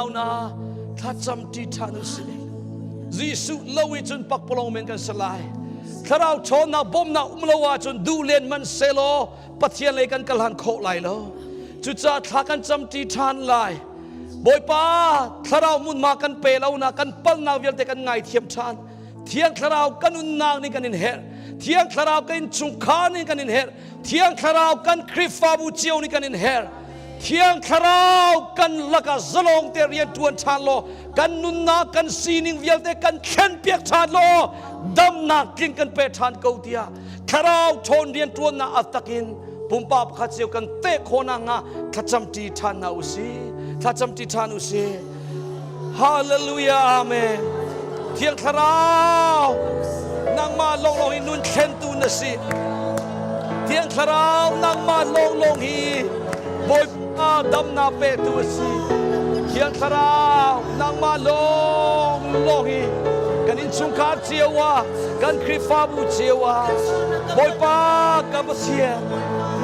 unau na thlacam ṭi ṭhan u sih. Jesuh lo i cun pakpalawng men kan si lai. Thlarau ṭhawnnak bawmhnak um lo ahcun duh len man selaw Pathian lei kan kal han khawh lai lo. Cucaah thla kan cam ṭi ṭhan lai. Bawipa thlarau hmunhma kan pe lo na kan palnak vialte kan ngaithiam ṭhan. Thiang Thlarau kan nunnak nih kan in herh. Thiang Thlarau kan innchungkhar nih kan in herh. Thiang Thlarau kan Khrihfabu cio nih kan in herh. Thiang Thlarau kan lakah zalong te rian ṭuan ṭhan law kan nunnak kan sining vialte kan thlenpiak ṭhan law damnak tling kan pe ṭhan ko tiah Thlarau ṭhawn rian ṭuannak a takin pumpak pakhat cio kan teh khawhnak hnga thlacam ṭi ṭhan hna u sih. Thlacam ṭi ṭhan u sih. Hallelujah Amen. Thiang Thlarau nangmah lawnglawng hi nun thlentu na si. Thiang Thlarau nangmah lawnglawng hi Bawipa damnak petu a si. Thiang Thlarau nangmah lawnglawng hi kan innchungkhar cio ah kan Khrihfabu cio ah Bawipa ka Pathian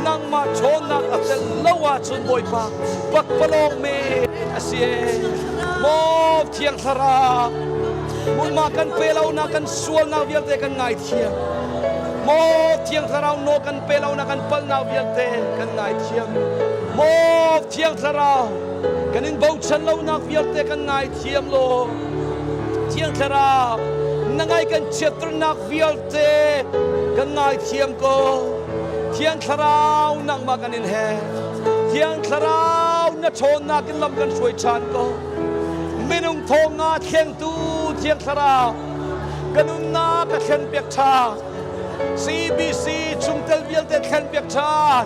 nangmah ṭhawnnak a tel lo ahcun Bawipa pakpalawng men a si maw Thiang Thlarau hmunhma kan pe lo na kan sualnak vialte kan ngaithiam maw Thiang Thlarau naw kan pe lo na kan palnak vialte kan ngaithiam maw Thiang Thlarau kan in bochan lonak vialte kan ngaithiam law Thiang Thlarau na ngai kan chiatternak vialte kan ngaithiam ko Thiang Thlarau nangmah kan in he Thiang Thlarau na ṭhawnnak in lam kan hruai ṭhan ko. Minung thong nga thlengtu Thiang Thlarau ka nunnak ka thlen piak ṭhan. CBC chungtel vialte thlen piak ṭhan.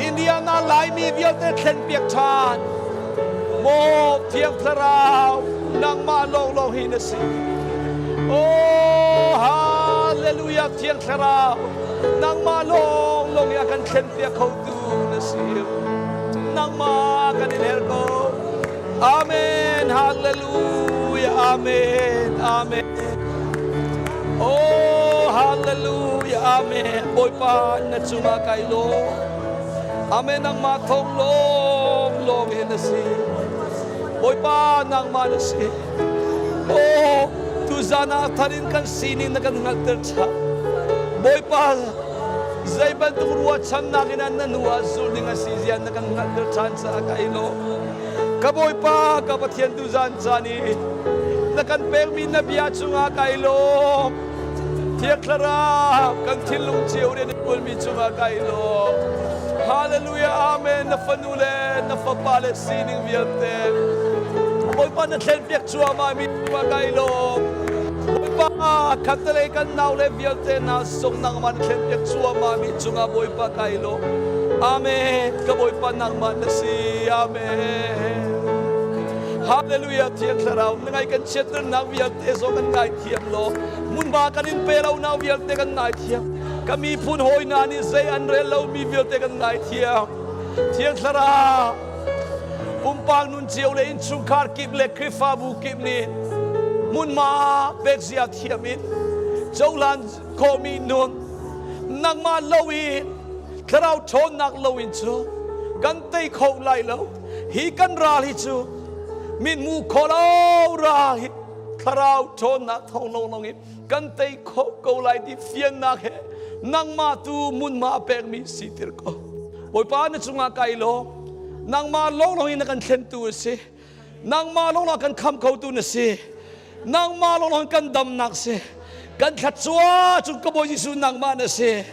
Indiana Laimi vialte thlen piak ṭhan. Maw Thiang Thlarau nangmah lawnglawng hi na si. Oh hallelujah Thiang Thlarau nangmah lawnglawng hi a kan thlen piak khotu na si nangmah kan in herh ko amen hallelujah amen amen oh hallelujah amen bawipa na cungah kai lawm amen nangmah thawng lawng lawng in na si bawipa nangmah na si oh tuzan ah thar in kan sining na kan hngalhter ṭhan bawipa Zei bantuk ruahchannak in na hnu ah zulh ding a si zia na kan hngalhter ṭhan caah ka i lawm. Ka Bawipa, ka Pathian tuzan caan i na kan pekmi na bia cungah ka i lawm. Thiang Thlarau kan thinlung cio rian i ṭuanmi cungah ka i lawm. Hallelujah, Amen. Na fanu le na fapa le sining vialte Bawipa na thlenpiak cuahmah mi cungah ka i lawm. Bawipa, khattelei kan nau le vialte hna sung nangmah na thlenpiak cuahmah mi cungah Bawipa ka i lawm. Amen. Ka Bawipa nangmah na si. Amen. Hallelujah Thiang Thlarau na ngai kan chiatternak vialte zong kan ngaithiam law hmunhma kan in pe lo nak vialte kan ngaithiam. Ka miphun hawi hna nih zei an rel lomi vialte kan ngaithiam. Thiang Thlarau pumpak nun cio le innchungkhar kip le Khrihfabu kip nih hmunhma pek zia thiam in cohlan khawhmi nun nangmah lo in thlarau ṭhawnnak lo in cu kan tei kho lai lo hi kan ral hi cu mithmu kho lo ral hi thlarau ṭhawnnak thawng lawnglawng in kan tei kho ko lai ti fiannak he nangmah tu hmunhma a pekmi si tir ko Bawipa na cungah kai law nangmah lawnglawng in na kan thlentu a si Nangmah lawnglawng kan kham khotu na si. Nangmah lawnglawng kan damnak si. Kan thluachuah cu ka Bawi Jesuh nangmah na si.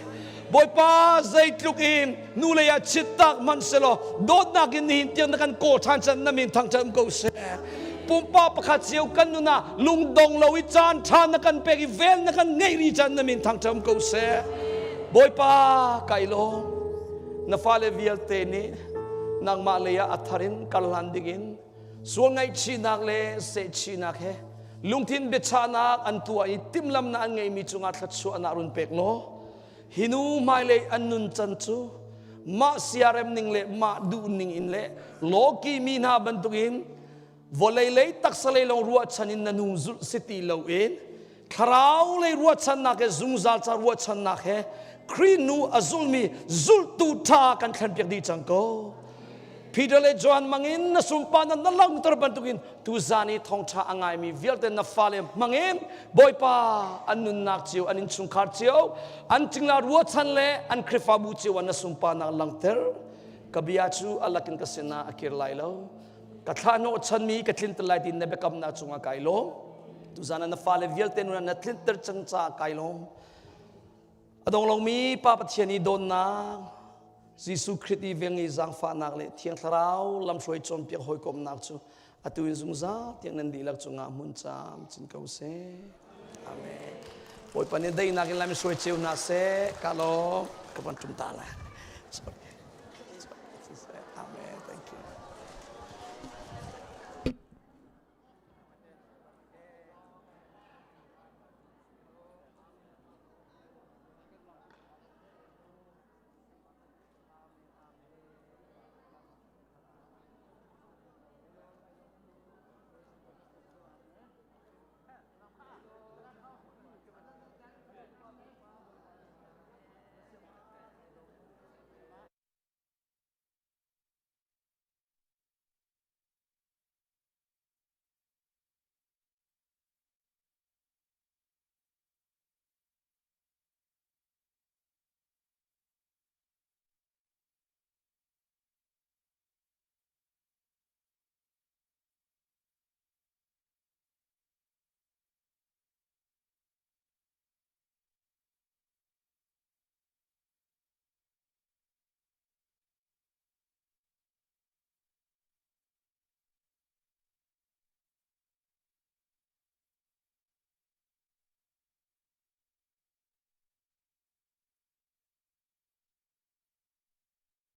Bawipa zeitluk in nu lei ah chittak hmanh selaw dawtnak in nihin tiang na kan kawl ṭhan can na min thangṭhat um ko seh. Pumpak pakhat cio kan nun ah lungdong lo i caan ṭha na kan pek i vel na kan ngeih ri can na min thangṭhat um ko seh. Bawipa kai lawm na fale vialte nih nangmah lei ah a thar in kar hlan dingin sual ngaihchihnak le sehchihnak he lungthin biachahnak an tuah i timhlamnak an ngeihmi cungah thluachuahnak run pek law hi nu hmailei an nun can cu mah siarem ning le mah duh ning in le lawki mi hna bantukin vawlei lei taksa lei lawng ruahchan in na nu zulh si ti loin thlarau lei ruahchannak he zungzal ca ruahchannak he Khrih nu a zulmi zultu ṭha kan thlenpiak dih cang ko. Peter le John mangin na sunparnak na langhter bantukin tuzan i thawngṭha a ngaimi vialte na fale hmangin Bawipa an nunnak cio, an innchungkhar cio, an cingla ruachan le an Khrihfabu cio ah na sunparnak langhter. Ka bia cu a lakin ka sinah a kir lai lo. Ka thlah hnawhchanmi ka tlinter lai ti na biakamnak cungah kai lawm. Tuzan ah na fale vialte nun ah na tlinter cang caah kai lawm. A dong lomi Pa Pathian i dawtnak, Jesuh Khrih i veng i zaangfahnak le Thiang Thlarau lamhruai cawnpiak hawikomhnak cu atu in zungzal tiang nan dihlak cungah hmun camcin ko seh. Amen. Bawipa nih daihnak in lam i hruai cio hna seh. Ka lawm. Ka van ṭum ta lai. Sorry.